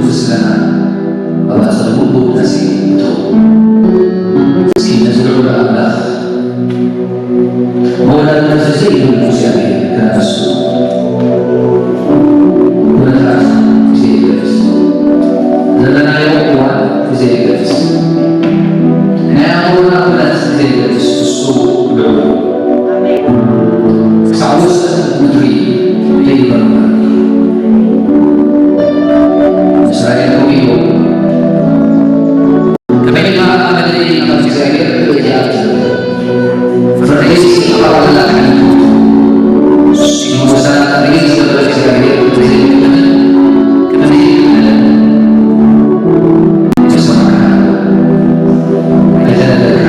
ምስጋና ኣብ ኣጸደ ኩሉ ውዳሴ ይእቶ። እስኪ ነዚ ልዑል ኣምላኽ መወዳድርቲ ዘይብሉ እግዚኣብሔር ክነመስግኖ። ኩነታት ብዘየገድስ፣ ዘለናዮ እዋን ብዘየገድስ፣ ናይ ኣእምሮና ኩነት ብዘየገድስ፣ እሱ ልዑል እዩ። ክሳብ ወሰን ምድሪ ደይበና። እስራኤል ከመይ ኢሎም? ከመይ ኢልካ ኣበደይ ናብ እግዚኣብሔር እትኣቱ? ፍርደይስ ኣባብላ። ሲሞሳ ፍርደይስ ዝገበረ እግዚኣብሔር ብዘይክእለት፣ ብዘይክእለት ይሰማዕካ። ኣይተነገርካ።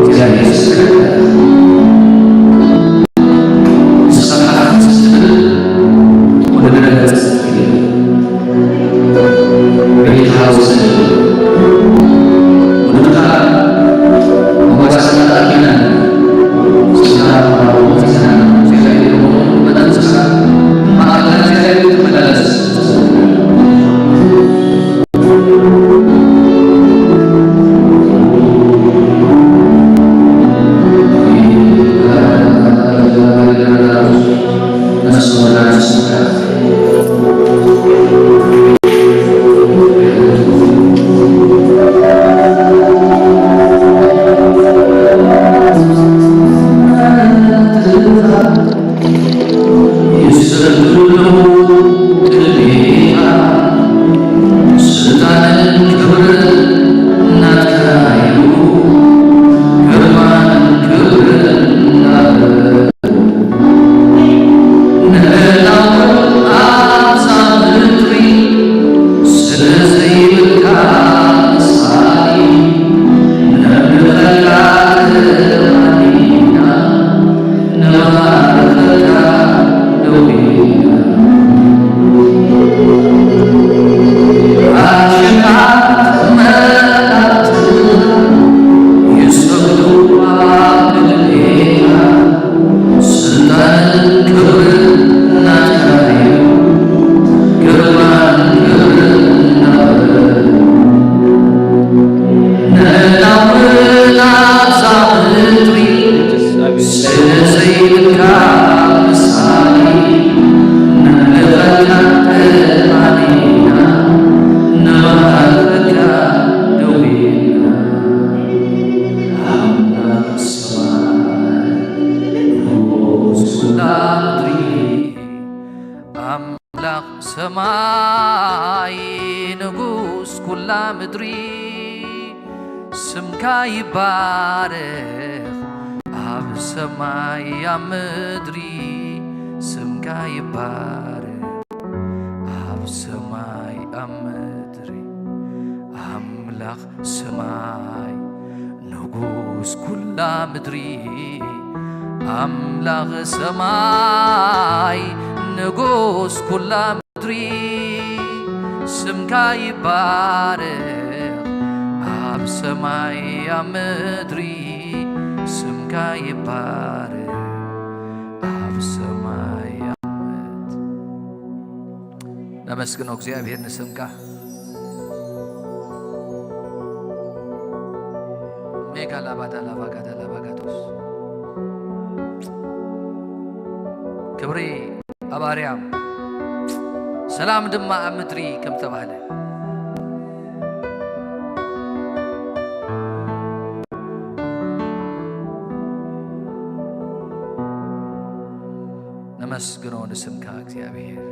እግዚኣብሔር ይስከረካ። ንስኻ ትስትብል ወደ ደረጃ ትስትብል። ኣምላኽ ሰማይ ንጉስ ኩላ ምድሪ፣ ስምካ ይባረኽ ኣብ ሰማይ ኣብ ምድሪ፣ ስምካ ይባረኽ ኣብ ሰማይ ኣብ ምድሪ። ኣምላኽ ሰማይ ንጉስ ኩላ ምድሪ፣ ኣምላኽ ሰማይ ንጉስ ኩላ ምድሪ፣ ስምካ ይባረኽ ኣብ ሰማይ ኣብ ምድሪ፣ ስምካ ይባረኽ ኣብ ሰማይ ኣብ ምድሪ። ነመስግኖ እግዚኣብሔር ንስምካ። ሜጋ ላባዳ ላባጋዳ ላባጋዶስ። ክብሪ ኣብ ኣርያም፣ ሰላም ድማ ኣብ ምድሪ ከም ተባህለ። ነመስግኖ ንስምካ እግዚኣብሔር።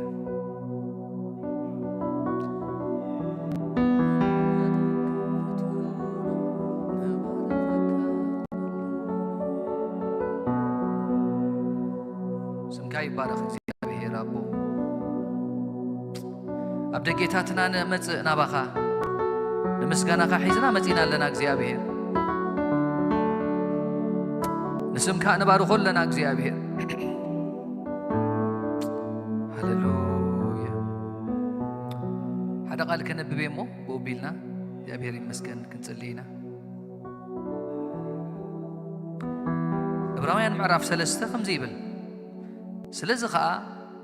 ስምካ ይባረኽ እግዚኣብሔር ኣቦ። ኣብ ደጌታትና ንመጽእ ናባኻ፣ ንምስጋናኻ ሒዝና መጺና ኣለና እግዚኣብሔር። ንስምካ ንባርኾ ኣለና እግዚኣብሔር። ሃሌሉያ። ሓደ ቃል ከነብብ እየ እሞ ብኡ ቢልና እግዚኣብሔር ይመስገን ክንጽሊ ኢና። ዕብራውያን ምዕራፍ ሰለስተ ከምዚ ይብል፣ ስለዚ ኸኣ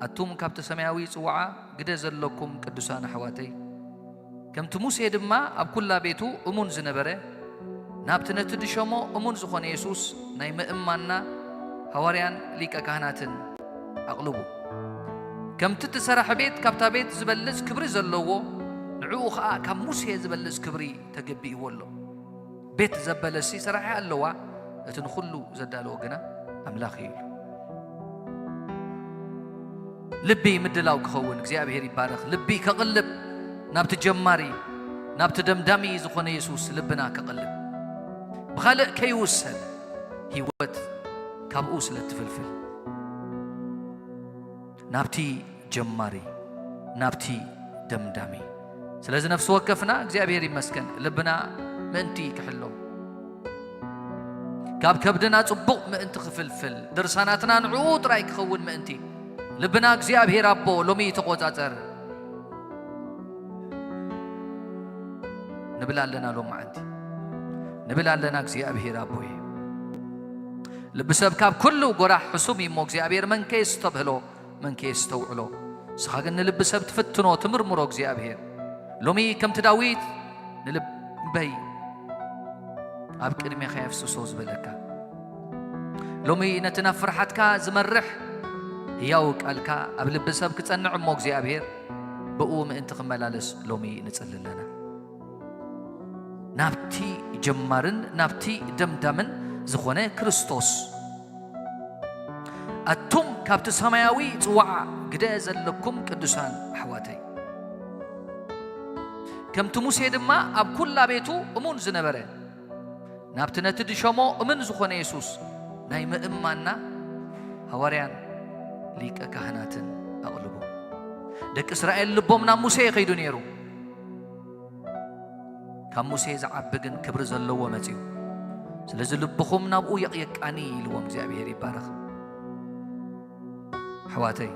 ኣቱም ካብቲ ሰማያዊ ጽዋዓ ግደ ዘለኩም ቅዱሳን ኣሕዋተይ፣ ከምቲ ሙሴ ድማ ኣብ ኩላ ቤቱ እሙን ዝነበረ፣ ናብቲ ነቲ ድሸሞ እሙን ዝኾነ የሱስ ናይ ምእማንና ሃዋርያን ሊቀ ካህናትን ኣቕልቡ። ከምቲ እቲ ሰራሕ ቤት ካብታ ቤት ዝበልጽ ክብሪ ዘለዎ፣ ንዕኡ ኸኣ ካብ ሙሴ ዝበልጽ ክብሪ ተገቢእዎ ኣሎ። ቤት ዘበለሲ ሰራሒ ኣለዋ፣ እቲ ንኹሉ ዘዳለወ ግና ኣምላኽ እዩ ኢሉ። ልቢ ምድላው ክኸውን እግዚኣብሔር ይባረኽ። ልቢ ከቕልብ ናብቲ ጀማሪ ናብቲ ደምዳሚ ዝኾነ የሱስ ልብና ከቕልብ፣ ብኻልእ ከይውሰን ህይወት ካብኡ ስለ ትፍልፍል ናብቲ ጀማሪ ናብቲ ደምዳሚ። ስለዚ ነፍሲ ወከፍና እግዚኣብሔር ይመስገን ልብና ምእንቲ ክሕሎ፣ ካብ ከብድና ጽቡቕ ምእንቲ ክፍልፍል፣ ድርሳናትና ንዕኡ ጥራይ ክኸውን ምእንቲ፣ ልብና እግዚኣብሔር ኣቦ ሎሚ ተቖጻጸር ንብል ኣለና። ሎመዓንቲ ንብል ኣለና፣ እግዚኣብሔር ኣቦየ፣ ልቢ ሰብ ካብ ኩሉ ጎራሕ ሕሱም እዩ እሞ፣ እግዚኣብሔር መንከ የስተብህሎ፣ መንከ የስተውዕሎ? ንስኻ ግን ንልቢ ሰብ ትፍትኖ፣ ትምርምሮ እግዚኣብሔር። ሎሚ ከምቲ ዳዊት ንልበይ ኣብ ቅድሜኻ የፍስሶ ዝበለካ፣ ሎሚ ነቲ ናብ ፍርሓትካ ዝመርሕ ህያው ቃልካ ኣብ ልቢ ሰብ ክጸንዕ እሞ እግዚኣብሔር ብኡ ምእንቲ ክመላለስ ሎሚ ንጽሊ ኣለና። ናብቲ ጀማርን ናብቲ ደምዳምን ዝኾነ ክርስቶስ። ኣቱም ካብቲ ሰማያዊ ጽዋዓ ግደ ዘለኩም ቅዱሳን ኣሕዋተይ፣ ከምቲ ሙሴ ድማ ኣብ ኩላ ቤቱ እሙን ዝነበረ፣ ናብቲ ነቲ ድሸሞ እምን ዝኾነ የሱስ ናይ ምእማንና ሃዋርያን ሊቀ ካህናትን ኣቕልቡ። ደቂ እስራኤል ልቦም ናብ ሙሴ ይኸይዱ ነይሩ። ካብ ሙሴ ዝዓቢ ግን ክብሪ ዘለዎ መጺኡ። ስለዚ ልብኹም ናብኡ የቕየቃኒ ኢልዎም። እግዚኣብሔር ይባረኽ። ኣሕዋተይ፣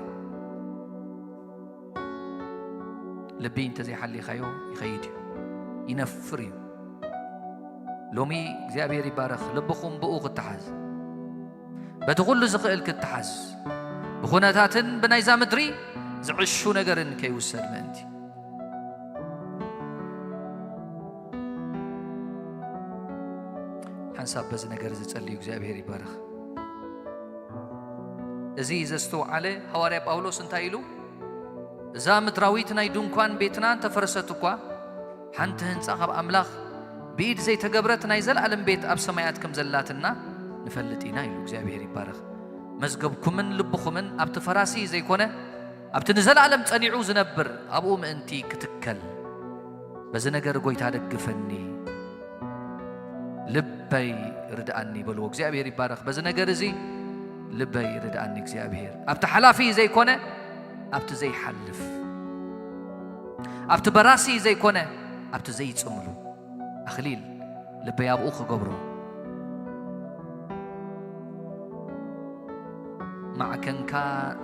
ልቢ እንተዘይሓሊኻዮ ይኸይድ እዩ፣ ይነፍር እዩ። ሎሚ እግዚኣብሔር ይባረኽ፣ ልብኹም ብኡ ክተሓዝ፣ በቲ ኩሉ ዝኽእል ክተሓዝ፣ ብኹነታትን ብናይዛ ምድሪ ዝዕሹ ነገርን ከይውሰድ ምእንቲ። ሓንሳብ በዚ ነገር እዚ ጸልዩ እግዚኣብሔር ይባረኽ። እዚ ዘስተውዓለ ሃዋርያ ጳውሎስ እንታይ ኢሉ? እዛ ምድራዊት ናይ ድንኳን ቤትና እንተፈረሰት እኳ፣ ሓንቲ ህንጻ ካብ ኣምላኽ ብኢድ ዘይተገብረት ናይ ዘለኣለም ቤት ኣብ ሰማያት ከም ዘላትና ንፈልጥ ኢና ኢሉ። እግዚኣብሔር ይባረኽ። መዝገብኩምን ልብኹምን ኣብቲ ፈራሲ ዘይኮነ፣ ኣብቲ ንዘለኣለም ጸኒዑ ዝነብር ኣብኡ ምእንቲ ክትከል፣ በዚ ነገር ጎይታ ደግፈኒ፣ ልበይ ርድኣኒ በልዎ። እግዚኣብሔር ይባረኽ። በዚ ነገር እዚ ልበይ ርድኣኒ እግዚኣብሔር። ኣብቲ ሓላፊ ዘይኮነ ኣብቲ ዘይሓልፍ፣ ኣብቲ በራሲ ዘይኮነ ኣብቲ ዘይጽምሉ ኣኽሊል ልበይ ኣብኡ ክገብሮ። ማዕከንካ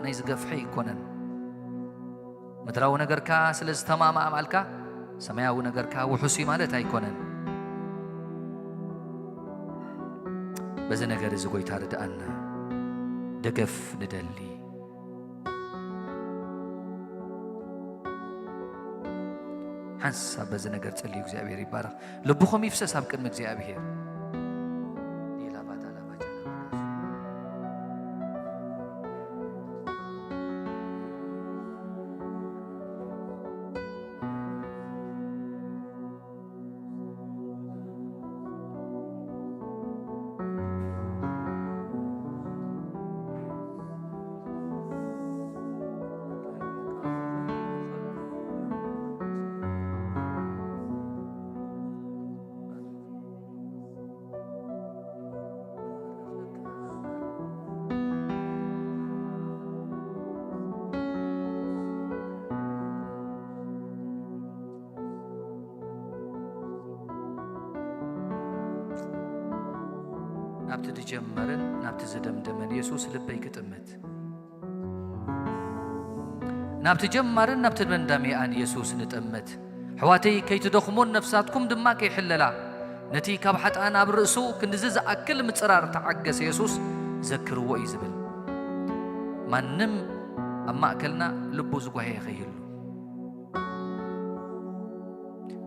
ናይ ዝገፍሐ ኣይኮነን። ምድራዊ ነገርካ ስለ ዝተማምኣ ማልካ ሰማያዊ ነገርካ ውሑስ እዩ ማለት ኣይኮነን። በዚ ነገር እዚ ጎይታ ርድኣና፣ ደገፍ ንደሊ። ሓንሳብ በዚ ነገር ጸልዩ፣ እግዚኣብሔር ይባረኽ። ልብኹም ይፍሰስ ኣብ ቅድሚ እግዚኣብሔር። ናብቲ ዝጀመረን ናብቲ ዝደምደመን የሱስ ልበይ ክጥምት። ናብቲ ጀማርን ናብቲ ደምዳሚኣን የሱስ ንጠምት። ኣሕዋተይ፣ ከይትደኽሙን ነፍሳትኩም ድማ ከይሕለላ፣ ነቲ ካብ ሓጥኣን ኣብ ርእሱ ክንድዚ ዝኣክል ምጽራር ተዓገሰ የሱስ ዘክርዎ እዩ ዝብል። ማንም ኣብ ማእከልና ልቡ ዝጓየ ከይህሉ፣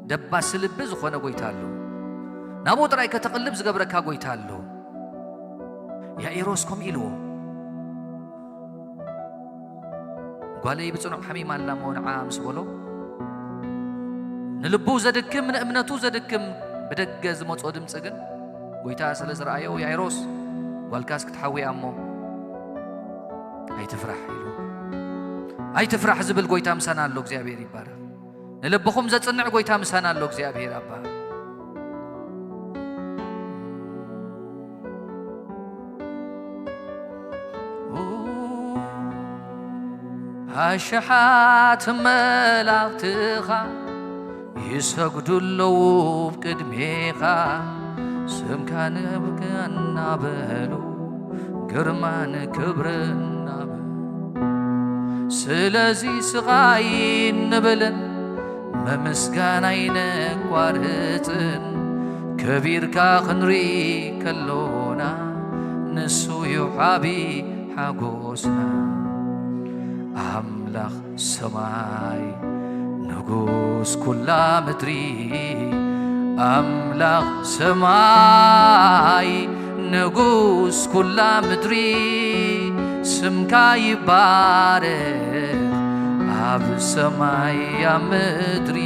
ደባሲ ልቢ ዝኾነ ጎይታ ኣሎ። ናብኡ ጥራይ ከተቕልብ ዝገብረካ ጎይታ ኣሎ። ያኢሮስ ከምኡ ኢልዎ፣ "ጓለይ ብጽኑዕ ሓሚማ ኣላ እሞ ንዓ" ምስ በሎ፣ ንልቡ ዘድክም፣ ንእምነቱ ዘድክም ብደገ ዝመጾ ድምጺ ግን፣ ጎይታ ስለ ዝረኣዮ፣ "ያይሮስ፣ ጓልካስ ክትሓዊ እያ እሞ ኣይትፍራሕ" ኢሉ። ኣይትፍራሕ ዝብል ጎይታ ምሳና ኣሎ። እግዚኣብሔር ይባረኽ። ንልብኹም ዘጽንዕ ጎይታ ምሳና ኣሎ። እግዚኣብሔር ኣባ፣ ኣሽሓት መላእኽትኻ ይሰግዱ ኣለዉ ብቅድሜኻ፣ ስምካ ንብካ እናበሉ፣ ግርማን ክብርን እናበሉ። ስለዚ ስቓይ እንብልን ምምስጋን ኣይነቋርጽን፣ ከቢርካ ክንርኢ ከሎና፣ ንሱ እዩ ዓቢ ሓጎስና። ኣምላኽ ሰማይ ንጉስ ኩላ ምድሪ፣ ኣምላኽ ሰማይ ንጉስ ኩላ ምድሪ፣ ስምካ ይባረኽ ኣብ ሰማይ ኣብ ምድሪ፣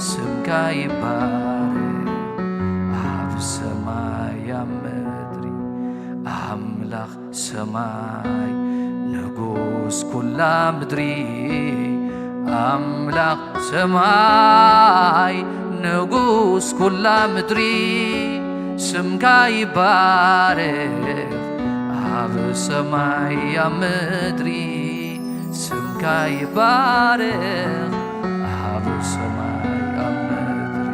ስምካ ይባረኽ ኣብ ሰማይ ኣብ ምድሪ። ኣምላኽ ሰማይ ንጉስ ኩላ ምድሪ፣ ኣምላኽ ሰማይ ንጉስ ኩላ ምድሪ፣ ስምካ ይባረኽ ኣብ ሰማይ ኣብ ምድሪ፣ ስምካ ይባረኽ ኣብ ሰማይ ኣብ ምድሪ።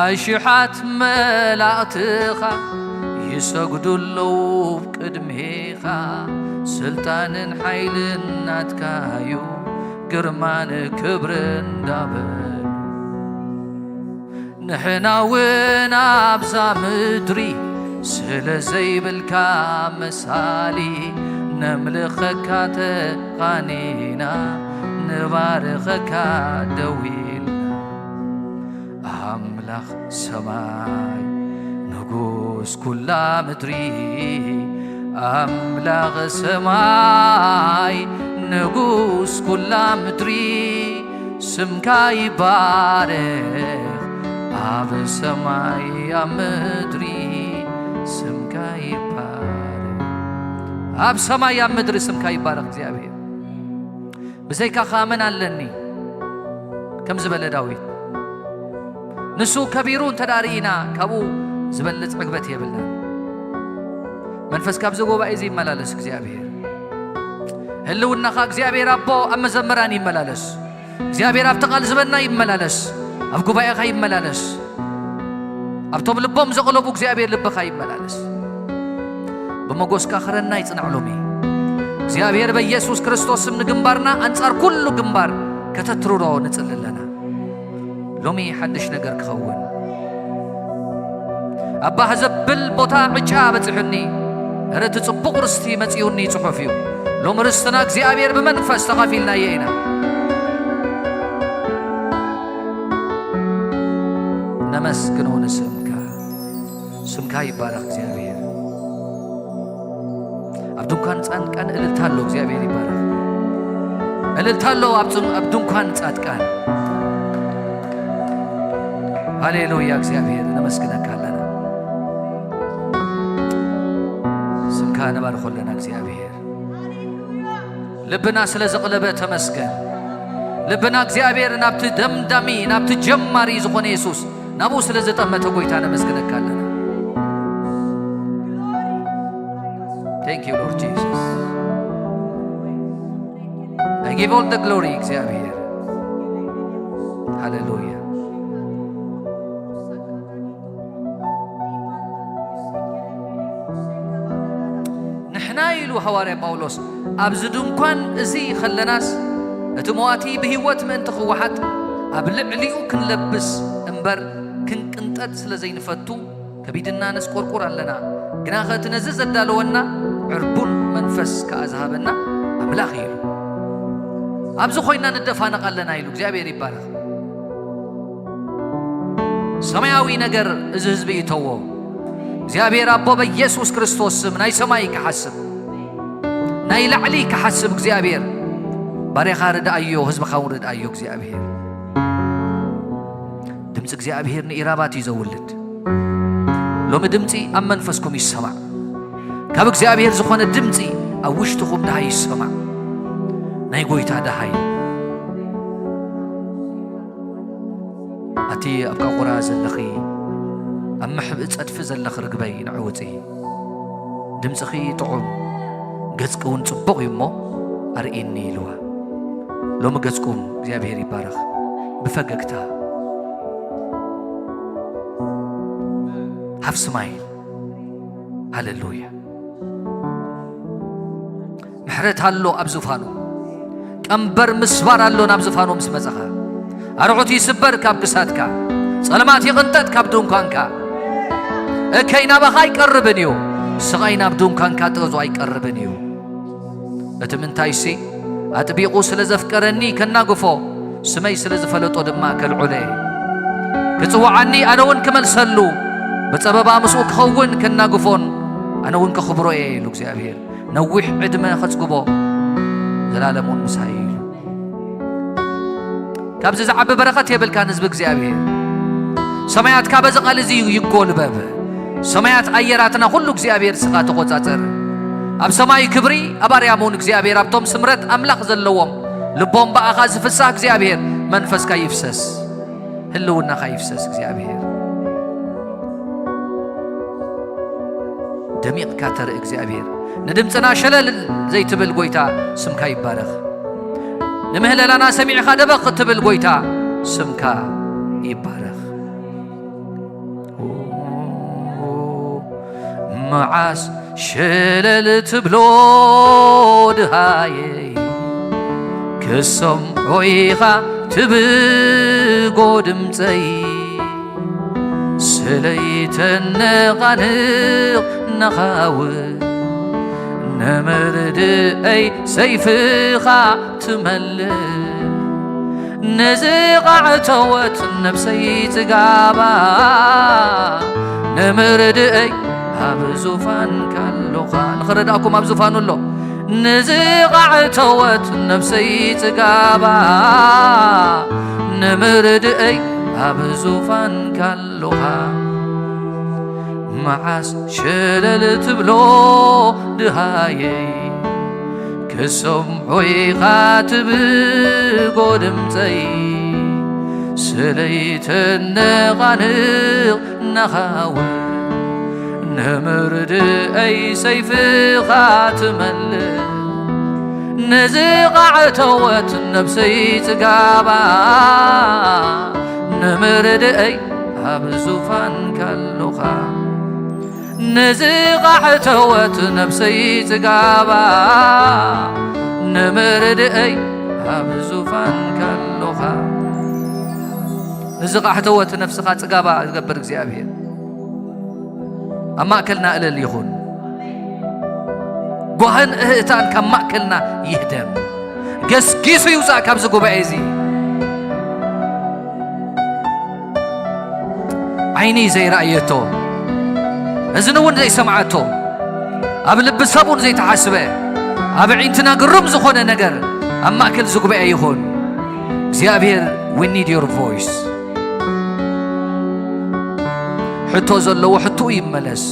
ኣሽሓት መላእኽትኻ ይሰግዱ ኣለዉ ቅድሜኻ፣ ስልጣንን ሓይልን ናትካዩ፣ ግርማን ክብርን እንዳበሉ። ንሕና እውን ኣብዛ ምድሪ ስለ ዘይብልካ መሳሊ፣ ነምልኸካ ተቓኒና፣ ንባርኸካ ደው ኢልና። ኣምላኽ ሰማይ ንጉስ ኩላ ምድሪ፣ ኣምላኽ ሰማይ ንጉስ ኩላ ምድሪ፣ ስምካ ይባረኽ ኣብ ሰማይ ኣብ ምድሪ፣ ስምካ ይባረኽ። ኣብ ሰማይ ኣብ ምድሪ ስምካ ይባረኽ እግዚኣብሔር። ብዘይካኻ መን ኣለኒ? ከም ዝበለ ዳዊት፣ ንሱ ከቢሩ እንተ ደኣ ርኢና፣ ካብኡ ዝበልጽ ዕግበት የብልናን። መንፈስ ካብዚ ጉባኤ እዚ ይመላለስ እግዚኣብሔር። ህልውናኻ እግዚኣብሔር ኣቦ ኣብ መዘምራን ይመላለስ። እግዚኣብሔር ኣብቲ ቃል ዝበና ይመላለስ። ኣብ ጉባኤኻ ይመላለስ። ኣብቶም ልቦም ዘቕለቡ እግዚኣብሔር ልብኻ ይመላለስ። ብመጎስካ ክረና ይጽናዕ ሎሚ። እግዚኣብሔር በኢየሱስ ክርስቶስ ስም ንግንባርና ኣንጻር ኩሉ ግንባር ከተትርሮ ንጽሊ ኣለና። ሎሚ ሓድሽ ነገር ክኸውን። ኣባህ ዘብል ቦታ ዕጫ በጺሑኒ፣ እረ እቲ ጽቡቕ ርስቲ መጺኡኒ ጽሑፍ እዩ። ሎሚ ርስትና እግዚኣብሔር ብመንፈስ ተኻፊልናዮ ኢና። ነመስግኖ ንስምካ። ስምካ ይባረኽ እግዚኣብሔር። ኣብ ድንኳን ጻድቃን እልልታ ኣሎ፣ እግዚኣብሔር ይባረኽ። እልልታ ኣሎ ኣብ ጽን-፣ ኣብ ድንኳን ጻድቃን። ሃሌሉያ፣ እግዚኣብሔር ነመስግነካ ኣለና። ስምካ ነባርኾ ኣለና እግዚኣብሔር። ልብና ስለ ዘቕለበ ተመስገን። ልብና እግዚኣብሔር ናብቲ ደምዳሚ፣ ናብቲ ጀማሪ ዝኾነ የሱስ ናብኡ ስለ ዘጠመተ ጎይታ ነመስግነካ ኣለና። Thank you Lord Jesus. I give all the glory እግዚኣብሔር። ሃሌሉያ። ንሕና ኢሉ ሃዋርያ ጳውሎስ፣ ኣብዚ ድንኳን እዚ ኸለናስ፣ እቲ መዋቲ ብህይወት ምእንቲ ክወሓጥ፣ ኣብ ልዕሊኡ ክንለብስ እምበር፣ ክንቅንጠጥ ስለ ዘይንፈቱ፣ ከቢድና ነስቆርቁር ኣለና። ግናኸ እቲ ነዚ ዘዳለወና ዕርቡን መንፈስ መንፈስ ከኣ ዝሃበና ኣምላኽ እዩ ኢሉ። ኣብዚ ኮይና ንደፋነቕ ኣለና ኢሉ። እግዚኣብሔር ይባረኽ። ሰማያዊ ነገር እዚ ህዝቢ ይተዎ። እግዚኣብሔር ኣቦ በኢየሱስ ክርስቶስ ስም ናይ ሰማይ ክሓስብ፣ ናይ ላዕሊ ክሓስብ እግዚኣብሔር ባርያኻ ርድኣዮ፣ ህዝብኻ እውን ርድኣዮ እግዚኣብሔር። ድምፂ እግዚኣብሔር ንኢራባት እዩ ዘውልድ። ሎሚ ድምፂ ኣብ መንፈስኩም ይሰማዕ። ካብ እግዚኣብሔር ዝኾነ ድምፂ ኣብ ውሽጥኹም ደሃይ ይሰማዕ። ናይ ጎይታ ደሃይ። ኣቲ ኣብ ቃቑራ ዘለኺ፣ ኣብ መሕብኢ ጸድፊ ዘለኺ ርግበይ ንዕውፂ። ድምፅኺ ጥዑም፣ ገፅኪ እውን ጽቡቕ እዩ እሞ ኣርእየኒ ኢልዋ። ሎሚ ገፅኩም እግዚኣብሔር ይባረኽ። ብፈገግታ ሃፍ ስማይል። ሃሌሉያ። ምሕረት ኣሎ ኣብ ዙፋኑ። ቀንበር ምስባር ኣሎ ናብ ዙፋኑ ምስ መጸኻ። ኣርዑት ይስበር ካብ ክሳድካ። ጸልማት ይቕንጠጥ ካብ ድንኳንካ። እከይ ናባኻ ኣይቀርብን እዩ። ስቓይ ናብ ድንኳንካ ጥቕዙ ኣይቀርብን እዩ። እቲ ምንታይሲ ኣጥቢቑ ስለ ዘፍቀረኒ ከናግፎ፣ ስመይ ስለ ዝፈለጦ ድማ ከልዑሎ እየ። ክጽውዓኒ ኣነ እውን ክመልሰሉ፣ ብጸበባ ምስኡ ክኸውን ከናግፎን ኣነ እውን ከኽብሮ እየ ኢሉ እግዚኣብሔር። ነዊሕ ዕድመ ከጽግቦ፣ ዘላለም እውን ምሳይ ኢሉ። ካብዚ ዝዓቢ በረኸት የብልካን ህዝቢ እግዚኣብሔር። ሰማያትካ በዚ ቃል እዚ ይጎልበብ። ሰማያት ኣየራትና ኩሉ እግዚኣብሔር ስኻ ተቆጻጸር። ኣብ ሰማይ ክብሪ፣ ኣብ ኣርያም እውን እግዚኣብሔር ኣብቶም ስምረት ኣምላኽ ዘለዎም ልቦም ብኣኻ ዝፍሳህ እግዚኣብሔር መንፈስካ ይፍሰስ። ህልውናኻ ይፍሰስ እግዚኣብሔር። ደሚቕካ ተርኢ እግዚኣብሔር። ንድምፅና ሸለል ዘይትብል ጎይታ ስምካ ይባረኽ። ንምህለላና ሰሚዕኻ ደበኽ ትብል ጎይታ ስምካ ይባረኽ። መዓስ ሸለል ትብሎ ድሃየይ ክሰምዖ ኢኻ ትብጎ ድምፀይ ስለይተነቓንቕ ናኻውን ንምርድኣይ ሰይፍኻ ትመልእ። ንዝቓዕተወት ነብሰይ ጽጋባ ንምርድኣይ ኣብ ዙፋንካ ኣሎኻ። ንኽረድኣኩም ኣብ ዙፋኑ ኣሎ። ንዝቓዕተወት ነብሰይ ጽጋባ ንምርድኣይ ኣብ ዙፋንካ ኣሎኻ። መዓስ ሸለል ትብሎ ድሃየይ ክሰምዖ ኢኻ ትብጎ ድምፀይ ስለይተነቓንቕ ናኻውን ንምርድኣይ ሰይፍኻ ትመልእ። ንዝቓዕተወት ነብሰይ ጽጋባ ንምርድኣይ ኣብ ዙፋንካ ኣሎኻ። ንዝቓዕተወት ነብሰይ ጽጋባ ንምርድኣይ ኣብ ዙፋንካ ኣሎኻ። ንዝቓዕተወት ነፍስኻ ጽጋባ ዝገብር እግዚኣብሔር ኣብ ማእከልና እልል ይኹን። ጓህን እህእታን ካብ ማእከልና ይህደም። ገስጊሱ ይውጻእ ካብዚ ጉባኤ እዚ። ዓይኒ ዘይረኣየቶ፣ እዝኒ እውን ዘይሰምዓቶ፣ ኣብ ልቢ ሰብ እውን ዘይተሓስበ፣ ኣብ ኣዒንትና ግሩም ዝኾነ ነገር ኣብ ማእከል እዚ ጉባኤ ይኹን። እግዚኣብሔር፣ we need your voice። ሕቶ ዘለዎ ሕቶኡ ይመለስ።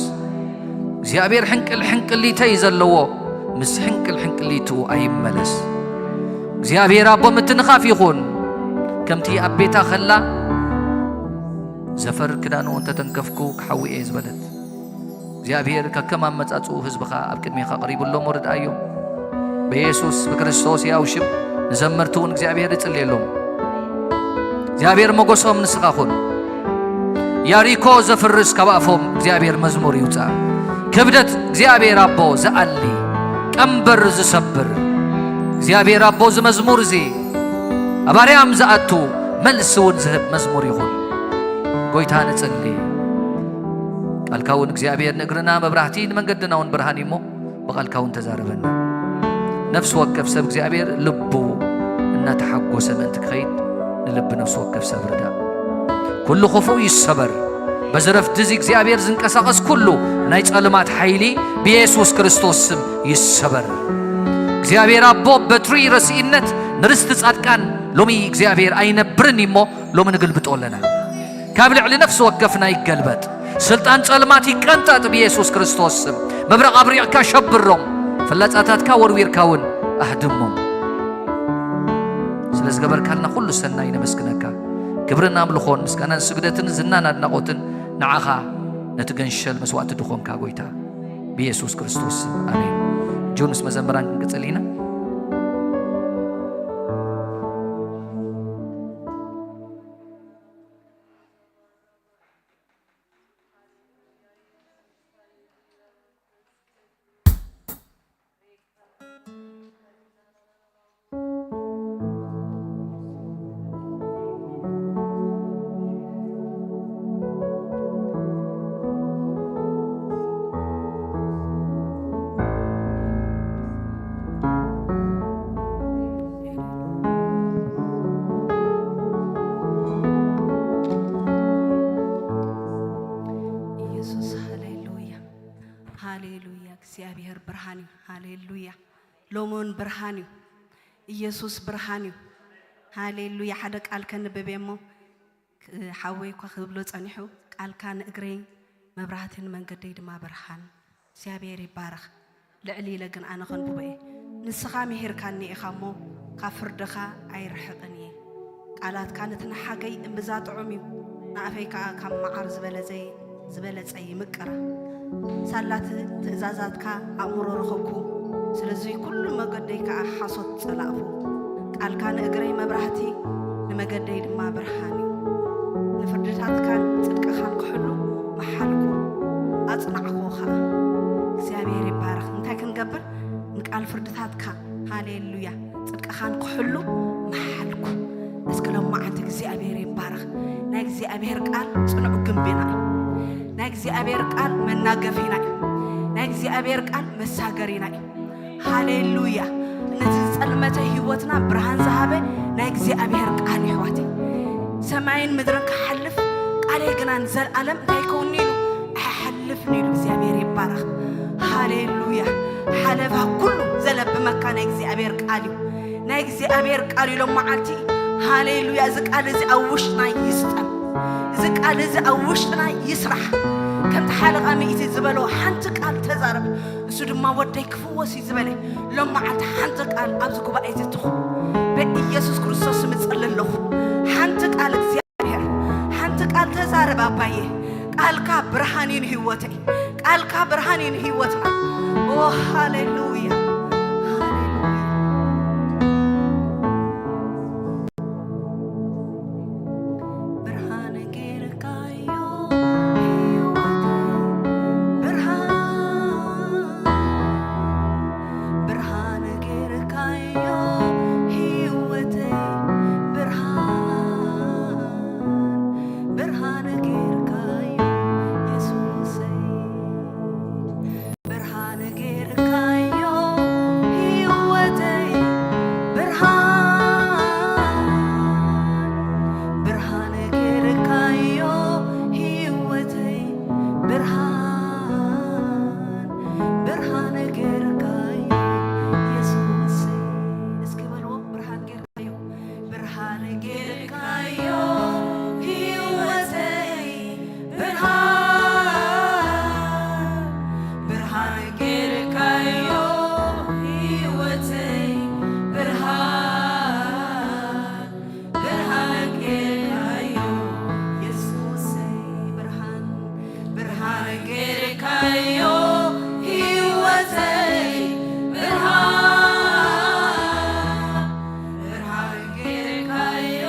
እግዚኣብሔር ሕንቅል ሕንቅሊተይ ዘለዎ ምስ ሕንቅል ሕንቅሊቱ ኣይመለስ። እግዚኣብሔር ኣቦ ምትንኻፍ ይኹን። ከምቲ ኣብ ቤታ ከላ ዘፈር ክዳኑ እንተተንከፍኩ ክሓዊ እየ ዝበለት። እግዚኣብሔር ከከም ኣመጻጽኡ ህዝብኻ ኣብ ቅድሜኻ ኣቕሪቡ ኣሎ እሞ ርድኣዮም። ብየሱስ ብክርስቶስ ሕያው ሽም ንዘመርቲ እውን እግዚኣብሔር ይጽልየሎም። እግዚኣብሔር ሞገሶም ንስኻ ኩን። ያሪኮ ዘፍርስ ካብ ኣፎም እግዚኣብሔር መዝሙር ይውጻእ። ክብደት እግዚኣብሔር ኣቦ ዝኣሊ፣ ቀንበር ዝሰብር እግዚኣብሔር ኣቦ እዚ መዝሙር እዚ ኣብ ኣርያም ዝኣቱ መልሲ እውን ዝህብ መዝሙር ይኹን። ጎይታ ንጽሊ። ቃልካ እውን እግዚኣብሔር ንእግርና መብራህቲ ንመንገድና እውን ብርሃን እዩ እሞ ቃልካ እውን ተዛረበና። ነፍሲ ወከፍ ሰብ እግዚኣብሔር ልቡ እናተሓጎሰ ምእንቲ ክኸይድ ንልቢ ነፍሲ ወከፍ ሰብ ርዳእ። ኩሉ ክፉእ ይሰበር። በዚ ረፍቲ እዚ እግዚኣብሔር ዝንቀሳቐስ ኩሉ ናይ ጸልማት ሓይሊ ብየሱስ ክርስቶስ ስም ይሰበር። እግዚኣብሔር ኣቦ በትሪ ረስኢነት ንርስቲ ጻድቃን ሎሚ እግዚኣብሔር ኣይነብርን እዩ እሞ ሎሚ ንግልብጦ ኣለና። ካብ ልዕሊ ነፍሲ ወከፍና ይገልበጥ። ስልጣን ጸልማት ይቀንጠጥ ብየሱስ ክርስቶስ ስም። መብረቕ ኣብሪቕካ ሸብሮም። ፍላጻታትካ ወርዊርካ እውን ኣህድሞም። ስለ ዝገበርካልና ኩሉ ሰናይ ነመስግነካ። ክብርን ኣምልኾን ምስጋናን ስግደትን ዝናን ኣድናቖትን ንዓኻ ነቲ ገንሸል መስዋእቲ ድኾንካ ጎይታ ብየሱስ ክርስቶስ ስም ኣሜን። ጆን ምስ መዘምራን ክንቅጽል ኢና። ኢየሱስ፣ ሃሌሉያ፣ ሃሌሉያ። እግዚኣብሔር ብርሃን እዩ። ሃሌሉያ። ሎሞን ብርሃን እዩ። ኢየሱስ ብርሃን እዩ። ሃሌሉያ። ሓደ ቃል ከንብብ እየ እሞ፣ ክ-፣ ሓወይ እኳ ክብሎ ጸኒሑ፣ "ቃልካ ንእግረይ መብራህትን መንገደይ ድማ ብርሃን።" እግዚኣብሔር ይባረኽ። ልዕል ኢለ ግን ኣነ ከንብቦ እየ። ንስኻ ምሂርካኒ ኢኻ እሞ፣ ካብ ፍርድኻ ኣይርሕቕን እየ። ቃላትካ ነቲ ንሓገይ እምብዛ ጥዑም እዩ፣ ንኣፈይ ከኣ ካብ መዓር ዝበለጸ፣ ዝበለጸ ይምቅራ። ሳላት ትእዛዛትካ ኣእምሮ ረኸብኩ፣ ስለዚ ኩሉ መገደይ ከኣ ሓሶት ጸላእኩ። ቃልካ ንእግረይ መብራህቲ፣ ንመገደይ ድማ ብርሃን እዩ። ንፍርድታትካን ጽድቅኻን ክሕሉ መሓልኩ፣ ኣጽናዕኩ ኸኣ። እግዚኣብሔር ይባረኽ። እንታይ ክንገብር? ንቃል ፍርድታትካ፣ ሃሌሉያ፣ ጽድቅኻን ክሕሉ መሓልኩ። እስኪ ሎማዓንቲ እግዚኣብሔር ይባረኽ። ናይ እግዚኣብሔር ቃል ጽኑዕ ግንቢና እዩ። ናይ እግዚኣብሔር ቃል መናገፊና እዩ። ናይ እግዚኣብሔር ቃል መሳገሪና እዩ። ሃሌሉያ። ነቲ ዝጸልመተ ህይወትና ብርሃን ዝሃበ ናይ እግዚኣብሔር ቃል እዩ፣ ኣሕዋተይ። ሰማይን ምድርን ክሓልፍ፣ ቃለይ ግና ንዘለኣለም እንታይ ይከውንኒ ኢሉ? ኣይሓልፍን ኢሉ። እግዚኣብሔር ይባረኽ። ሃሌሉያ። ሓለፋ ኩሉ ዘለብመካ ናይ እግዚኣብሔር ቃል እዩ። ናይ እግዚኣብሔር ቃል እዩ። ሎም መዓልቲ፣ ሃሌሉያ፣ እዚ ቃል እዚ ኣብ ውሽጥና ይስጠም። እዚ ቃል እዚ ኣብ ውሽጥና ይስራሕ። ከምቲ ሓለቓ ሚእቲ ዝበሎ፣ ሓንቲ ቃል ተዛረብ፣ እሱ ድማ ወደይ ክፍወስ እዩ ዝበለ። ሎም መዓልቲ ሓንቲ ቃል ኣብዚ ጉባኤ እዚ ትኹን። ብኢየሱስ ክርስቶስ ስም እጽሊ ኣለኹ። ሓንቲ ቃል እግዚኣብሔር፣ ሓንቲ ቃል ተዛረብ ኣባዬ። ቃልካ ብርሃን እዩ ንህይወተይ። ቃልካ ብርሃን እዩ ንህይወትና። ኦ፣ ሃሌሉያ፣ ሃሌሉያ። ብርሃን ጌርካዮ ህይወተይ ብርሃን፣ ብርሃን ጌርካዮ ህይወተይ ብርሃን፣ ብርሃን ጌርካዮ የሱሰይ። ብርሃን ጌርካዮ ህይወተይ ብርሃን፣ ብርሃን ጌርካዮ ህይወተይ ብርሃን፣ ብርሃን ጌርካዮ የሱሰይ። እስኪ በልዎ፣ ብርሃን ጌርካዮ፣ ብርሃን ጌርካዮ ህይወተይ ብርሃን፣ ብርሃን ጌርካዮ ህይወተይ ብርሃን፣ ብርሃን ጌርካዮ የሱሰይ ብርሃን፣ ብርሃን ጌርካዮ ህይወተይ ብርሃን፣ ብርሃን ጌርካዮ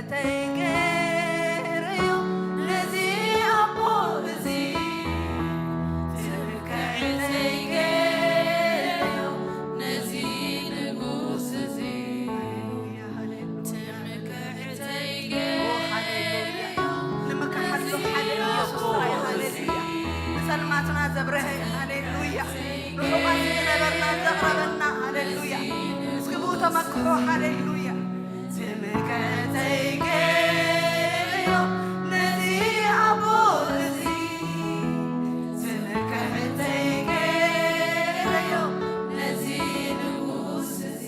ትምክሕተይ ገይረዮ ነዚ ኣቦ እዚ፣ ትምክሕተይ ገይረዮ ነዚ ንጉስ እዚ፣ ትምክሕተይ ገይረዮ። ንምክሓሉ ሓደ ኢየሱስ ጥራይ። ሃሌሉያ። ንጸልማትና ዘብረሀ። ሃሌሉያ። ርሑቓት ዝነበርና ዘቕረበና። ሃሌሉያ። እስኪ ብኡ ተመክሖ። ሃሌሉያ። ትምክሕተይ ገይረዮ ነዚ ኣቦ እዚ፣ ትምክሕተይ ገይረዮ ነዚ ንጉስ እዚ፣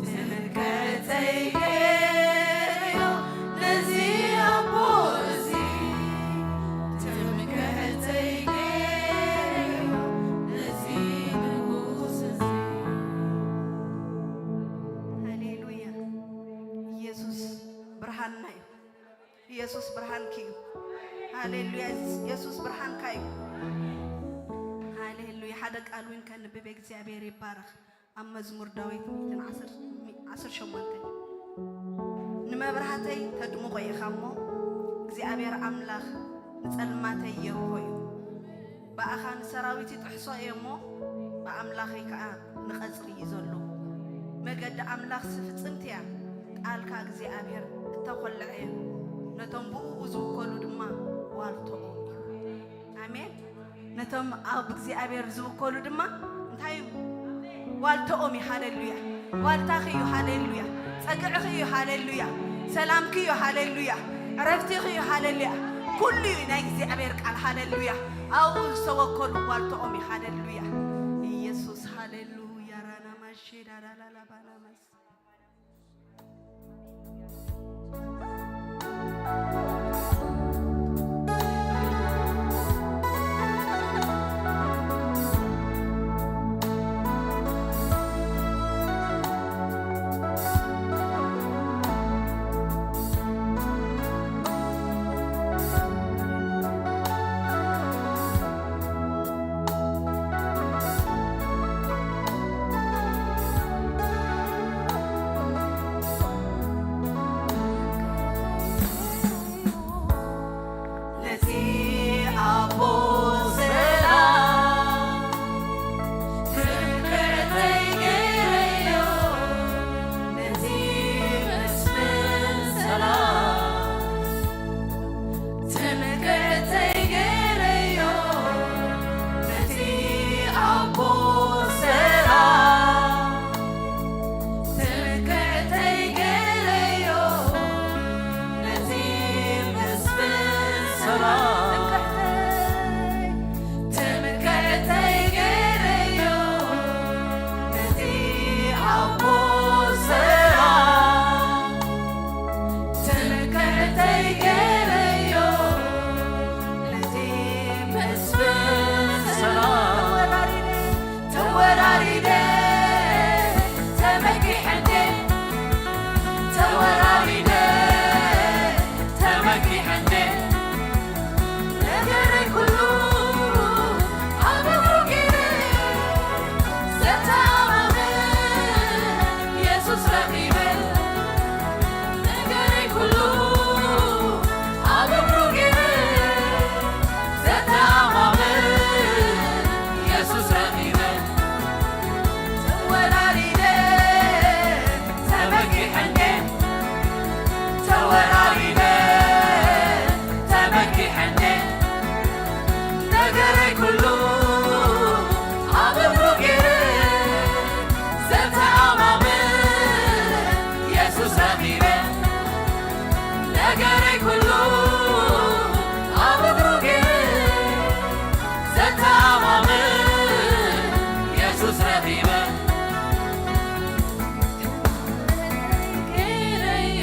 ትምክሕተይ ገይረዮ ነዚ ኣቦ እዚ፣ ትምክሕተይ ገይረዮ ነዚ ንጉስ እዚ። ሃሌሉያ። ኢየሱስ ብርሃንና እዩ። ኢየሱስ ብርሃንኪ እዩ። ሃሌሉያ። ኢየሱስ ብርሃንካ እዩ። ሃሌሉያ። ሓደ ቃል እውን ከንብብ። እግዚኣብሔር ይባረኽ። ኣብ መዝሙር ዳዊት ሚእትን ዓሰርተ፣ ዓሰርተ ሸሞንተ፣ ንመብራህተይ ተድምቖ ኢኻ እሞ፣ እግዚኣብሔር ኣምላኽ ንጸልማተይ የብርሆ እዩ። ብኣኻ ንሰራዊት ይጥሕሶ እየ እሞ፣ ብኣምላኸይ ከኣ ንቐጽሪ እዩ ዘሎ። መገዲ ኣምላኽሲ ፍጽምቲ እያ፣ ቃልካ እግዚኣብሔር እተኾልዐ እያ፣ ነቶም ብእኡ ዝውከሉ ድማ ዋልቶኦም እዩ። ኣሜን። ነቶም ኣብ እግዚኣብሔር ዝውከሉ ድማ እንታይ እዩ? ዋልታኦም እዩ። ሃሌሉያ። ዋልታኺ እዩ። ሃሌሉያ። ጸግዕኺ እዩ። ሃሌሉያ። ሰላምኪ እዩ። ሃሌሉያ። ዕረፍቲኺ እዩ። ሃሌሉያ። ኩሉ እዩ ናይ እግዚኣብሔር ቃል። ሃሌሉያ። ኣብኡ ዝተወከሉ ዋልታኦም እዩ። ሃሌሉያ። ኢየሱስ። ሃሌሉያ። ራና ማሼ ዳዳላላ ባና ማስ ነቲ ኣቦ ሰላም ትምክሕተይ ገይረዮ፣ ነቲ መስፍን ሰላም ትምክሕተይ ገይረዮ፣ ነቲ ኣቦ ሰላም ትምክሕተይ ገይረዮ፣ ነቲ መስፍን ሰላም ትምክሕተይ ገይረዮ፣ ነቲ ኣቦ ሰላም ትምክሕተይ ገይረዮ፣ ነቲ መስፍን ሰላም ተወራሪደ፣ ተመኪሐ እንዴ፣ ተወራሪደ፣ ተመኪሐ እንዴ፣ ነገረይ ኩሉ ኣብ እግሩ ገይረ፣ ዘተኣማምን የሱስ ረኺበ፣ ነገረይ ኩሉ ኣብ እግሩ ገይረ፣ ዘተኣማምን የሱስ ረኺበ፣ ተወራሪደ፣ ተመኪሐ እንዴ፣ ተወራሪደ፣ ተመኪሐ እንዴ፣ ነገረይ ኩሉ ኣብ እግሩ ገይረ፣ ዘተኣማምን የሱስ ረኺበ፣ ነገረይ ኩሉ ኣብ እግሩ ገይረ፣ ዘተኣማምን የሱስ ረኺበ፣ ገይረዮ፣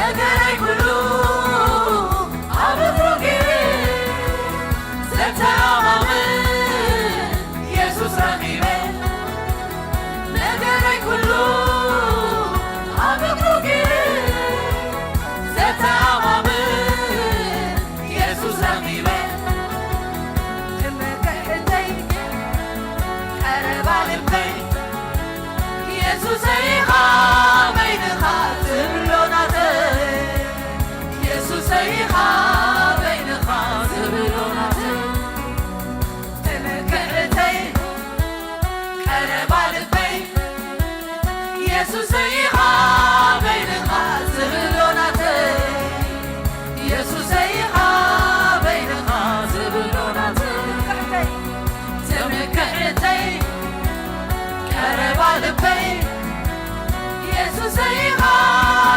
ነገረይ ኩሉ ኣብ እግሩ ገይረ፣ ዘተኣማምን የሱስ ረኺበ። ነገረይ ኩሉ ኣብ እግሩ ገይረ፣ ዘተኣማምን የሱስ ረኺበ። ትምክሕተይ ቀረባ ልበይ፣ የሱሰይ ኢኻ በይንኻ ዝብሎ ናተይ፣ የሱሰይ ኢኻ በይንኻ ዝብሎ ናተይ። ትምክሕተይ ቀረባ ልበይ፣ የሱሰይ ኢኻ በይንኻ ዝብሎ ናተይ፣ የሱሰይ ኢኻ በይንኻ ዝብሎ ናተይ። ትምክሕተይ ቀረባ ልበይ፣ የሱሰይ ኢኻ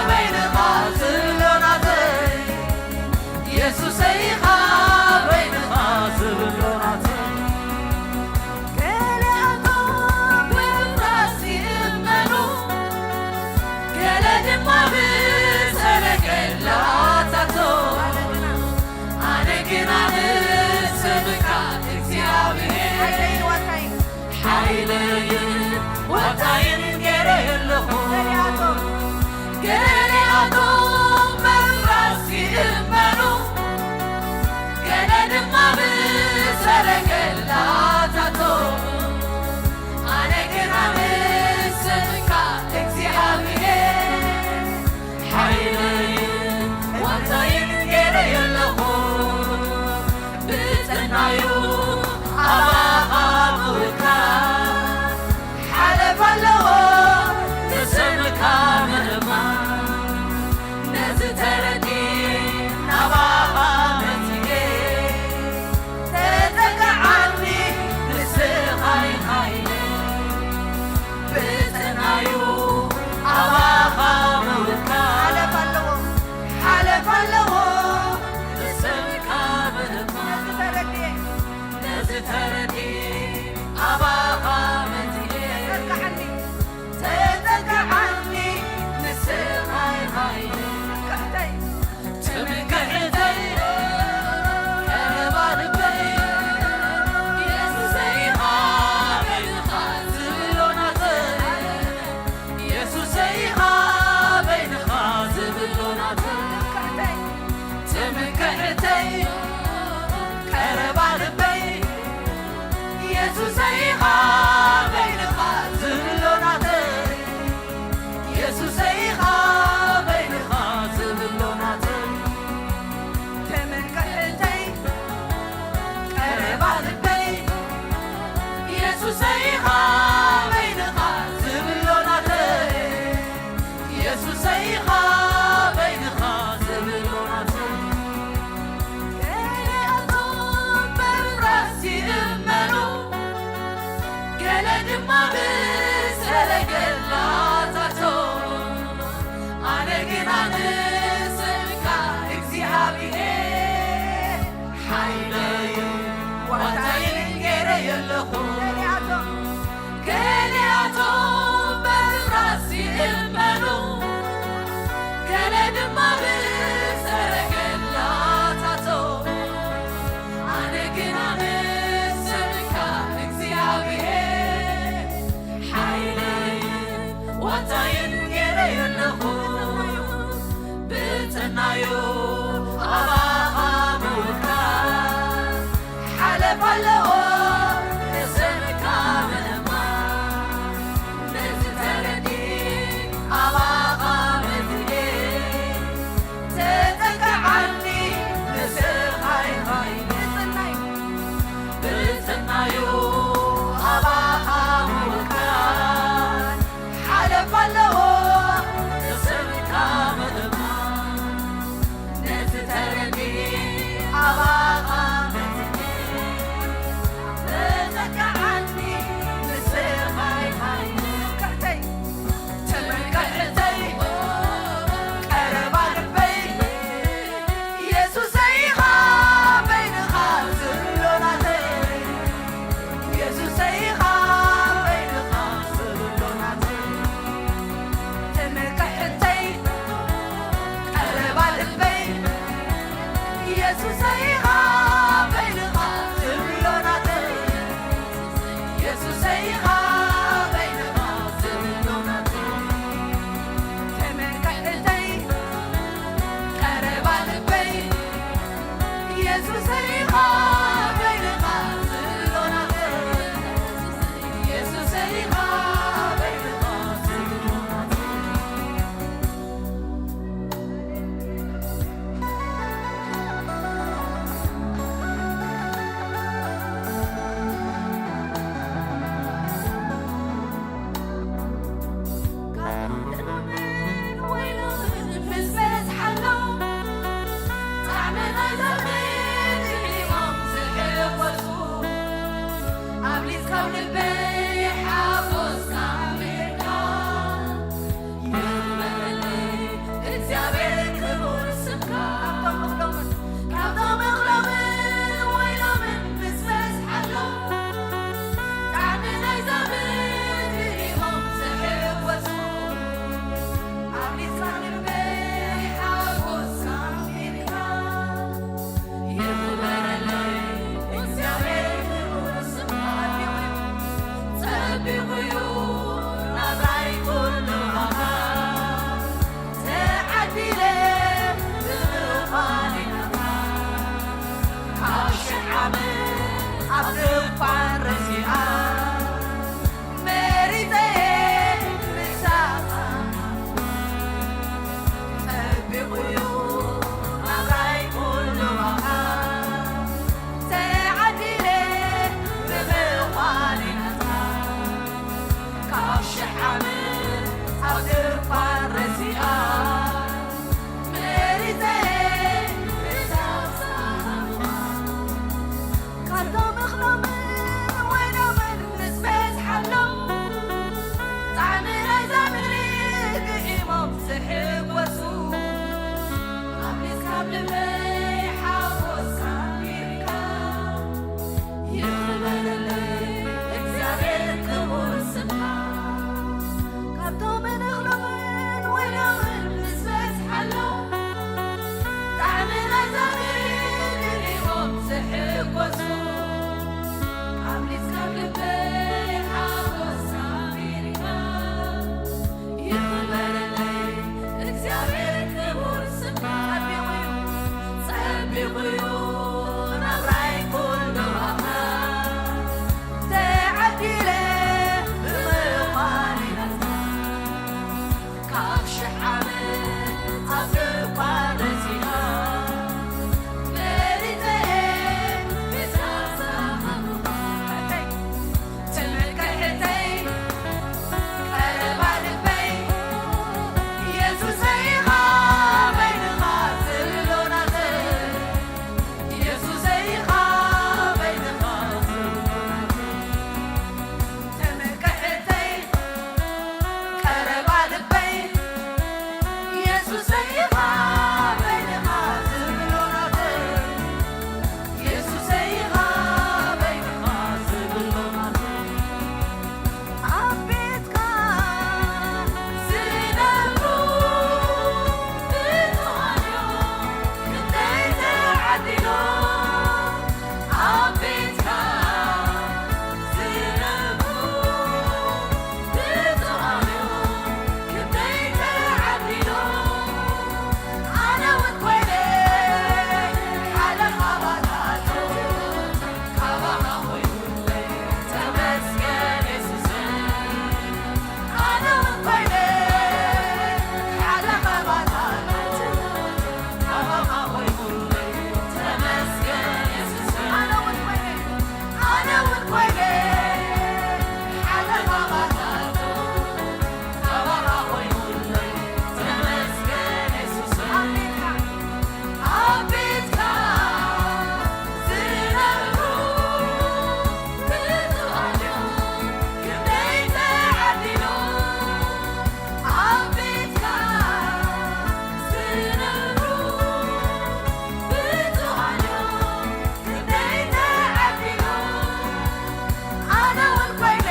በይንኻ ዝብሎ ናተይ፣ የሱሰይ ኢኻ በይንኻ ዝብሎ ናተይ። ገለኣቶም ብምፍራስ ይእመኑ፣ ገለ ድማ ብሰረገላታቶም። ኣነ ግና ንስምካ እግዚኣብሔር ሓይለይን ዋርካይን፣ ሓይለይን ዋርካይን ገይረ ኣለኹ። ገለኣቶም፣ ገለኣቶም ብምፍራስ ይእመኑ፣ ገለ ድማ ብሰረገላታቶም። ኣነ ግና ንስምካ እግዚኣብሔር ሓይለይን ዋርካይን ገይረ ኣለኹ። ብጽናዩ ኣባኻ ምውካል ሓለፍ ኣለዎ ንስምካ ምእማን። ነዚ ተረዲእ ናባኻ መጺኤ፣ ተጠግዓኒ ንስኻ ኢኻ ሓይለይ። ብጽናዩ ኣባኻ ምውካል ሓለፍ ኣለዎ፣ ሓለፍ ኣለዎ ንስምካ ምእማን። ነዚ ተረዲኤ፣ ነዚ ተረዲኤ ኣባኻ መጺኤ፣ ተጠግዓኒ፣ ተጠግዓኒ ንስኻ ኢኻ ሓይለይ። ትምክሕተይ፣ ትምክሕተይ፣ ቀረባ ልበይ፣ የሱሰይ ኢኻ በይንኻ ዝብሎ ናተይ፣ የሱሰይ ኢኻ በይንኻ ዝብሎ ናተይ። ትምክሕተይ፣ ቀረባ ልበይ፣ የሱሰይ ኢኻ በይንኻ ዝብሎ ናተይ፣ የሱሰይ ኢኻ በይንኻ ዝብሎ ናተይ። ትምክሕተይ፣ ቀረባ ልበይ፣ የሱሰይ ኢኻ በይንኻ ዝብሎ ናተይ፣ የሱሰይ ኢኻ በይንኻ ዝብሎ ናተይ። ገለኣቶም ብምፍራስ ይእመኑ፣ ገለ ድማ ብሰረገላታቶም። ኣነ ግና ንስምካ እግዚኣብሔር ሓይለይን ዋርካይን ገይረዮ ኣለኹ። ገሊኣቶም፣ ገሊኣቶም ብምፍራስ ይእመኑ፣ ገለ ድማ ብሰረገላታቶም። ኣነ ግና ንስምካ እግዚኣብሔር ሓይለይን ዋርካይን ገይረዮ ኣለኹ። ብጽናዩ ኣባኻ ምውካል ሓለፍ ኣለዎ ንስምካ ምእማን። ነዚ ተረዲእ ኣባኻ መጺኤ፣ ተጠግዓኒ ንስኻ ኢኻ ሓይለይ። ብጽናዩ ኣባኻ ምውካል ሓለፍ ኣለዎ ንስምካ ምእማን። ነዚ ፋረሲኣ መሪፀ ምሳኻ ጠቢቑ እዩ ናብራይ ኩሉ ዋጋ ተዓዲለ ብምዃነይ ናትካ ካብ ሽሕ ዓመት ኣብ ድንኳን ረሲኣ መሪፀ ምሳኻ ካብቶም እኽሎምን ወይኖምን ምስ በዝሓሎም ጣዕሚ ናይዛ ምድሪ ጥዒሞም ዝሕጎሱ ኣብሊስ ካብ ልበይ ሓጎስ ኣቢርካ ይኽበረለይ እግዚኣብሔር ክቡር ስምካ ካብቶም እኽሎምን ወይኖምን ምስ በዝሓሎም ጣዕሚ ናይዛ ምድሪ ጥዒሞም ዝሕጎሱ ኣብሊስ ካብ ልበይ ሓጎስ ኣቢርካ ይኽበረለይ እግዚኣብሔር ክቡር ስምካ ጸቢቑ እዩ ጸቢቑ እዩ ናብራይ ኩሉ ኣምላኽ ተዓዲለ ብምዃነይ ናትካ ካብ ሽሕ ዓመት ኣብ ድንኳን ረሲኣ መሪፀ ምሳኻ ምዃነይ ትምክሕተይ ቀረባ ልበይ የሱሰይ ኢኻ በይንኻ ዝብሎ ናተይ የሱሰይ ኢኻ በይንኻ ዝብሎ ናተይ ትምክሕተይ ቀረባ ልበይ የሱሰይ ኢኻ በይንኻ ዝብሎ ናተይ የሱሰይ ኢኻ በይንኻ ዝብሎ ናተይ ኣብ ቤትካ ዝነብሩ ብፁዓን እዮም ክንደይ ተዓዲሎም ኣብ ቤትካ ዝነብሩ ብፁዓን እዮም ክንደይ ተዓዲሎም ኣነ እውን ኮይነ ሓደ ካባታቶም ካባኻ ኮይኑለይ ተመስገን የሱሰይ ኣነ እውን ኮይነ ሓደ ካባታቶም ካባኻ ኮይኑለይ ተመስገን የሱሰይ ኣነ እውን ኮይነ ኣነ እውን ኮይነ ሓደ ካባታቶም ካባኻ ኮይኑለይ ተመስገን የሱሰይ ኣብ ቤትካ ኣብ ቤትካ ዝነብሩ ብፁዓን እዮም ክንደይ ተዓዲሎም ኣብ ቤትካ ዝነብሩ ብፁዓን እዮም ክንደይ ተዓዲሎም ኣነ እውን ኮይነ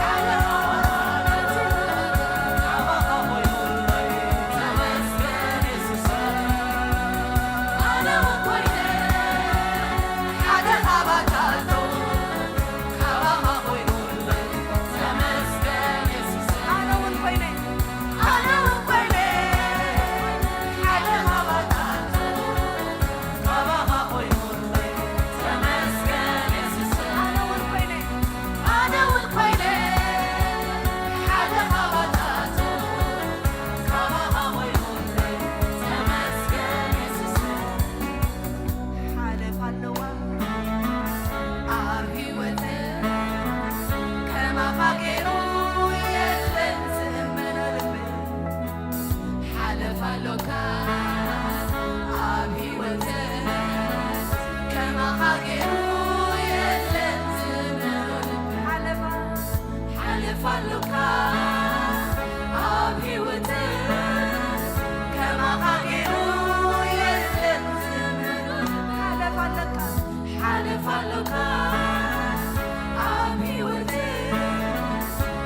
ሓደ ካባኻ ኮይኑለይ ተመስገን የሱሰይ ኣነ እውን ኮይነ ሓደ ካባታቶም ካባኻ ኮይኑለይ ተመስገን የሱሰይ ኣነ እውን ኮይነ ኣነ እውን ኮይነ ሓደ ካባታቶም ካባኻ ኮይኑለይ ተመስገን የሱሰይ ኣነ እውን ኮይነ ኣነ እውን ኮይነ ሓደ ካባታቶም ካባኻ ኮይኑለይ ተመስገን የሱሰይ ሓለፋ ኣለዋ ኣብ ህይወተይ ከማኻ ገይሩ የለን ዝእመኖ ልበይ ሓለፋ ኣሎካ ኣብ ህይወተይ ከማኻ ገይሩ የለን ዝእመኖ ልበይ ሓለፋ ሓለፋ ኣሎካ ኣብ ህይወተይ ከማኻ ገይሩ የለን ዝእመኖ ልበይ ሓለፋ ኣሎካ ሓለፋ ኣሎካ ኣብ ህይወተይ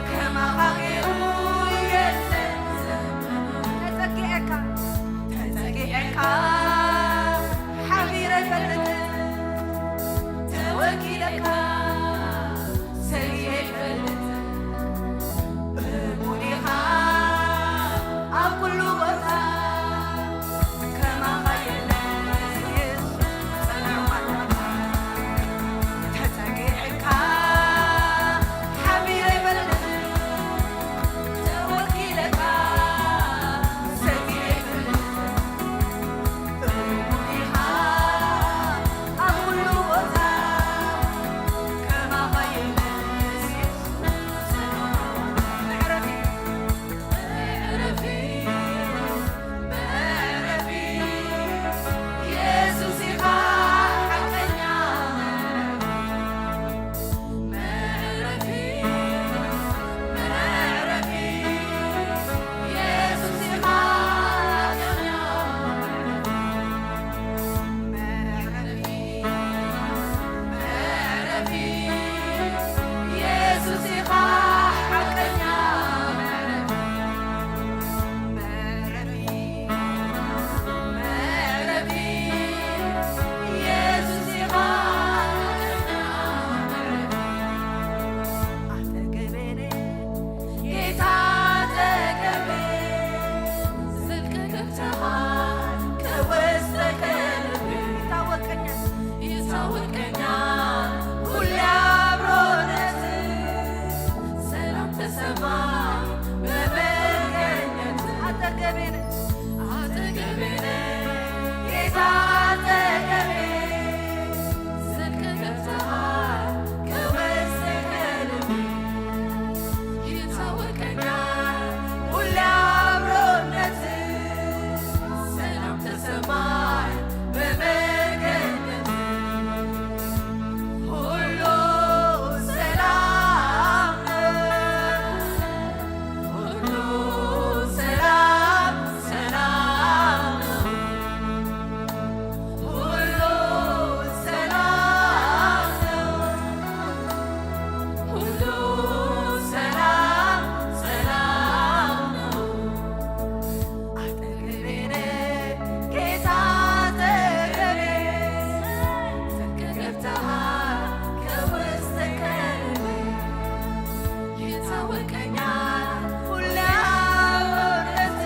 ከማኻ ገይሩ የለን ተጸጊዐካ ጌታ አጠገቤ፣ ጽድቅ ገብተሃል ከውስጥ ከልቤ። ይታወቀኛል ሁሌ አብሮነት፣ ሰላም ተሰማኝ በመገኘት። ሁሉ ሰላም ነው። ሁሉ ሰላም ሰላም ነው። ሁሉ ሰላም ነው። ሁሉ ሰላም ሰላም ነው። አጠገቤ ነህ ጌታ አጠገቤ፣ ጽድቅ ገብተሃል ከውስጥ ከልቤ። ይታወቀኛል ሁሌ አብሮነት፣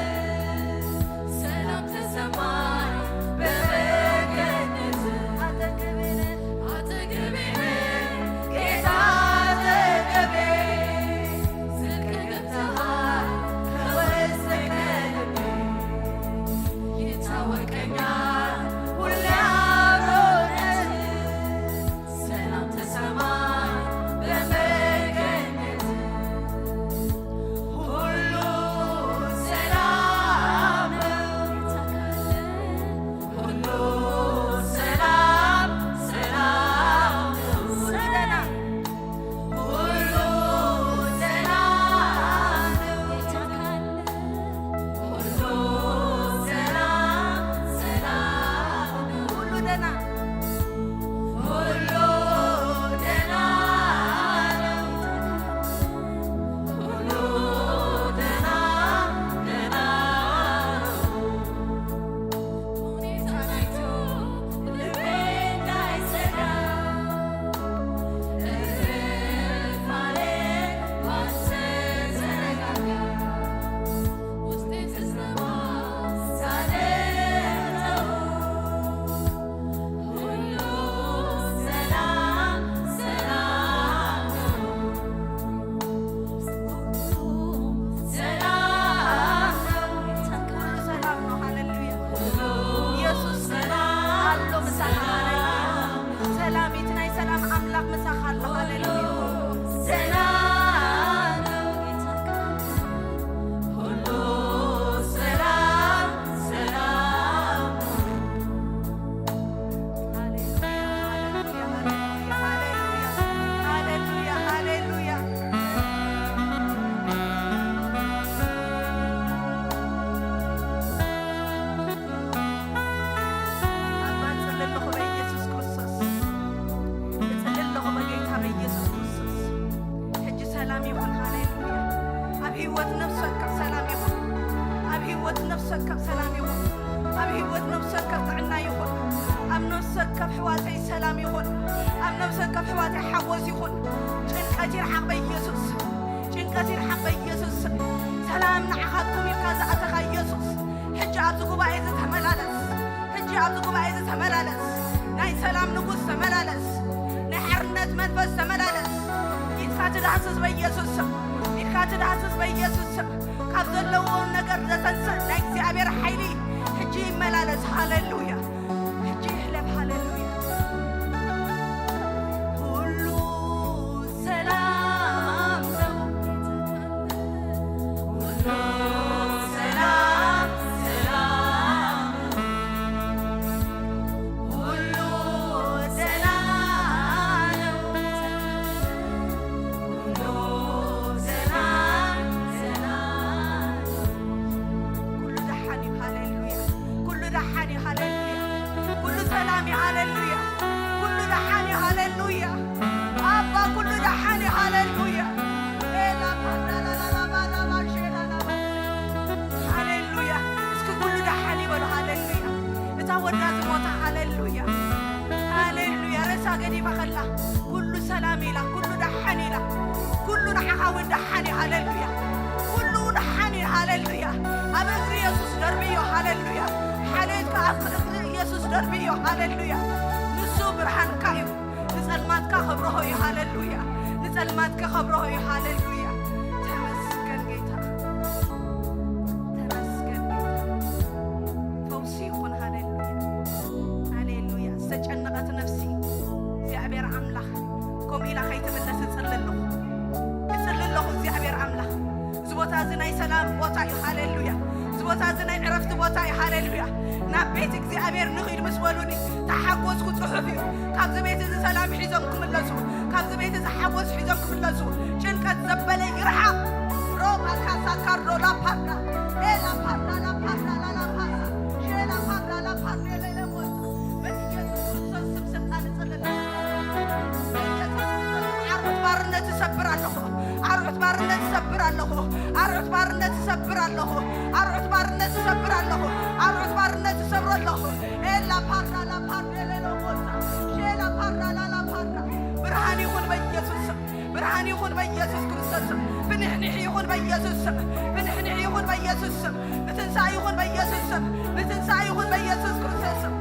ሰላም ተሰማኝ በመገኘት። አጠገቤ ነህ፣ አጠገቤ ነህ ጌታ አጠገቤ፣ ጽድቅ ገብተሃል ከውስጥ ከልቤ። ይታወቀኛል ሁሌ አብሮነት፣ ሰላም ተሰማኝ በመገኘት። ሁሉ ሰላም ነው። ሁሉ ሰላም ሰላም ነው። ሁሉ ደህና ነው። ሁሉ ሰላም ሰላም ነው። ሁሉ ደህና፣ ሁሉ ደህና ነው። ሁሉ ደህና፣ ደህና ነው። ሁኔታን አይቶ ልቤ እንዳይሰጋ፣ እልፍ አለ ባንተ ተረጋጋ። ውስጤ ተስማማ ሳደምጠው፣ ሁሉ ሰላም ሰላም ነው። ሰላም ነው። ሁሉ ሰላም ነው። ሃሌሉያ። ኢየሱስ ኣሎ ምሳኻ። ሃሌሉያ። ሰላም፣ እቲ ናይ ሰላም ኣምላኽ ምሳኻ ኣሎ። ሃሌሉያ። ሰላም ነው። ሁሉ ሰላም ሰላም ነው። ሃሌሉያ፣ ሃሌሉያ፣ ሃሌሉያ፣ ሃሌሉያ፣ ሃሌሉያ። ኣባ፣ እጽሊ ኣለኹ በኢየሱስ ክርስቶስ። እጽሊ ኣለኹ በጌታ በኢየሱስ ክርስቶስ። ሕጂ ሰላም ይኹን። ሃሌሉያ። ኣብ ህይወት ነፍሲ ወከፍ ሰላም ይኹን። ኣብ ህይወት ነፍሲ ወከፍ ሰላም ይኹን። ኣብ ህይወት ነፍሲ ወከፍ ጥዕና ይኹን። ኣብ ነፍሲ ወከፍ ኣሕዋተይ ሰላም ይኹን። ኣብ ነፍሲ ወከፍ ኣሕዋተይ ሓጎስ ይኹን። ጭንቀት ይርሓቕ በኢየሱስ። ጭንቀት ይርሓቕ በኢየሱስ። ሰላም ንዓኻትኩም ኢልካ ዝኣተኻ ኢየሱስ፣ ሕጂ ኣብዚ ጉባኤ እዚ ተመላለስ። ሕጂ ኣብዚ ጉባኤ እዚ ተመላለስ። ናይ ሰላም ንጉስ ተመላለስ። ናይ ሓርነት መንፈስ ተመላለስ። ኢድካ ትዳህስስ በኢየሱስ ስም። ኢድካ ትዳህስስ በኢየሱስ ስም። ካብ ዘለዎም ነገር ዘተንስእ ናይ እግዚኣብሔር ሓይሊ ሕጂ ይመላለስ። ሃሌሉያ። ሕጂ ይሕለፍ። ሃሌሉያ። ሁሉ ሰላም ነው። ሁሉ ሰላም፣ ሰላም ነው። ሁሉ ደህና ነው። ሁሉ ሰላም፣ ሰላም ነው። ኩሉ ደሓን እዩ። ሃሌሉያ። ኩሉ ደሓን እዩ። ሃሌሉያ። ኩሉ ሰላም እዩ። ሃሌሉያ። ኩሉ ደሓን እዩ። ሃሌሉያ። ኣባ፣ ኩሉ ደሓን እዩ። ሃሌሉያ። ኤላ ፓንዳላላባራባሼላላባ። ሃሌሉያ። እስኪ ኩሉ ደሓን ይበሉ። ሃሌሉያ። እታ ወዳ ዝሞታ፣ ሃሌሉያ። ሃሌሉያ። ሬሳ ገዲፋ ከላ፣ ኩሉ ሰላም ኢላ፣ ኩሉ ደሓን ኢላ፣ ኩሉ ንዓኻ እውን ደሓን እዩ። ሃሌሉያ። ኩሉ ደሓን እዩ። ሃሌሉያ። ኣብ እግሪ የሱስ ደርብዮ። ሃሌሉያ። ሓልዮትካ ኣብ እግሪ የሱስ ደርብዮ። ሃሌሉያ። ንሱ ብርሃንካ እዩ። ንጸልማትካ ከብርሆ እዩ። ሃሌሉያ። ንጸልማትካ ከብርሆ እዩ። ሃሌሉያ። ተመስገን ጌታ። ተመስገን ጌታ። ናይ ሰላም ቦታ እዩ። ሃሌሉያ። እዚ ቦታ እዚ ናይ ዕረፍቲ ቦታ እዩ። ሃሌሉያ። ናብ ቤት እግዚኣብሔር ንኺድ ምስ በሉኒ፣ ተሓጎስኩ። ጽሑፍ እዩ። ካብዚ ቤት እዚ ሰላም ሒዞም ክምለሱ፣ ካብዚ ቤት እዚ ሓጎስ ሒዞም ክምለሱ፣ ጭንቀት ዘበለ ይርሓቕ። ሮባ ካሳ ካርዶ ላፓርዳ፣ ኤ ላፓርዳ፣ ላፓርዳ፣ ላላፓሳ፣ ሼ ላፓርዳ፣ ላፓርዳ፣ ሌሌ ቦታ። በኢየሱስ ክርስቶስ ስም ስልጣን እጽልል። በኢየሱስ ክርስቶስ ዓርዑት ባርነት እሰብር ኣለኹ። ዓርዑት ባርነት እሰብር ኣለኹ። ዓርዑት ባርነት እሰብር ኣለኹ። ዓርዑት ባርነት እሰብር ኣለኹ። ዓርዑት ባርነት እሰብር ኣለኹ። ኤላ ፓራ ላ ፓራ ሌሎ ቦታ። ሼላ ፓራ ላ ላ ፓራ። ብርሃን ይኹን በኢየሱስ ስም። ብርሃን ይኹን በኢየሱስ ክርስቶስ ስም። ብንሕንሕ ይኹን በኢየሱስ ስም። ብንሕንሕ ይኹን በኢየሱስ ስም። ብትንሳኤ ይኹን በኢየሱስ ስም። ብትንሳኤ ይኹን በኢየሱስ ክርስቶስ ስም።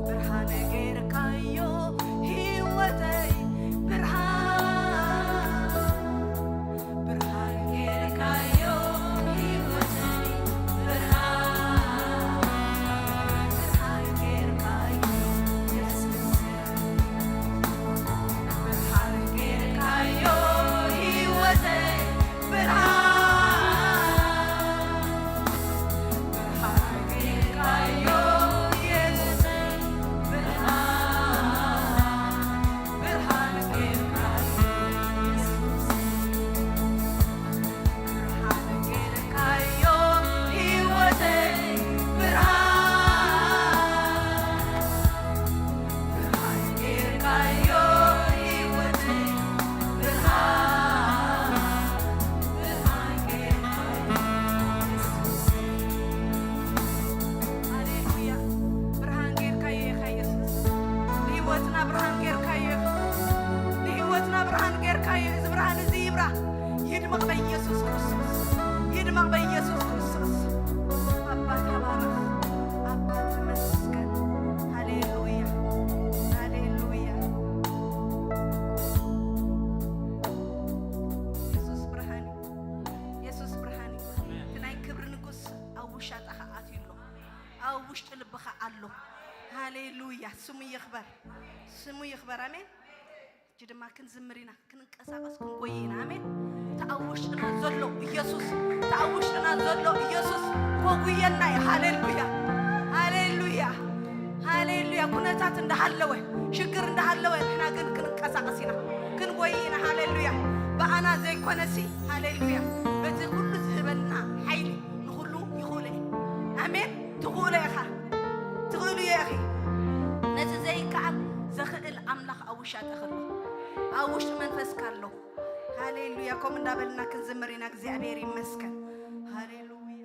ብርሃን ጌርካዮ ህይወተይ ብርሃን፣ ብርሃን ጌርካዮ ህይወተይ ብርሃን፣ ብርሃን ጌርካዮ የሱስ፣ ብርሃን ጌርካዮ ህይወተይ ብርሃን፣ ብርሃን ጌርካዮ የሱስ፣ ብርሃን፣ ብርሃን ጌርካዮ የሱስ፣ ብርሃን ጌርካዮ ህይወተይ ብርሃን፣ ብርሃን ጌርካዮ ህይወተይ ብርሃን፣ ብርሃን ጌርካዮ የሱስ። ሃሌሉያ። ብርሃን ጌርካዮ ኢኻ የሱስ። ንህይወትና ብርሃን ጌርካዮ ኢኻ። ንህይወትና ብርሃን ጌርካዮ። እዚ ብርሃን እዚ ይብራህ። ይድመቕ በኢየሱስ ክርስቶስ። ይድመቕ በኢየሱስ ክርስቶስ። ኣባ ተባረኽ። ኣባ ተመስገን። ሃሌሉያ። ሃሌሉያ። የሱስ ብርሃን እዩ። የሱስ ብርሃን እዩ። እቲ ናይ ክብሪ ንጉስ ኣብ ውሻጣኻ ኣትዩ ኣሎ። ኣብ ውሽጢ ልብኻ ኣሎ። ሃሌሉያ። ስሙ ይኽበር። ስሙ ይኽበር። ኣሜን። እጂ ድማ ክንዝምር ኢና፣ ክንንቀሳቐስ፣ ክንጎይ ኢና። ኣሜን። እቲ ኣብ ውሽጥና ዘሎ ኢየሱስ፣ እቲ ኣብ ውሽጥና ዘሎ ኢየሱስ ከጉየና እዩ። ሃሌሉያ። ሃሌሉያ። ሃሌሉያ። ኩነታት እንዳሃለወ፣ ሽግር እንዳሃለወ፣ ንሕና ግን ክንንቀሳቐስ ኢና፣ ክንጎይ ኢና። ሃሌሉያ። ብኣና ዘይኮነሲ፣ ሃሌሉያ፣ በቲ ኩሉ ዝህበና ሓይሊ ንኹሉ ይኽእሎ እዩ። ኣሜን። ትኽእሎ ኢኻ። ትኽእሉ ኢኺ። ነቲ ዘይከኣል ዘኽእል ኣምላኽ ኣብ ውሻጠ ከሎ፣ ኣብ ውሽጢ መንፈስካ ኣሎ። ሃሌሉያ። ከምኡ እንዳበልና ክንዝምር ኢና። እግዚኣብሔር ይመስገን። ሃሌሉያ።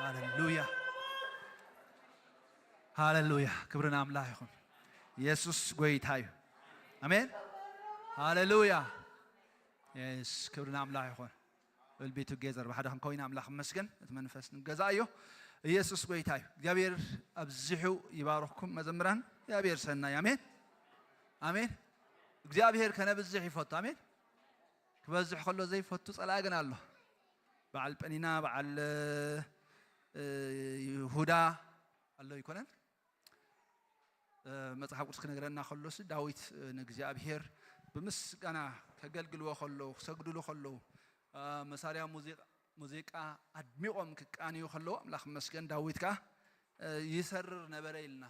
ሃሌሉያ፣ ሃሌሉያ። ክብሪ ንኣምላኽ ይኹን። ኢየሱስ ጎይታ እዩ። ኣሜን። ሃሌሉያ። የስ፣ ክብሪ ንኣምላኽ ይኹን። We'll be together። ብሓደ ክንከውን ኣምላኽ ይመስገን። እቲ መንፈስ ንገዛእ እዮ። ኢየሱስ ጎይታ እዩ። እግዚኣብሔር ኣብዚሑ ይባርኽኩም መዘምራን። እግዚኣብሔር ሰናይ። ኣሜን። ኣሜን። እግዚኣብሔር ከነብዝሕ ይፈቱ። ኣሜን። ክበዝሕ ከሎ ዘይፈቱ ጸላኢ ግን ኣሎ። በዓል ጴኒና፣ በዓል፣ እ፣ ይሁዳ ኣሎ ኣይኮነን? እ፣ መጽሓፍ ቅዱስ ክነግረና ከሎስ ዳዊት፣ እ፣ ንእግዚኣብሔር ብምስጋና ከገልግልዎ ከለዉ፣ ክሰግድሉ ከለዉ፣ እ፣ መሳርያ ሙዚቃ፣ ሙዚቃ ኣድሚቖም ክቃንዩ ከለዉ፣ ኣምላኽ ይመስገን፣ ዳዊት ከኣ፣ እ፣ ይሰርር ነበረ ኢልና።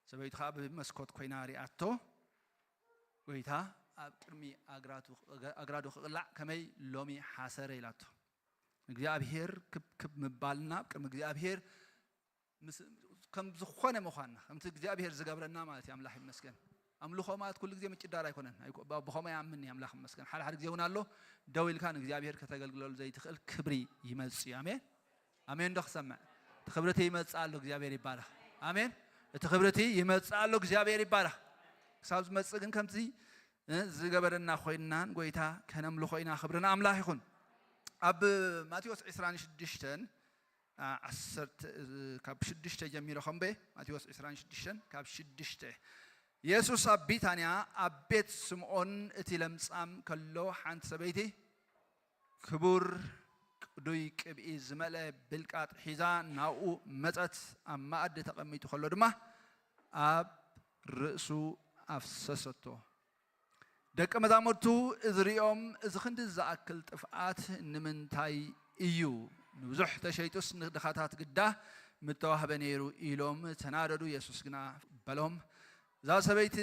ሰበይቱ ኸኣ ብመስኮት ኮይና ሪኣቶ፣ ጎይታ ኣብ ቅድሚ ኣግራቱ፣ ኣግራዱ ክቕላዕ ከመይ ሎሚ ሓሰረ ኢላቶ። እግዚኣብሔር ክብ ክብ ምባልና ኣብ ቅድሚ እግዚኣብሔር ምስ፣ ከም ዝኾነ ምዃንና፣ ከምቲ እግዚኣብሔር ዝገብረና ማለት እዩ። ኣምላኽ ይመስገን። ኣምልኾ ማለት ኩሉ ግዜ ምጭዳር ኣይኮነን። ኣይኮ-፣ ብ-፣ ብኸምኡ ይኣምን እዩ ኣምላኽ ይመስገን። ሓደ ሓደ ግዜ እውን ኣሎ፣ ደው ኢልካ ንእግዚኣብሔር ከተገልግለሉ ዘይትኽእል ክብሪ ይመጽእ እዩ። ኣሜን። ኣሜን ዶ ክሰምዕ? እቲ ክብሪ እቲ ይመጽእ ኣሎ፣ እግዚኣብሔር ይባረኽ። ኣሜን። እቲ ክብሪ እቲ ይመጽእ ኣሎ፣ እግዚኣብሔር ይባረኽ። ክሳብ ዝመጽእ ግን ከምቲ፣ እ፣ ዝገበረና ኮይንና ንጎይታ ከነምልኾ ኢና። ክብሪ ንኣምላኽ ይኹን። ኣብ ማቴዎስ ዕስራን ሽዱሽተን፣ ዓ-፣ ዓሰርተ፣ እ፣ ካብ ሽዱሽተ ጀሚረ ከንበ፣ ማቴዎስ ዕስራን ሽዱሽተን ካብ ሽዱሽተ። የሱስ ኣብ ቢታንያ ኣብ ቤት ስምዖን እቲ ለምጻም ከሎ ሓንቲ ሰበይቲ ክቡር ቅዱይ ቅብኢ ዝመልአ ብልቃጥ ሒዛ ናብኡ መጸት፣ ኣብ መኣዲ ተቐሚጡ ከሎ ድማ ኣብ ርእሱ ኣፍሰሰቶ። ደቀ መዛሙርቱ እዚ ሪኦም፣ "እዚ ክንዲ ዝኣክል ጥፍኣት ንምንታይ እዩ? ንብዙሕ ተሸይጡስ ንድኻታት ግዳ ምተዋህበ ነይሩ" ኢሎም ተናደዱ። የሱስ ግና በሎም፣ "እዛ ሰበይቲ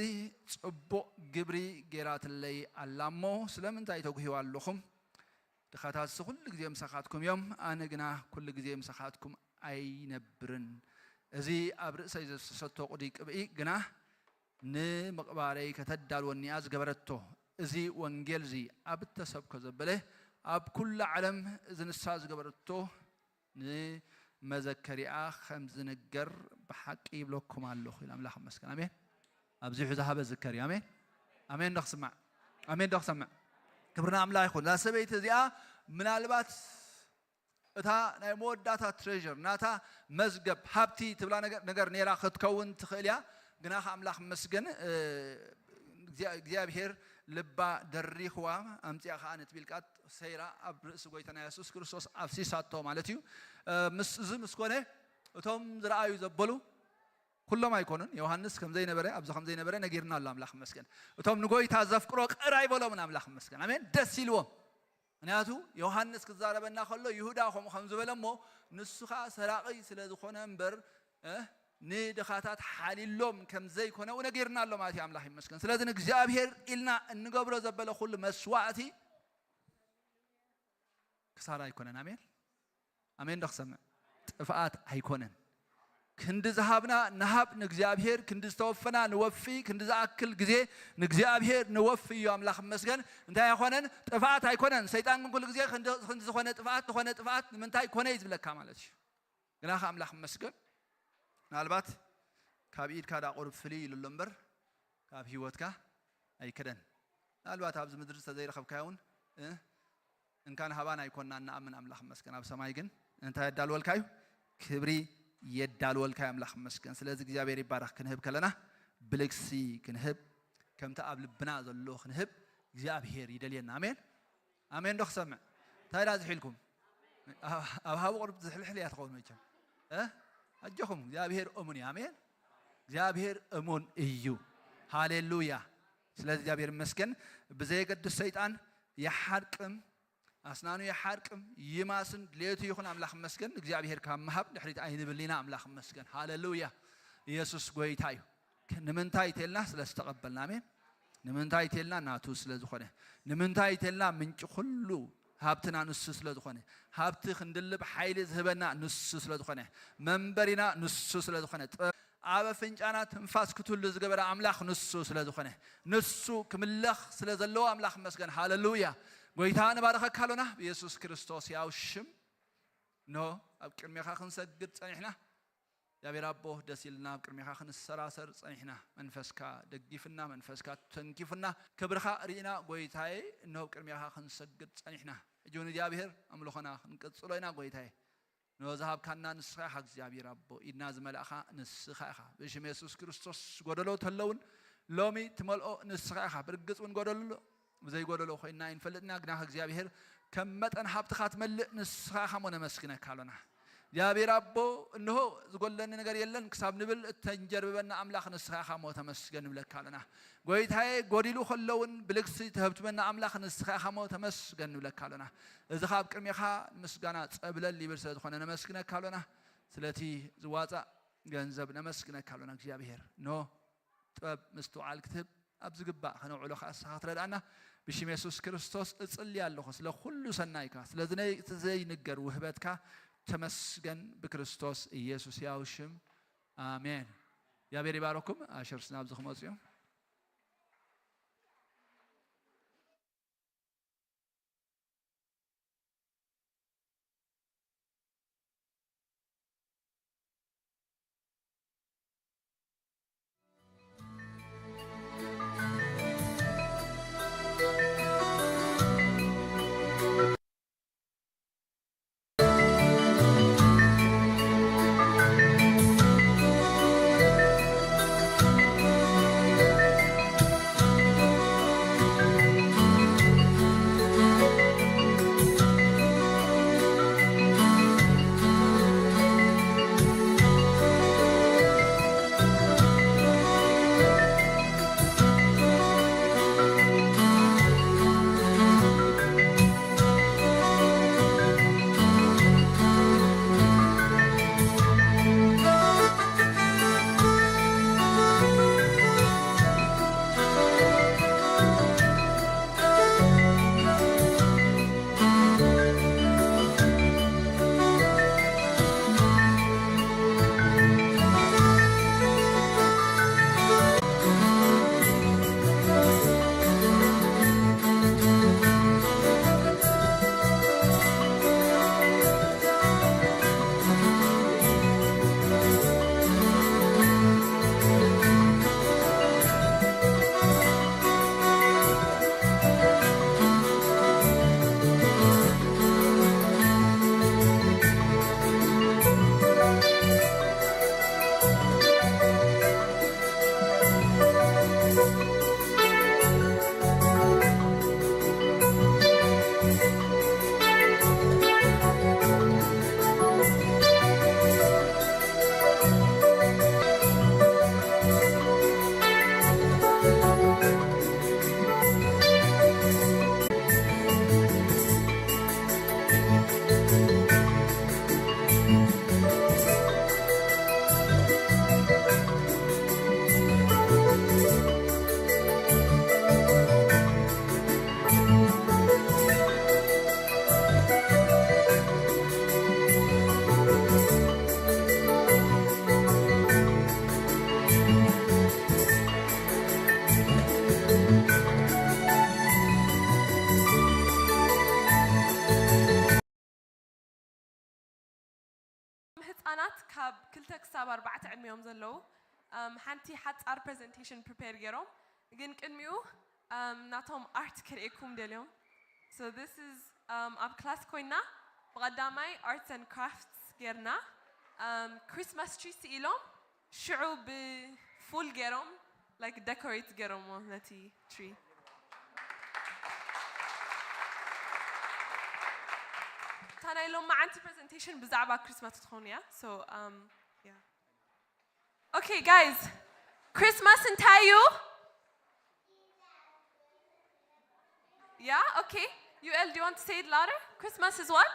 ጽቡቕ ግብሪ ገይራትለይ ኣላ እሞ፣ ስለምንታይ ተጉህዩ ኣለኹም? ድኻታትሲ ኩሉ ግዜ ምሳኻትኩም እዮም፣ ኣነ ግና ኩሉ ግዜ ምሳኻትኩም ኣይነብርን። እዚ ኣብ ርእሰይ ዘፍሰሰቶ ቅዱይ ቅብኢ ግና ንምቕባረይ ከተዳልወኒ እያ ዝገበረቶ። እዚ ወንጌል እዚ ኣብ እተሰብኮ ዘበለ ኣብ ኩሉ ዓለም እዚ ንሳ ዝገበረቶ ንመዘከሪኣ ከም ዝንገር ብሓቂ ይብለኩም ኣለኹ" ኢሉ ኣምላኽ ይመስገን። ኣሜን። ኣብዚሑ ዝሃበ ዝከር እዩ። ኣሜን። ኣሜን ዶ ክስማዕ? ኣሜን ዶ ክሰምዕ? ክብሪ ንኣምላኽ ይኹን። እዛ ሰበይቲ እዚኣ ምናልባት እታ ናይ መወዳእታ ትሬዥር፣ ናታ መዝገብ ሃብቲ ትብላ ነገር፣ ነገር ነይራ ክትከውን ትኽእል እያ። ግና ከ ኣምላኽ መስገን፣ እ፣ እግዚኣብ-፣ እግዚኣብሔር ልባ ደሪኽዋ፣ ኣምጺኣ ከኣ ነቲ ቢልቃጥ ሰይራ ኣብ ርእሲ ጎይታና የሱስ ክርስቶስ ኣፍሲሳቶ ማለት እዩ። እ፣ ምስ፣ እዚ ምስ ኮነ፣ እቶም ዝረኣዩ ዘበሉ ኩሎም ኣይኮኑን። ዮሃንስ ከም ዘይነበረ፣ ኣብዚ ከም ዘይነበረ ነጊርና ኣሎ፣ ኣምላኽ መስገን። እቶም ንጎይታ ዘፍቅሮ ቅር ኣይበሎምን፣ ኣምላኽ መስገን። ኣሜን። ደስ ኢልዎም። ምክንያቱ ዮሃንስ ክዛረበና ከሎ ይሁዳ ከምኡ ከም ዝበለ እሞ ንሱ ኸዓ ሰራቒ ስለ ዝኾነ እምበር፣ እ፣ ንድኻታት ሓሊሎም ከም ዘይኮነ እውን ነጊርና ኣሎ ማለት እዩ። ኣምላኽ ይመስገን። ስለዚ ንእግዚኣብሔር ኢልና እንገብሮ ዘበለ ኩሉ መስዋዕቲ ክሳራ ኣይኮነን። ኣሜን። ኣሜን ዶ ክሰምዕ? ጥፍኣት ኣይኮነን። ክንዲ ዝሃብና ንሃብ ንእግዚኣብሔር፣ ክንዲ ዝተወፈና ንወፊ፣ ክንዲ ዝኣክል ግዜ ንእግዚኣብሔር ንወፊ እዩ። ኣምላኽ ይመስገን። እንታይ ኣይኮነን? ጥፍኣት ኣይኮነን። ሰይጣን ግን ኩሉ ግዜ ክንዲ፣ ክንዲ ዝኾነ ጥፍኣት፣ ዝኾነ ጥፍኣት ንምንታይ ኮነ እዩ ዝብለካ ማለት እዩ። ግና ከ ኣምላኽ ይመስገን። ምናልባት ካብ ኢድካ ዳ ቁሩብ ፍልይ ኢሉ ኣሎ እምበር ካብ ህይወትካ ኣይክደን። ምናልባት ኣብዚ ምድሪ ዝተዘይረኸብካዮ እውን፣ እ፣ እንካን ሃባን ኣይኮንና እንኣምን፣ ኣምላኽ ይመስገን። ኣብ ሰማይ ግን እንታይ የዳልወልካ እዩ? ክብሪ የዳልወልካ እዩ፣ ኣምላኽ ይመስገን። ስለዚ እግዚኣብሔር ይባረኽ። ክንህብ ከለና ብልግሲ ክንህብ፣ ከምቲ ኣብ ልብና ዘሎ ክንህብ እግዚኣብሔር ይደልየና። ኣሜን። ኣሜን ዶ ክሰምዕ? እንታይ ዳ ዝሒልኩም? ኣብ፣ ኣብ ሃቡ ቁሩብ ዝሕልሕል እያ ትኸውን መቸም። እ? ኣጆኹም፣ እግዚኣብሔር እሙን እዩ። ኣሜን። እግዚኣብሔር እሙን እዩ። ሃሌሉያ። ስለዚ እግዚኣብሔር ይመስገን። ብዘየገድስ ሰይጣን ይሓርቅም፣ ኣስናኑ ይሓርቅም፣ ይማስን፣ ድሌቱ ይኹን፣ ኣምላኽ ይመስገን። እግዚኣብሔር ካብ ምሃብ ድሕሪት ኣይንብል ኢና፣ ኣምላኽ ይመስገን። ሃሌሉያ። ኢየሱስ ጎይታ እዩ። ንምንታይ ተልና? ስለ ዝተቐበልና። ኣሜን። ንምንታይ ተልና? ናቱ ስለ ዝኾነ። ንምንታይ ተልና? ምንጪ ኩሉ ሃብትና ንሱ ስለ ዝኾነ። ሃብቲ ክንድልብ ሓይሊ ዝህበና ንሱ ስለ ዝኾነ። መንበሪና ንሱ ስለ ዝኾነ። ጥበብ ኣብ ኣፍንጫና ትንፋስ ክትህሉ ዝገበረ ኣምላኽ ንሱ ስለ ዝኾነ። ንሱ ክምለኽ ስለ ዘለዎ ኣምላኽ ይመስገን። ሃሌሉያ። ጎይታ ንባረኸካ ኣሎና ብኢየሱስ ክርስቶስ ያው ሽም። እንሆ ኣብ ቅድሜኻ ክንሰግድ ጸኒሕና። እግዚኣብሔር ኣቦ ደስ ኢልና ኣብ ቅድሜኻ ክንሰራሰር ጸኒሕና። መንፈስካ ደጊፍና፣ መንፈስካ ተንኪፉና፣ ክብርኻ ርኢና ጎይታዬ፣ እንሆ ኣብ ቅድሜኻ ክንሰግድ ጸኒሕና። ሕጂ እውን እግዚኣብሔር ኣምልኾና ክንቅጽሎ ኢና ጎይታዬ። ንዝሃብካና ንስኻ ኢኻ እግዚኣብሔር ኣቦ፣ ኢድና ዝመላእኻ ንስኻ ኢኻ። ብሽም የሱስ ክርስቶስ ጎደሎ ተለውን ሎሚ ትመልኦ ንስኻ ኢኻ። ብርግጽ እውን ጎደሎ ብዘይጎደሎ ኮይና ኣይንፈልጥና፣ ግና እግዚኣብሔር ከም መጠን ሃብትኻ ትመልእ ንስኻ ኢኻ እሞ ነመስግነካ ኣሎና። እግዚኣብሔር ኣቦ እንሆ ዝጎለኒ ነገር የለን ክሳብ ንብል እተንጀርብበና ኣምላኽ ንስኻ ኢኻ እሞ ተመስገን ንብለካ ኣሎና። ጎይታዬ ጎዲሉ ከሎ እውን ብልግሲ ተህብትበና ኣምላኽ ንስኻ ኢኻ እሞ ተመስገን ንብለካ ኣሎና። እዚ ካብ ቅድሜኻ ምስጋና ጸብለል ይብል ስለ ዝኾነ ነመስግነካ ኣሎና። ስለቲ ዝዋጻእ ገንዘብ ነመስግነካ ኣሎና እግዚኣብሔር። ኖ ጥበብ ምስትውዓል ክትህብ ኣብ ዝግባእ ከነውዕሎ ከኣ ንስኻ ክትረድኣና ብሽም የሱስ ክርስቶስ እጽሊ ኣለኹ። ስለ ኩሉ ሰናይካ፣ ስለ ዝነይ-፣ እቲ ዘይንገር ውህበትካ ተመስገን ብክርስቶስ ኢየሱስ ያው ሽም ኣሜን። እግዚኣብሔር ይባረኩም። ኣሸርስ ናብዚ ክመጹ እዮም። ህጻናት ካብ ክልተ ክሳብ ኣርባዕተ ዕድሚኦም ዘለዉ፣ እም፣ ሓንቲ ሓጻር ፕሬዘንቴሽን ፕሪፔር ገይሮም፣ ግን ቅድሚኡ፣ እም፣ ናቶም ኣርት ክርእየኩም ደልዮም። So this is፣ እም፣ ኣብ ክላስ ኮይና ብቐዳማይ ኣርትስ ኤንድ ክራፍትስ ጌርና፣ እም፣ ክሪስማስ ትሪ ስኢሎም ሽዑ ብፉል ገይሮም፣ like፣ ደኮሬት ገይሮሞ ነቲ ትሪ። እታ ናይ ሎማዓንቲ ፕሬዘንቴሽን ብዛዕባ ክሪስማስ ትኸውን እያ። So, um, yeah. Okay, guys. ክሪስማስ እንታይ እዩ? Yeah, okay. ዩኤል, do you want to say it louder? Christmas is what?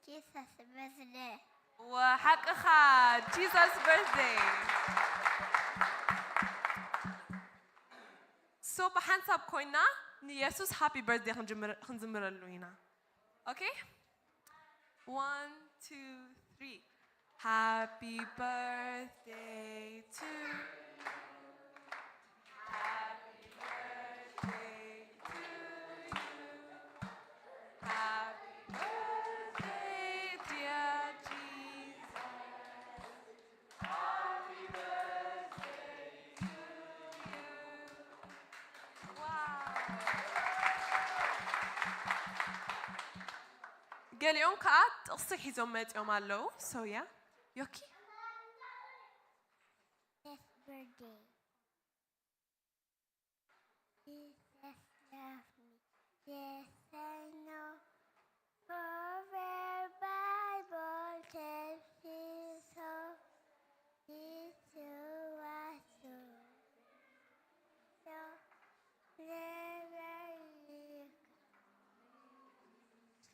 Jesus' birthday. ወሓቅኻ፣ Jesus' birthday. So ብሓንሳብ ኮይና ንየሱስ ሃፒ በርዝደይ ክንጅምር-፣ ክንዝምረሉ ኢና። Okay? One, two, three. Happy birthday to you. Happy birthday to you. Happy birthday, dear ገሊኦም ከዓ ጥቕሲ ሒዞም መፂኦም ኣለዉ። ሰውያ ዮኪ። Happy birthday. Jesus loved me. Yes, I know. For the Bible tells me so. It's true, I so. So, never you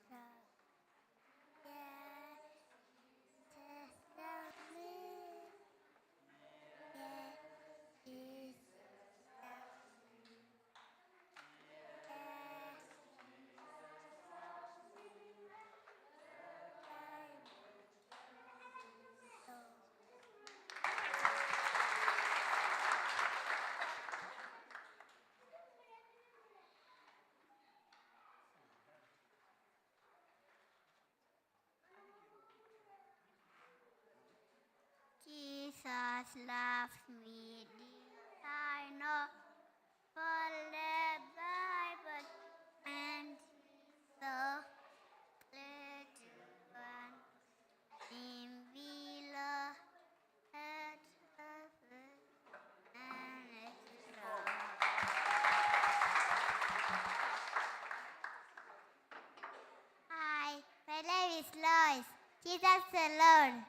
come. Jesus loves me, this I know, for the Bible and so let one in below at the and it's Hi, my name is Lois. Jesus the Lord.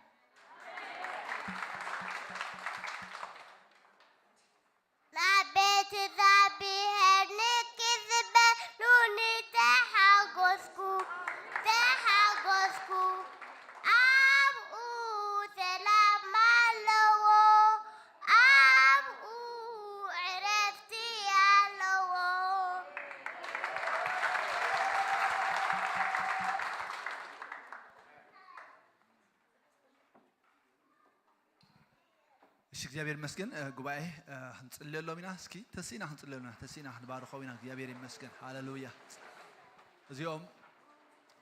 ላቤት እግዚኣብሔር ንኪ ዝበሉኒ ተሓጎስኩ፣ ተሓጎስኩ። ኣብኡ ሰላም ኣለዎ፣ ኣብኡ ዕረፍቲ ኣለዎ። እሺ፣ እግዚኣብሔር ይመስገን። እ፣ ጉባኤ፣ እ፣ ክንጽልየሎም ኢና። እስኪ ተሲእና ክንጽልየሎም ኢና። ተሲእና ክንባርኾም ኢና። እግዚኣብሔር ይመስገን። ሃሌሉያ። እዚኦም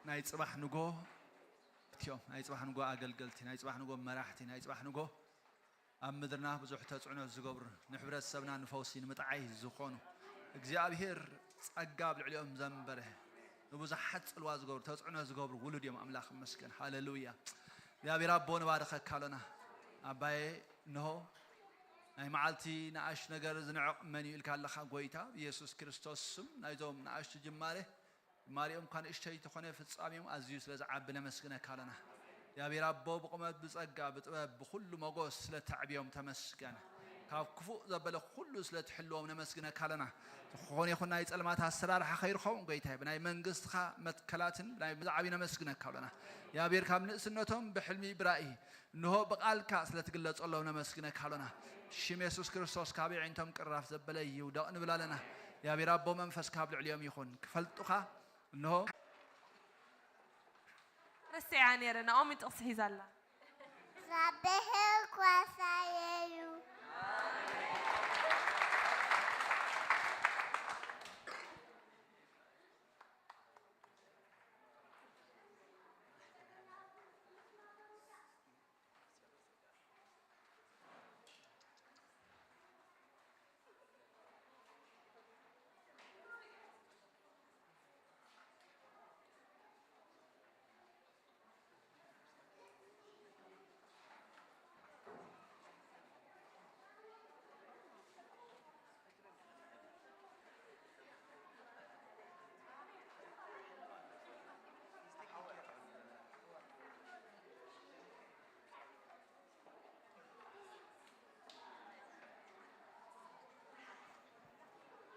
ናይ ጽባሕ ንጎ፣ እቲኦም ናይ ጽባሕ ንጎ ኣገልገልቲ፣ ናይ ጽባሕ ንጎ መራሕቲ፣ ናይ ጽባሕ ንጎ ኣብ ምድርና ብዙሕ ተጽዕኖ ዝገብሩ፣ ንሕብረተሰብና ንፈውሲ ንምጥዓይ ዝኾኑ፣ እግዚኣብሔር ጸጋ ኣብ ልዕሊኦም ዘንበረ፣ ንብዙሓት ጽልዋ ዝገብሩ፣ ተጽዕኖ ዝገብሩ ውሉድ እዮም። ኣምላኽ ይመስገን። ሃሌሉያ። እግዚኣብሔር ኣቦ፣ ንባርኸካ ኣሎና። ኣባዬ፣ እንሆ ናይ መዓልቲ ንኣሽ ነገር ዝንዕቕ መን እዩ ኢልካ ኣለኻ፣ ጎይታ ብየሱስ ክርስቶስ ስም። ናይዞም ንኣሽቱ ጅማሬ ጅማሬኦም እኳ ንእሽተይ እንተኾነ ፍጻሜኦም ኣዝዩ ስለ ዝዓቢ ነመስግነካ ኣለና። እግዚኣብሔር ኣቦ፣ ብቑመት፣ ብጸጋ፣ ብጥበብ፣ ብኹሉ መጎስ ስለ ተዕብዮም ተመስገን። ካብ ክፉእ ዘበለ ኩሉ ስለ ትሕልዎም ነመስግነካ ኣለና። ዝኾነ ይኹን ናይ ጸልማት ኣሰራርሓ ከይርኸቡም፣ ጎይታይ፣ ብናይ መንግስትኻ መትከላትን ብናይ ብዛዕቢ ነመስግነካ ኣለና። እግዚኣብሔር፣ ካብ ንእስነቶም ብሕልሚ ብራእይ እንሆ ብቓልካ ስለ ትግለጸሎም ነመስግነካ ኣሎና። ሽም የሱስ ክርስቶስ ካብ የዒንቶም ቅራፍ ዘበለ ይውደቕ ንብል ኣለና። እግዚኣብሔር ኣቦ፣ መንፈስካ ኣብ ልዕሊኦም ይኹን። ክፈልጡኻ እንሆ። ረሲዐያ ነይረ፣ ናኦሚ ጥቕሲ ሒዛ ኣላ። እግዚኣብሔር ጓሳየ እዩ።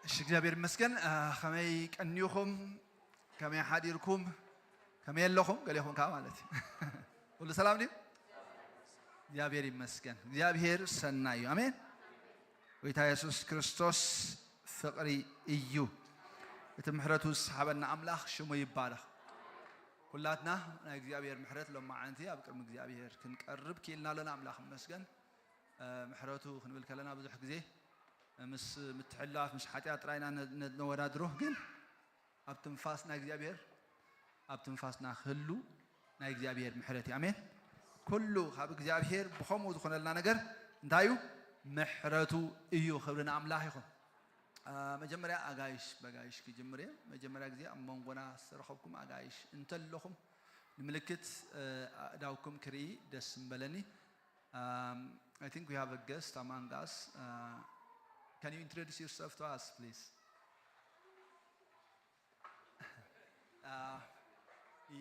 እሺ፣ እግዚኣብሔር ይመስገን። አ፣ ከመይ ቀኒኹም? ከመይ ሓዲርኩም? ከመይ ኣለኹም? ገሌኹም ከዓ ማለት እዩ። ኩሉ ሰላም ድዩ? እግዚኣብሔር ይመስገን። እግዚኣብሔር ሰናይ እዩ። ኣሜን። ጎይታ የሱስ ክርስቶስ ፍቕሪ እዩ። እቲ ምሕረቱ ዝሰሓበና ኣምላኽ ሽሙ ይባረኽ። ኩላትና ናይ እግዚኣብሔር ምሕረት ሎማዓንቲ ኣብ ቅድሚ እግዚኣብሔር ክንቀርብ ክኢልና ኣለና። ኣምላኽ ይመስገን። እ፣ ምሕረቱ ክንብል ከለና ብዙሕ ግዜ ምስ ምትሕልላፍ፣ ምስ ሓጢኣት ጥራይ ኢና ነ-፣ ነ-፣ ነወዳድሮ፣ ግን ኣብ ትንፋስና እግዚኣብሔር፣ ኣብ ትንፋስና ክህሉ ናይ እግዚኣብሔር ምሕረት እዩ። ኣሜን። ኩሉ ካብ እግዚኣብሔር ብኸምኡ ዝኾነልና ነገር እንታይ እዩ? ምሕረቱ እዩ። ክብሪ ንኣምላኽ ይኹን። አ፣ መጀመርያ ኣጋይሽ በጋይሽ ክጅምር እየ። መጀመርያ ግዜ ኣብ መንጎና ዝተረኸብኩም ኣጋይሽ እንተለኹም፣ ንምልክት ኣእዳውኩም ክርኢ ደስ ምበለኒ። Um, I think we have a guest among us. Uh, can you introduce yourself to us, please? Uh,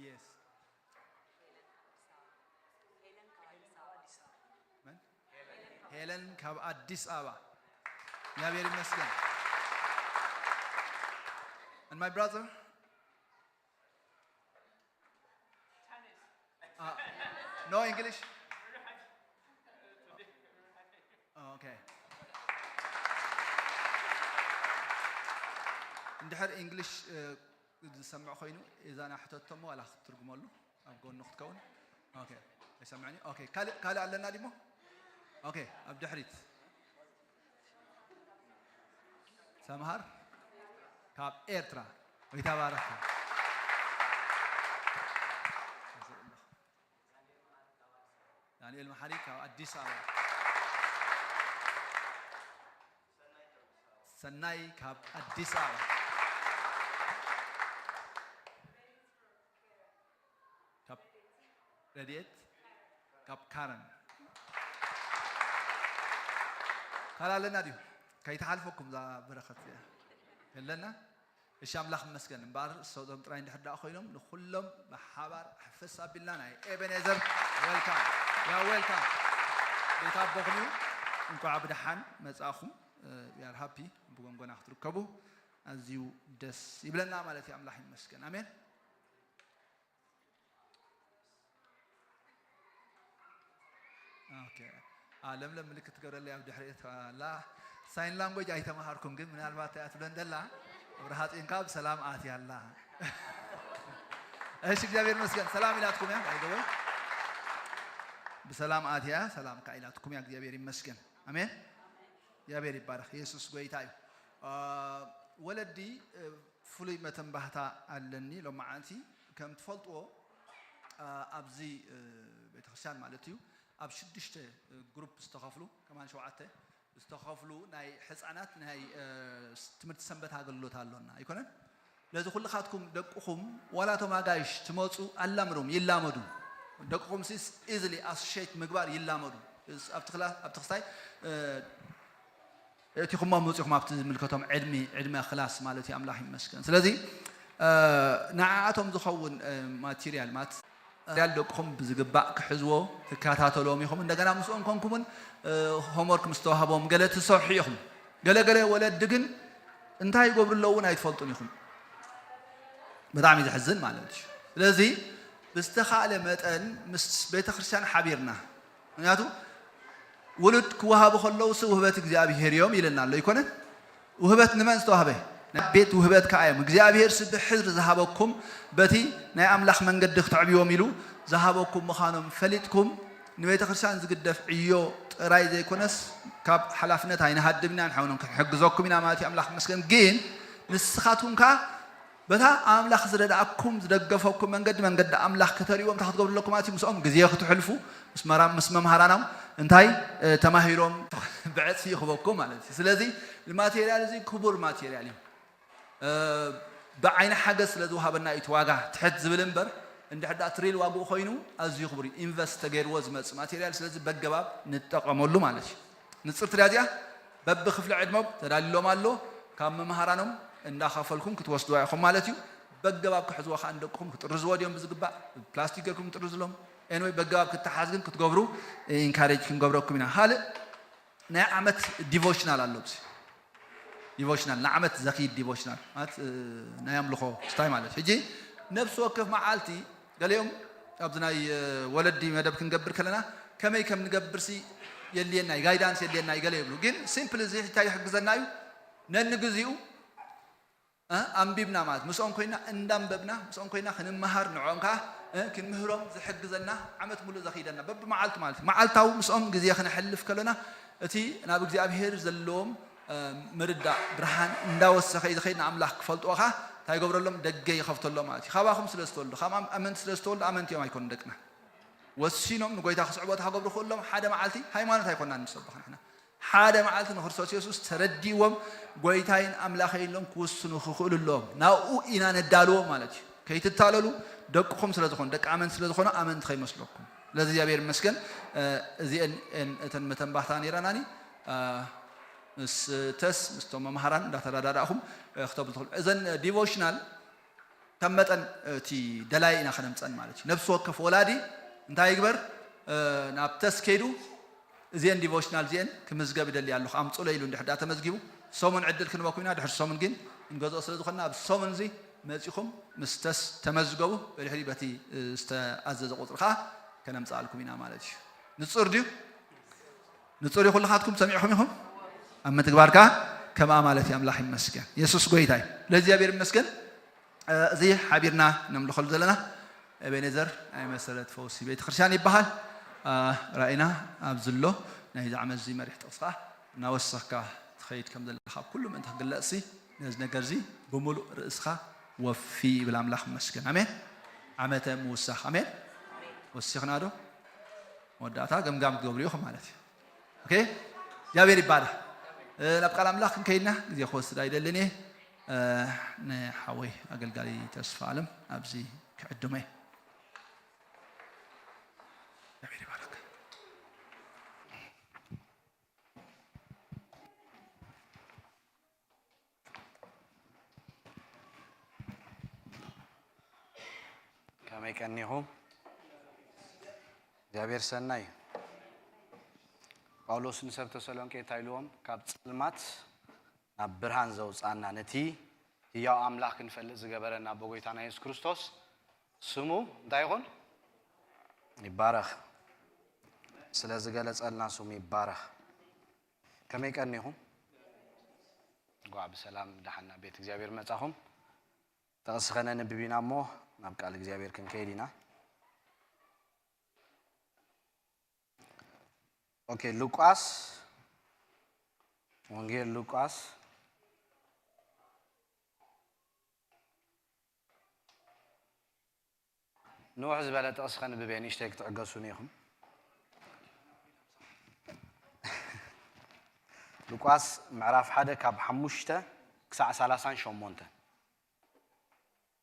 yes. መን? ሄለን ካብ ኣዲስ ኣበባ። እግዚኣብሔር ይመስገን። And my brother? Uh, no English? Oh, okay. እንድሕር ኢንግሊሽ ዝሰምዕ ኮይኑ እዛና ሕተቶሞ ዋላ ክትትርጉመሉ ኣብ ጎኑ ክትከውን። ኦኬ፣ ይሰምዕኒ። ኦኬ፣ ካልእ ካልእ ኣለና ዲሞ? ኦኬ፣ ኣብ ድሕሪት ሰምሃር ካብ ኤርትራ። ይተባረኽ። ዳንኤል መሓሪ ካብ ኣዲስ ኣበባ። ሰናይ ካብ ኣዲስ ኣበባ። ካብ ረድኤት ካብ ካረን። ካልእ ኣለና ድዩ? ከይተሓልፈኩም እዛ በረኸት እዚኣ። የለና? እሺ፣ ኣምላኽ ይመስገን። እምበኣር እሶም ጥራይ እንድሕር ደኣ ኮይኖም ንኹሎም ብሓባር ሕፍስ ኣቢልና ናይ ኤቤኔዘር ዌልካም። ያ ዌልካም። ቤት ኣቦኹም እዩ። እንኳዕ ብደሓን መጻእኹም። We are happy ብጎንጎና ክትርከቡ ኣዝዩ ደስ ይብለና ማለት እዩ። ኣምላኽ ይመስገን። ኣሜን። ኦኬ። አ፣ ለምለም ምልክት ትገብረለይ ኣብ ድሕሪት ኣላ። ሳይን ላንጉጅ ኣይተማሃርኩን፣ ግን ምናልባት እያ ትብለን ደላ። ኣብ ረሃፂንካ ብሰላም ኣትያ ኣላ። እሺ፣ እግዚኣብሔር ይመስገን። ሰላም ኢላትኩም እያ፣ ባይደወይ። ብሰላም ኣትያ፣ ሰላም ከኣ ኢላትኩም እያ። እግዚኣብሔር ይመስገን። ኣሜን። እግዚኣብሔር ይባረኽ። ኢየሱስ ጎይታ እዩ። አ፣ ወለዲ፣ እ፣ ፍሉይ መተንባህታ ኣለኒ። ሎማዓንቲ ከም ትፈልጥዎ፣ አ፣ ኣብዚ፣ እ፣ ቤተክርስትያን ማለት እዩ፣ ኣብ ሽዱሽተ፣ እ፣ ግሩፕ ዝተኸፍሉ፣ ከማን ሸውዓተ ዝተኸፍሉ ናይ ሕፃናት ናይ፣ እ፣ ስ-፣ ትምህርቲ ሰንበት ኣገልግሎት ኣሎና። ኣይኮነን? ስለዚ ኩልኻትኩም ደቅኹም፣ ዋላ እቶም ኣጋይሽ ትመጹ፣ ኣላምዶም፣ ይላመዱ። ደቅኹም ሲስ ኢዝሊ ኣሶሼት ምግባር ይላመዱ። እስ-፣ ኣብቲ ክላ-፣ ኣብቲ ክስታይ፣ እ፣ እቲኹሞ መጺኹም ኣብቲ ዝምልከቶም ዕድሚ፣ ዕድመ ክላስ ማለት እዩ። ኣምላኽ ይመስገን። ስለዚ፣ እ፣ ንዓኣቶም ዝኸውን፣ እ፣ ማቴሪያል ማት-፣ ማቴሪያል ደቅኹም ብዝግባእ ክሕዝዎ ትከታተልዎም ኢኹም። እንደገና ምስኦም ኮንኩምን፣ እ፣ ሆምወርክ ምስ ተዋህቦም ገለ ትሰርሑ ኢኹም። ገለ ገለ ወለዲ ግን እንታይ ይገብሩ ኣለዉ እውን ኣይትፈልጡን ኢኹም። ብጣዕሚ ዘሕዝን ማለት እዩ። ስለዚ ብዝተኻእለ መጠን ምስ ቤተ ክርስቲያን ሓቢርና፣ ምክንያቱ ውሉድ ክወሃቡ ከለውስ ውህበት እግዚኣብሄር እዮም ኢለና ኣሎ፣ ኣይኮነን? ውህበት ንመን ዝተዋህበ? ናይ ቤት ውህበት ከኣ እዮም። እግዚኣብሄርስ ብሕድሪ ዝሃበኩም በቲ ናይ ኣምላኽ መንገዲ ክትዕብዮም ኢሉ ዝሃበኩም ምዃኖም ፈሊጥኩም ንቤተ ክርስቲያን ዝግደፍ ዕዮ ጥራይ ዘይኮነስ ካብ ሓላፍነት ኣይንሃድምን ኢና፣ ንሕና እውን ክንሕግዘኩም ኢና ማለት እዩ። ኣምላኽ ይመስገን። ግን ንስኻትኩም ከኣ በታ ኣምላኽ ዝረድኣኩም ዝደገፈኩም መንገዲ፣ መንገዲ ኣምላኽ ክተርእዎም እንታይ ክትገብሩ ኣለኩም ማለት እዩ? ምስኦም ግዜ ክትሕልፉ፣ ምስ መራ-፣ ምስ መምሃራኖም እንታይ፣ እ፣ ተማሂሮም ብዕጽፊ ይኽበኩም ማለት እዩ። ስለዚ ማቴሪያል እዚ ክቡር ማቴሪያል እዩ። እ፣ ብዓይኒ ሓገዝ ስለ ዝወሃበና እዩ እቲ ዋጋ ትሕት ዝብል እምበር፣ እንድሕር ደኣ እቲ ሪል ዋግኡ ኮይኑ ኣዝዩ ክቡር እዩ። ኢንቨስት ተገይርዎ ዝመጽእ ማቴሪያል፣ ስለዚ በገባብ ንጠቐመሉ ማለት እዩ። ንጽርቲ ድያ እዚኣ? በብክፍሊ ዕድሞም ተዳልዩሎም ኣሎ። ካብ መምሃራኖም እንዳኸፈልኩም ክትወስድዋ ኢኹም ማለት እዩ። በገባብ ክሕዝዎ ከኣ ንደቅኹም ክጥርዝዎ ድዮም ብዝግባእ? ፕላስቲክ ጌርኩም ጥርዝሎም። ኤንወይ በገባብ ክተሓዝ ግን ክትገብሩ ኢንካሬጅ ክንገብረኩም ኢና። ካልእ ናይ ዓመት ዲቮሽናል ኣሎ። እዚ ዲቮሽናል ንዓመት ዘኺድ ዲቮሽናል ማለት፣ እ፣ ናይ ኣምልኾ ስታይ ማለት። ሕጂ ነፍሲ ወከፍ መዓልቲ ገሊኦም ኣብዚ ናይ፣ እ፣ ወለዲ መደብ ክንገብር ከለና ከመይ ከም ንገብርሲ የድልየና እዩ፣ ጋይዳንስ የድልየና እዩ ገለ ይብሉ። ግን ሲምፕል እዚ እንታይ ይሕግዘና እዩ? ነንግዚኡ፣ እ፣ ኣንቢብና ማለት ምስኦም ኮይና እንዳንበብና ምስኦም ኮይና ክንመሃር ንዕኦም ከኣ፣ እ፣ ክንምህሮም ዝሕግዘና ዓመት ሙሉእ ዘኺደና በብመዓልቱ ማለት እዩ። መዓልታዊ ምስኦም ግዜ ክነሕልፍ ከለና እቲ ናብ እግዚኣብሄር ዘለዎም፣ እ፣ ምርዳእ ብርሃን እንዳወሰኸ እዩ ዝኸይድ። ንኣምላኽ ክፈልጥዎ ከኣ እንታይ ይገብረሎም? ደገ ይኸፍተሎም ማለት እዩ። ካባኹም ስለ ዝተወልዱ፣ ካብ ኣም-፣ ኣመንቲ ስለ ዝተወልዱ ኣመንቲ እዮም ኣይኮኑን ደቅና። ወሲኖም ንጎይታ ክስዕቦ እንታይ ክገብሩ ክእሎም? ሓደ መዓልቲ ሃይማኖት ኣይኮናን ንሰብኽ ንሕና። ሓደ መዓልቲ ንክርስቶስ የሱስ ተረዲእዎም ጎይታይን ኣምላኸይ ኢሎም ክውስኑ ክኽእሉ ኣለዎም። ናብኡ ኢና ነዳልዎም ማለት እዩ። ከይትታለሉ፣ ደቅኹም ስለ ዝኾኑ፣ ደቂ ኣመንቲ ስለ ዝኾኑ ኣመንቲ ከይመስለኩም። ስለዚ እግዚኣብሔር ይመስገን። እ፣ እዚአን እን-፣ እተን መተንባህታ ነይረናኒ፣ እ፣ ምስ ተስ ምስቶም መምሃራን እንዳተረዳዳእኹም፣ እ፣ ክተብሉ ትኽእሉ። እዘን ዲቮሽናል ከም መጠን እቲ ደላይ ኢና ከነምፀን ማለት እዩ። ነፍሲ ወከፍ ወላዲ እንታይ ይግበር? እ፣ ናብ ተስ ከይዱ እዚአን ዲቮሽናል እዚአን ክምዝገብ ይደሊ ኣለኹ ኣምፅሎ ኢሉ እንድሕር ዳ ተመዝጊቡ ሰሙን ዕድል ክንበኩም ኢና። ድሕሪ ሰሙን ግን እንገዝኦ ስለ ዝኾንና ኣብ ሰሙን እዚ መፂኹም ምስ ተስ ተመዝገቡ። ብድሕሪ በቲ፣ እ፣ ዝተኣዘዘ ቁፅሪ ከዓ ከነምፅኣልኩም ኢና ማለት እዩ። ንፁር ድዩ? ንፁር እዩ። ኩልኻትኩም ሰሚዕኹም ኢኹም ኣብ ምትግባር ከዓ ከምኣ ማለት እዩ። ኣምላኽ ይመስገን። የሱስ ጎይታ እዩ። ለእግዚኣብሔር ይመስገን። እ፣ እዚ ሓቢርና ነምልኸሉ ዘለና ኤቤኔዘር ናይ መሰረት ፈውሲ ቤተክርስትያን ይበሃል። እ፣ ራእይና ኣብዚ ኣሎ። ናይዚ ዓመት እዚ መሪሕ ጥቕሲ ከዓ እናወሰኽካ ትኸይድ ከም ዘለኻ ኣብ ኩሉ ምእንቲ ክግለጽሲ ነዚ ነገር እዚ ብምሉእ ርእስኻ ወፊ ይብል። ኣምላኽ ይመስገን። ኣሜን። ዓመተ ምውሳኽ። ኣሜን። ወሲኽና ዶ? መወዳእታ ገምጋም ክትገብሩ ኢኹም ማለት እዩ። ኦኬ፣ እግዚኣብሔር ይባረኽ። እ፣ ናብ ቃል ኣምላኽ ክንከይድና ግዜ ክወስድ ኣይደልን እየ። እ፣ ንሓወይ ኣገልጋሊ ተስፋ ኣለም ኣብዚ ክዕድሞ እየ። እግዚኣብሔር ይባረክ። ከመይ ቀኒኹም? እግዚኣብሔር ሰናይ እዩ። ጳውሎስ ንሰብ ተሰሎንቄ እንታይ ኢልዎም? ካብ ጸልማት ናብ ብርሃን ዘውፅኣና፣ ነቲ ህያው ኣምላኽ ክንፈልጥ ዝገበረና ኣቦ ጎይታና የሱስ ክርስቶስ ስሙ እንታይ ይኹን? ይባረኽ። ስለ ዝገለጸልና ስሙ ይባረኽ። ከመይ ቀኒኹም? እንኳዕ ብሰላም ደሓን ናብ ቤት እግዚኣብሔር መጻኹም። ጥቕሲ ከነንብብ ኢና እሞ ናብ ቃል እግዚኣብሔር ክንከይድ ኢና። ኦኬ፣ ሉቃስ፣ ወንጌል ሉቃስ ንውሕ ዝበለ ጥቕሲ ከንብብ እየ፣ ንእሽተይ ክትዕገሱኒ ኢኹም። ሉቃስ ምዕራፍ ሓደ ካብ ሓሙሽተ ክሳዕ ሰላሳን ሸሞንተን።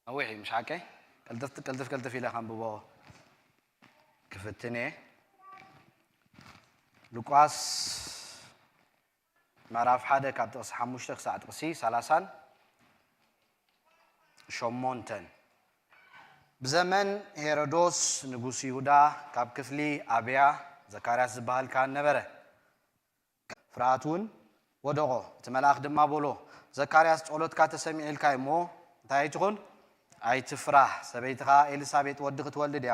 ነዊሕ እዩ፣ ምሽ ሓቀይ? ቅልጥፍ፣ ቅልጥፍ፣ ቅልጥፍ ኢለ ከንብቦ ክፍትን እየ። ሉቃስ ምዕራፍ ሓደ ካብ ጥቕሲ ሓሙሽተ ክሳዕ ጥቕሲ ሰላሳን ሸሞንተን። ብዘመን ሄሮዶስ ንጉስ ይሁዳ ካብ ክፍሊ ኣብያ ዘካርያስ ዝበሃል ካህን ነበረ። ፍርሃት እውን ወደቖ። እቲ መልኣኽ ድማ በሎ፣ "ዘካርያስ፣ ጸሎትካ ተሰሚዑልካ እዩ እሞ፣ እንታይ ኣይትኹን? ኣይትፍራህ። ሰበይትኻ ኤልሳቤጥ ወዲ ክትወልድ እያ፣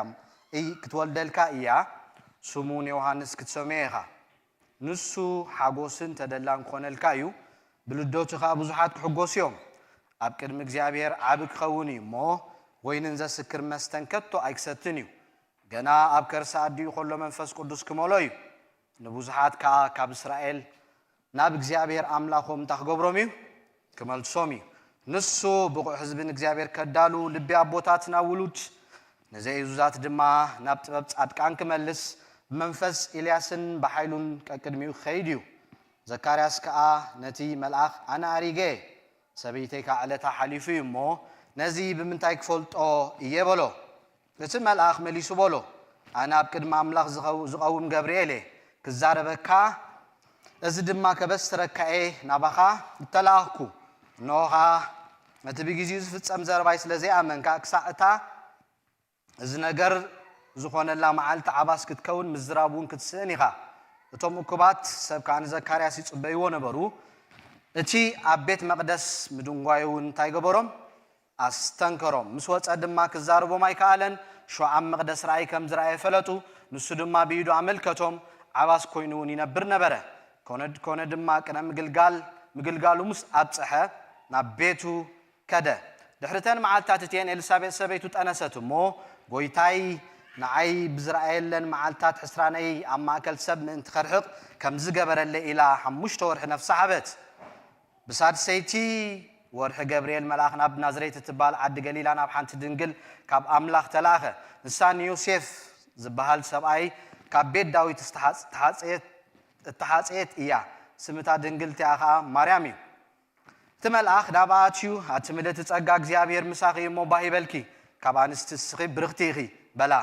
እይ-፣ ክትወልደልካ እያ። ስሙ ንዮሃንስ ክትሰምዮ ኢኻ። ንሱ ሓጎስን ተደላን ክኾነልካ እዩ። ብልደቱ ኸኣ ብዙሓት ክሕጎሱ እዮም። ኣብ ቅድሚ እግዚኣብሔር ዓቢ ክኸውን እዩ እሞ፣ ወይንን ዘስክር መስተን ከቶ ኣይክሰትን እዩ። ገና ኣብ ከርሲ ኣዲኡ ከሎ መንፈስ ቅዱስ ክመሎ እዩ። ንብዙሓት ከኣ ካብ እስራኤል ናብ እግዚኣብሔር ኣምላኾም እንታይ ክገብሮም እዩ? ክመልሶም እዩ። ንሱ ብቑዕ ህዝቢ ንእግዚኣብሔር ከዳሉ፣ ልቢ ኣቦታት ናብ ውሉድ፣ ንዘይእዙዛት ድማ ናብ ጥበብ ጻድቃን ክመልስ፣ ብመንፈስ ኤልያስን ብሓይሉን ቀቅድሚኡ ክኸይድ እዩ። ዘካርያስ ከኣ ነቲ መልኣኽ ኣነ ኣሪገ፣ ሰበይተይ ከኣ ዕለታ ሓሊፉ እዩ እሞ፣ ነዚ ብምንታይ ክፈልጦ እየ?" በሎ። እቲ መልኣኽ መሊሱ በሎ፣ "ኣነ ኣብ ቅድሚ ኣምላኽ ዝኸው-፣ ዝቐውም ገብርኤል እየ። ክዛረበካ፣ እዚ ድማ ከበስረካ እየ ናባኻ እተላእኽኩ። እንሆ ኸኣ፣ እቲ ብግዜኡ ዝፍጸም ዘረባይ ስለ ዘይኣመንካ፣ ክሳዕ እታ እዚ ነገር ዝኾነላ መዓልቲ ዓባስ ክትከውን፣ ምዝራብ እውን ክትስእን ኢኻ።" እቶም እኩባት ሰብ ከኣ ንዘካርያስ ይጽበይዎ ነበሩ። እቲ ኣብ ቤት መቕደስ ምድንጓዩ እውን እንታይ ገበሮም? ኣስተንከሮም። ምስ ወጸ ድማ ክዛረቦም ኣይከኣለን። ሽዑ ኣብ መቕደስ ራእይ ከም ዝረኣየ ፈለጡ። ንሱ ድማ ብኢዱ ኣመልከቶም። ዓባስ ኮይኑ እውን ይነብር ነበረ። ኮነ፣ ኮነ ድማ ቅነ ምግልጋል፣ ምግልጋሉ ምስ ኣብጽሐ ናብ ቤቱ ከደ። ድሕሪ እተን መዓልታት እቲኤን ኤልሳቤጥ ሰበይቱ ጠነሰት እሞ፣ "ጎይታይ ንዓይ ብዝረኣየለን መዓልታት ሕስራነይ ኣብ ማእከል ሰብ ምእንቲ ከርሕቕ ከም ዝገበረለይ" ኢላ ሓሙሽተ ወርሒ ነፍሳ ሃበት። ብሳድሰይቲ ወርሒ ገብርኤል መልኣኽ ናብ ናዝሬት እትበሃል ዓዲ ገሊላ ናብ ሓንቲ ድንግል ካብ ኣምላኽ ተላእኸ። ንሳ ንዮሴፍ ዝበሃል ሰብኣይ ካብ ቤት ዳዊት ዝተሓጽ-፣ ተሓጽየት፣ እተሓጽየት እያ። ስም እታ ድንግል እቲኣ ኸኣ ማርያም እዩ። እቲ መልኣኽ ናብኣ ኣትዩ፣ "ኣቲ ምልእቲ ጸጋ፣ እግዚኣብሔር ምሳኺ እዩ እሞ፣ ባህ ይበልኪ። ካብ ኣንስቲ ንስኺ ብርኽቲ ኢኺ በላ።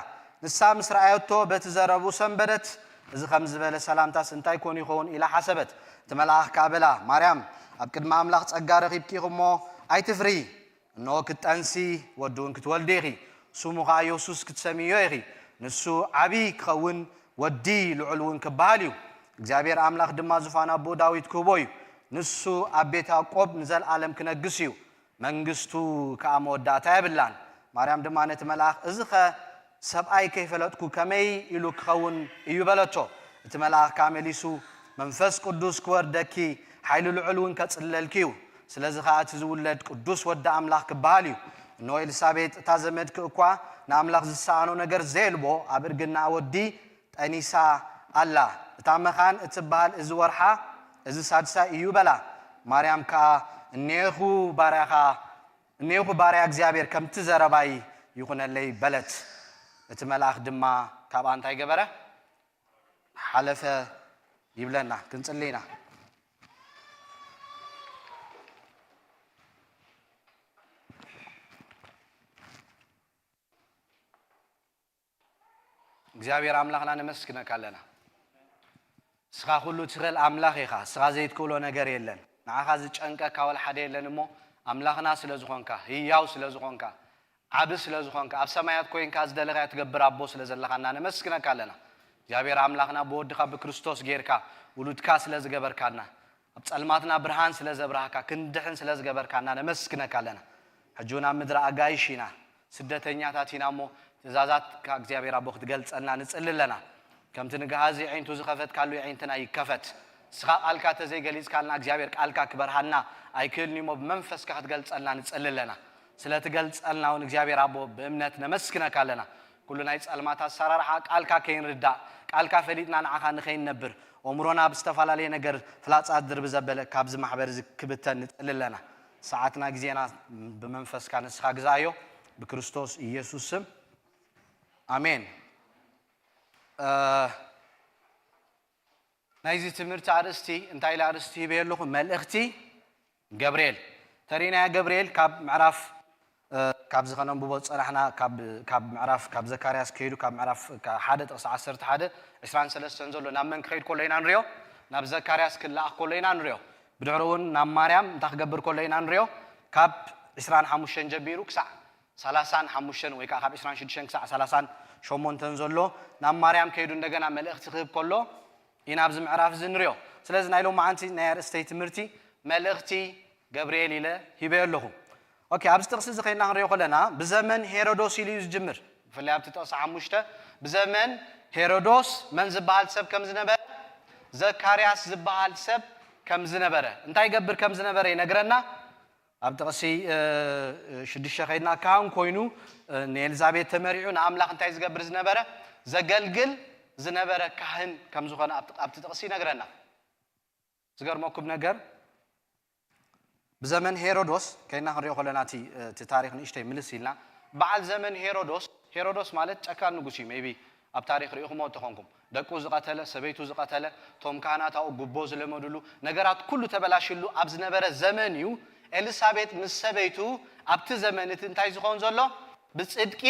ንሳ ምስ ረኣየቶ በቲ ዘረብኡ ሰንበደት። እዚ ከም ዝበለ ሰላምታስ እንታይ ኮን ይኸውን ኢላ ሓሰበት። እቲ መልኣኽ ከኣ በላ፣ ማርያም፣ ኣብ ቅድሚ ኣምላኽ ጸጋ ረኺብኪ ኢኺ እሞ ኣይትፍርሂ። እንሆ ክትጠንሲ ወዲ እውን ክትወልዲ ኢኺ፣ ስሙ ኸኣ የሱስ ክትሰምይዮ ኢኺ። ንሱ ዓብዪ ክኸውን ወዲ ልዑል እውን ክበሃል እዩ። እግዚኣብሔር ኣምላኽ ድማ ዙፋን ኣቦኡ ዳዊት ክህቦ እዩ። ንሱ ኣብ ቤት ያዕቆብ ንዘለኣለም ክነግስ እዩ። መንግስቱ ከኣ መወዳእታ የብላን። ማርያም ድማ ነቲ መልኣኽ፣ እዚኸ ሰብኣይ ከይፈለጥኩ ከመይ ኢሉ ክኸውን እዩ በለቶ። እቲ መልኣኽ ከኣ መሊሱ፣ መንፈስ ቅዱስ ክወርደኪ፣ ሓይሊ ልዑል እውን ከጽልለልኪ እዩ። ስለዚ ከኣ እቲ ዝውለድ ቅዱስ ወዲ ኣምላኽ ክበሃል እዩ። እንሆ ኤልሳቤጥ እታ ዘመድኪ እኳ ንኣምላኽ ዝሰኣኖ ነገር ዘየልቦ ኣብ እርግናኣ ወዲ ጠኒሳ ኣላ። እታ መኻን እትበሃል እዚ ወርሓ እዚ ሳድሳይ እዩ በላ። ማርያም ከኣ እኔኹ ባርያኻ እኔኹ ባርያ እግዚኣብሔር ከምቲ ዘረባይ ይኹነለይ በለት። እቲ መልኣኽ ድማ ካብኣ እንታይ ገበረ? ሓለፈ ይብለና። ክንጽሊ ኢና። እግዚኣብሔር ኣምላኽና ነመስግነካ ኣለና። እስኻ ኩሉ ትኽእል ኣምላኽ ኢኻ። እስኻ ዘይትክእሎ ነገር የለን። ንዓኻ ዝጨንቀካ ወላ ሓደ የለን። እሞ ኣምላኽና ስለ ዝኾንካ፣ ህያው ስለ ዝኾንካ፣ ዓቢ ስለ ዝኾንካ፣ ኣብ ሰማያት ኮይንካ ዝደለኻዮ ትገብር ኣቦ ስለ ዘለኻና ነመስግነካ ኣለና። እግዚኣብሔር ኣምላኽና ብወድኻ ብክርስቶስ ጌርካ ውሉድካ ስለ ዝገበርካና፣ ኣብ ጸልማትና ብርሃን ስለ ዘብራህካ፣ ክንድሕን ስለ ዝገበርካና ነመስግነካ ኣለና። ሕጂ እውን ኣብ ምድሪ ኣጋይሽ ኢና፣ ስደተኛታት ኢና እሞ፣ ትእዛዛትካ እግዚኣብሔር ኣቦ ክትገልጸልና ንጽሊ ኣለና። ከምቲ ንግሃዚ የዒንቱ ዝኸፈትካሉ የዒንትና ይከፈት። ንስኻ ቃልካ ተዘይገሊጽካልና እግዚኣብሔር ቃልካ ክበርሃልና ኣይክእልን እዩ እሞ፣ ብመንፈስካ ክትገልጸልና ንጽሊ ኣለና። ስለ ትገልጸልና እውን እግዚኣብሔር ኣቦ ብእምነት ነመስግነካ ኣለና። ኩሉ ናይ ጸልማት ኣሰራርሓ ቃልካ ከይንርዳእ፣ ቃልካ ፈሊጥና ንዓኻ ንኸይንነብር፣ ኣእምሮና ብዝተፈላለየ ነገር ፍላጻ ድርቢ ዘበለ ካብዚ ማሕበር እዚ ክብተን ንጽሊ ኣለና። ሰዓትና ግዜና ብመንፈስካ ንስኻ ግዛዮ፣ ብክርስቶስ ኢየሱስ ስም ኣሜን። እ፣ ናይዚ ትምህርቲ ኣርእስቲ እንታይ ኢለ ኣርእስቲ ሂበዮ ኣለኹ? መልእኽቲ ገብርኤል። ተሪናያ ገብርኤል ካብ ምዕራፍ፣ እ፣ ካብዚ ከነንብቦ ዝጸናሕና ካብ፣ ካብ ምዕራፍ፣ ካብ ዘካርያስ ከይዱ ካብ ምዕራፍ፣ ካብ ሓደ ጥቕሲ ዓሰርተ ሓደ፣ ዕስራን ሰለስተን ዘሎ ናብ መን ክኸይድ ከሎ ኢና ንሪኦ? ናብ ዘካርያስ ክለኣኽ ከሎ ኢና ንሪኦ። ብድሕሪ እውን ናብ ማርያም እንታይ ክገብር ከሎ ኢና ንሪኦ? ካብ ዕስራን ሓሙሽተን ጀሚሩ ክሳዕ ሰላሳን ሓሙሽተን ወይ ከዓ ካብ ዕስራን ሽዱሽተን ክሳዕ ሰላሳን ሸሞንተን ዘሎ ናብ ማርያም ከይዱ እንደገና መልእኽቲ ክህብ ከሎ ኢና ኣብዚ ምዕራፍ እዚ ንሪኦ። ስለዚ ናይ ሎማዓንቲ ናይ ኣርእስተይ ትምህርቲ መልእኽቲ ገብርኤል ኢለ ሂበዮ ኣለኹ። ኦኬ፣ ኣብዚ ጥቕሲ እዚ ከይና ክንሪኦ ከለና ብዘመን ሄሮዶስ ኢሉ እዩ ዝጅምር። ብፍላይ ኣብቲ ጥቕሲ ሓሙሽተ ብዘመን ሄሮዶስ መን ዝበሃል ሰብ ከም ዝነበረ? ዘካርያስ ዝበሃል ሰብ ከም ዝነበረ። እንታይ ይገብር ከም ዝነበረ ይነግረና። ኣብ ጥቕሲ፣ እ፣ ሽዱሽተ ከይድና ካህን ኮይኑ፣ እ፣ ንኤልዛቤት ተመሪዑ ንኣምላኽ እንታይ ዝገብር ዝነበረ? ዘገልግል ዝነበረ ካህን ከም ዝኾነ ኣብቲ፣ ኣብቲ ጥቕሲ ይነግረና። ዝገርመኩም ነገር ብዘመን ሄሮዶስ ከይና ክንሪኦ ከለና እቲ፣ እቲ ታሪኽ ንእሽተይ ምልስ ኢልና በዓል ዘመን ሄሮዶስ፣ ሄሮዶስ ማለት ጨካን ንጉስ እዩ። ሜቢ ኣብ ታሪኽ ርኢኹሞ እንተኾንኩም ደቁ ዝቐተለ፣ ሰበይቱ ዝቐተለ፣ ቶም ካህናት ኣብኡ ጉቦ ዝለመዱሉ፣ ነገራት ኩሉ ተበላሽሉ ኣብ ዝነበረ ዘመን እዩ። ኤልሳቤጥ ምስ ሰበይቱ ኣብቲ ዘመን እቲ እንታይ ዝኸውን ዘሎ? ብጽድቂ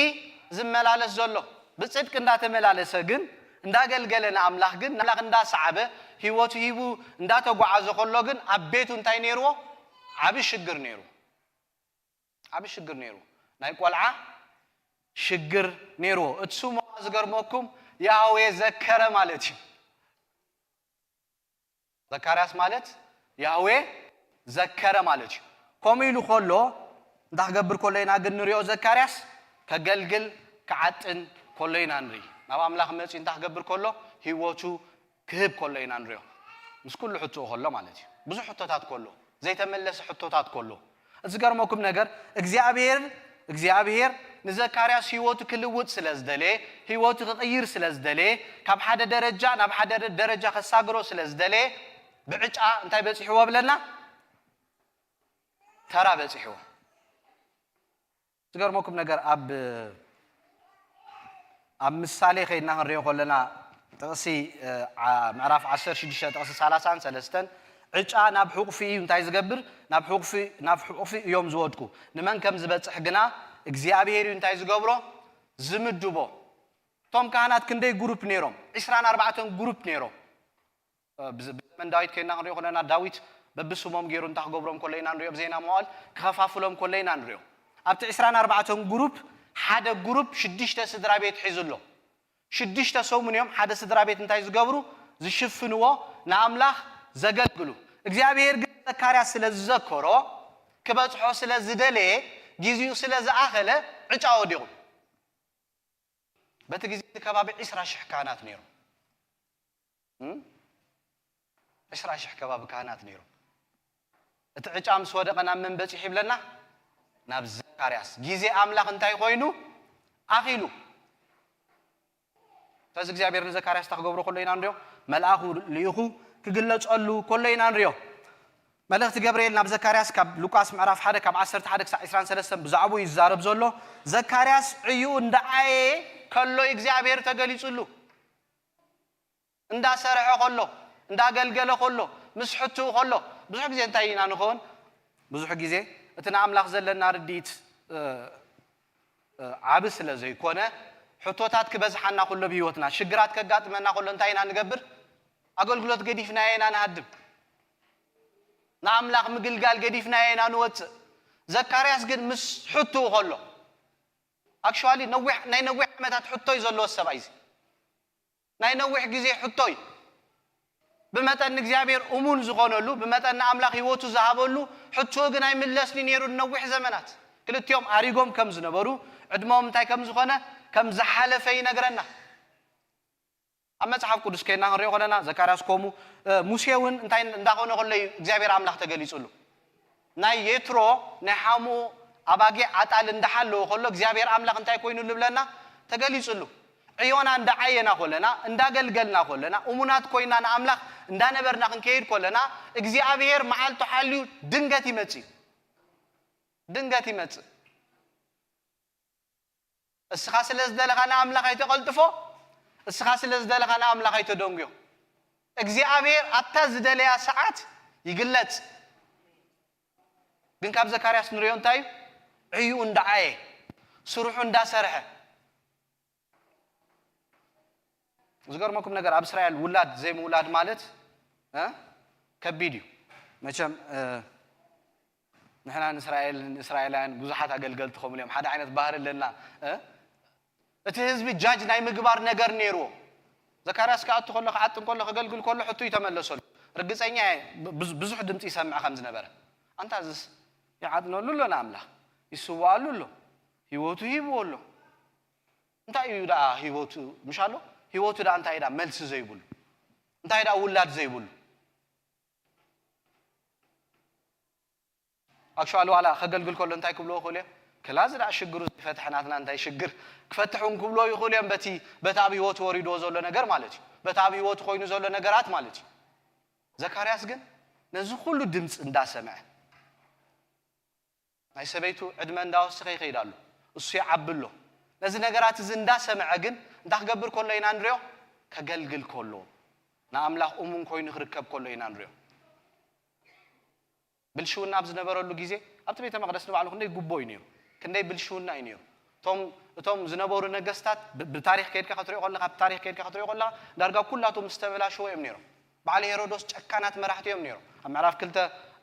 ዝመላለስ ዘሎ። ብጽድቂ እንዳተመላለሰ ግን እንዳገልገለ ንኣምላኽ ግን ንኣምላኽ እንዳሰዓበ ህይወቱ ሂቡ እንዳተጓዓዘ ከሎ ግን ኣብ ቤቱ እንታይ ነይርዎ? ዓቢ ሽግር ነይሩ። ዓቢ ሽግር ነይሩ። ናይ ቆልዓ ሽግር ነይርዎ። እቲ ስሙ ዝገርመኩም ያህዌ ዘከረ ማለት እዩ። ዘካርያስ ማለት ያህዌ ዘከረ ማለት እዩ። ከምኡ ኢሉ ከሎ እንታይ ክገብር ከሎ ኢና ግን ንሪኦ? ዘካርያስ ከገልግል ክዓጥን ከሎ ኢና ንርኢ። ናብ ኣምላኽ መፂኡ እንታይ ክገብር ከሎ? ህይወቱ ክህብ ከሎ ኢና ንሪኦ። ምስ ኩሉ ሕቶኡ ከሎ ማለት እዩ። ብዙሕ ሕቶታት ከሎ፣ ዘይተመለሰ ሕቶታት ከሎ። እቲ ዝገርመኩም ነገር እግዚኣብሔር፣ እግዚኣብሔር ንዘካርያስ ህይወቱ ክልውጥ ስለ ዝደለየ፣ ህይወቱ ክቕይር ስለ ዝደለየ፣ ካብ ሓደ ደረጃ ናብ ሓደ ደረጃ ከሳግሮ ስለ ዝደለየ፣ ብዕጫ እንታይ በፂሕዎ ብለና? ተራ በፂሕዎ። ዝገርመኩም ነገር ኣብ፣ ኣብ ምሳሌ ከይድና ክንሪኦ ከለና ጥቕሲ፣ እ፣ ዓ-፣ ምዕራፍ ዓሰርተ ሽዱሽተ ጥቕሲ ሰላሳን ሰለስተን ዕጫ ናብ ሕቑፊ እዩ እንታይ ዝገብር? ናብ ሕቑፊ፣ ናብ ሕቑፊ እዮም ዝወድቁ። ንመን ከም ዝበጽሕ ግና እግዚኣብሔር እዩ እንታይ ዝገብሮ? ዝምድቦ። እቶም ካህናት ክንደይ ግሩፕ ነይሮም? ዕስራን ኣርባዕተን ግሩፕ ነይሮም። ብዘመን ዳዊት ከይና ክንሪኦ ከለና ዳዊት በብስሞም ገይሩ እንታይ ክገብሮም ከሎ ኢና ንሪኦ? ብዜና መዋል ክኸፋፍሎም ከሎ ኢና ንሪኦ። ኣብቲ ዕስራን ኣርባዕተን ግሩፕ ሓደ ግሩፕ ሽዱሽተ ስድራ ቤት ሒዙ ኣሎ። ሽዱሽተ ሰሙን እዮም ሓደ ስድራ ቤት እንታይ ዝገብሩ? ዝሽፍንዎ፣ ንኣምላኽ ዘገልግሉ። እግዚኣብሔር ግን ዘካርያስ ስለ ዝዘከሮ፣ ክበጽሖ ስለ ዝደለየ፣ ግዚኡ ስለ ዝኣኸለ ዕጫ ወዲቑ። በቲ ግዜ እቲ ከባቢ ዕስራ ሽሕ ካህናት ነይሩ። ዕስራ ሽሕ ከባቢ ካህናት ነይሩ። እቲ ዕጫ ምስ ወደቐ ናብ መን በጺሑ ይብለና? ናብ ዘካርያስ። ግዜ ኣምላኽ እንታይ ኮይኑ? ኣኺሉ። ስለዚ እግዚኣብሔር ንዘካርያስ እንታይ ክገብሮ ከሎ ኢና ንሪኦ? መልኣኹ ልኢኹ ክግለጸሉ ከሎ ኢና ንሪኦ። መልእኽቲ ገብርኤል ናብ ዘካርያስ ካብ ሉቃስ ምዕራፍ ሓደ ካብ ዓሰርተ ሓደ ክሳዕ ዕስራን ሰለስተን ብዛዕባኡ ይዛረብ ዘሎ። ዘካርያስ ዕይኡ እንዳዓየ ከሎ እግዚኣብሔር ተገሊጹሉ። እንዳሰርሐ ከሎ፣ እንዳገልገለ ከሎ፣ ምስ ሕትኡ ከሎ፣ ብዙሕ ግዜ እንታይ ኢና ንኸውን? ብዙሕ ግዜ እቲ ንኣምላኽ ዘለና ርድኢት ዓቢ ስለ ዘይኮነ፣ ሕቶታት ክበዝሓና ከሎ ብህይወትና፣ ሽግራት ከጋጥመና ከሎ እንታይ ኢና ንገብር? ኣገልግሎት ገዲፍናዮ ኢና ንሃድም። ንኣምላኽ ምግልጋል ገዲፍናዮ ኢና ንወጽእ። ዘካርያስ ግን ምስ ሕትኡ ከሎ፣ ኣክሽዋሊ ነዊሕ ናይ ነዊሕ ዓመታት ሕቶይ ዘለዎ ሰብኣይ እዚ ናይ ነዊሕ ግዜ ሕቶይ ብመጠን ንእግዚኣብሔር እሙን ዝኾነሉ፣ ብመጠን ንኣምላኽ ህይወቱ ዝሃበሉ ሕቶ ግን ኣይምለስኒ ነይሩ ንነዊሕ ዘመናት። ክልቲኦም ኣሪጎም ከም ዝነበሩ፣ ዕድመኦም እንታይ ከም ዝኾነ ከም ዝሓለፈ ይነግረና። ኣብ መጽሓፍ ቅዱስ ከይና ክንሪኦ ከለና ዘካርያስ ከምኡ፣ ሙሴ እውን እንታይ እንዳኾነ ከሎ እዩ እግዚኣብሔር ኣምላኽ ተገሊጹሉ። ናይ የትሮ ናይ ሓሙ ኣባጊዕ ኣጣል እንዳሓለወ ከሎ እግዚኣብሔር ኣምላኽ እንታይ ኮይኑ ልብለና ተገሊጹሉ። ዕዮና እንዳዓየና ከለና፣ እንዳገልገልና ከለና፣ እሙናት ኮይና ንኣምላኽ እንዳነበርና ክንከይድ ከለና፣ እግዚኣብሔር መዓልቱ ሓልዩ ድንገት ይመጽእ እዩ። ድንገት ይመጽእ። እስኻ ስለ ዝደለኻ ንኣምላኽ ኣይተቐልጥፎ፣ እስኻ ስለ ዝደለኻ ንኣምላኽ ኣይተደንጉዮ። እግዚኣብሔር ኣብታ ዝደለያ ሰዓት ይግለጽ። ግን ካብ ዘካርያስ ንሪኦ እንታይ እዩ? ዕይኡ እንዳዓየ፣ ስርሑ እንዳሰርሐ። ዝገርመኩም ነገር ኣብ እስራኤል ውላድ ዘይምውላድ ማለት እ ከቢድ እዩ። መቸም እ ንሕና ንእስራኤል ንእስራኤላውያን ብዙሓት ኣገልገልቲ ከምኡ እዮም። ሓደ ዓይነት ባህሪ ኣለና እ እቲ ህዝቢ ጃጅ ናይ ምግባር ነገር ነይርዎ። ዘካርያስ ክኣቱ ከሎ ክዓጥን ከሎ ከገልግል ከሎ ሕቱ ይተመለሰሉ። ርግፀኛ እየ ብዙ- ብዙሕ ድምፂ ይሰምዕ ከም ዝነበረ። ኣንታ እዝስ ይዓጥነሉ ኣሎ ንኣምላኽ ይስዋኣሉ ኣሎ ህይወቱ ሂብዎ ኣሎ። እንታይ እዩ ደኣ ህይወቱ ምሽ ኣሎ? ህይወቱ ደኣ እንታይ ደኣ መልሲ ዘይብሉ እንታይ ደኣ ውላድ ዘይብሉ ኣክሽዋሊ ዋላ ከገልግል ከሎ እንታይ ክብልዎ ይኽእሉ እዮም? ክላዚ ደኣ ሽግሩ ዘይፈትሐ ናትና እንታይ ሽግር ክፈትሕ እውን ክብልዎ ይኽእሉ እዮም። በቲ በቲ ኣብ ህይወቱ ወሪድዎ ዘሎ ነገር ማለት እዩ። በቲ ኣብ ህይወቱ ኮይኑ ዘሎ ነገራት ማለት እዩ። ዘካርያስ ግን ነዚ ኩሉ ድምፂ እንዳሰምዐ ናይ ሰበይቱ ዕድመ እንዳወሰኸ ይኸይድ ኣሎ። እሱ ይዓቢ ኣሎ። ነዚ ነገራት እዚ እንዳሰምዐ ግን እንታይ ክገብር ከሎ ኢና ንሪኦ? ከገልግል ከሎ ንኣምላኽ እሙን ኮይኑ ክርከብ ከሎ ኢና ንሪኦ። ብልሽውና ኣብ ዝነበረሉ ግዜ ኣብቲ ቤተ መቕደስ ንባዕሉ ክንደይ ጉቦ እዩ ነይሩ፣ ክንደይ ብልሽውና እዩ ነይሩ። እቶም እቶም ዝነበሩ ነገስታት ብ- ብታሪክ ከይድካ ክትሪኦ ከለካ ብታሪክ ከይድካ ክትሪኦ ከለካ ዳርጋ ኩላቶም ዝተበላሸወ እዮም ነይሮም። በዓል ሄሮዶስ ጨካናት መራሕቲ እዮም ነይሮም። ኣብ ምዕራፍ ክልተ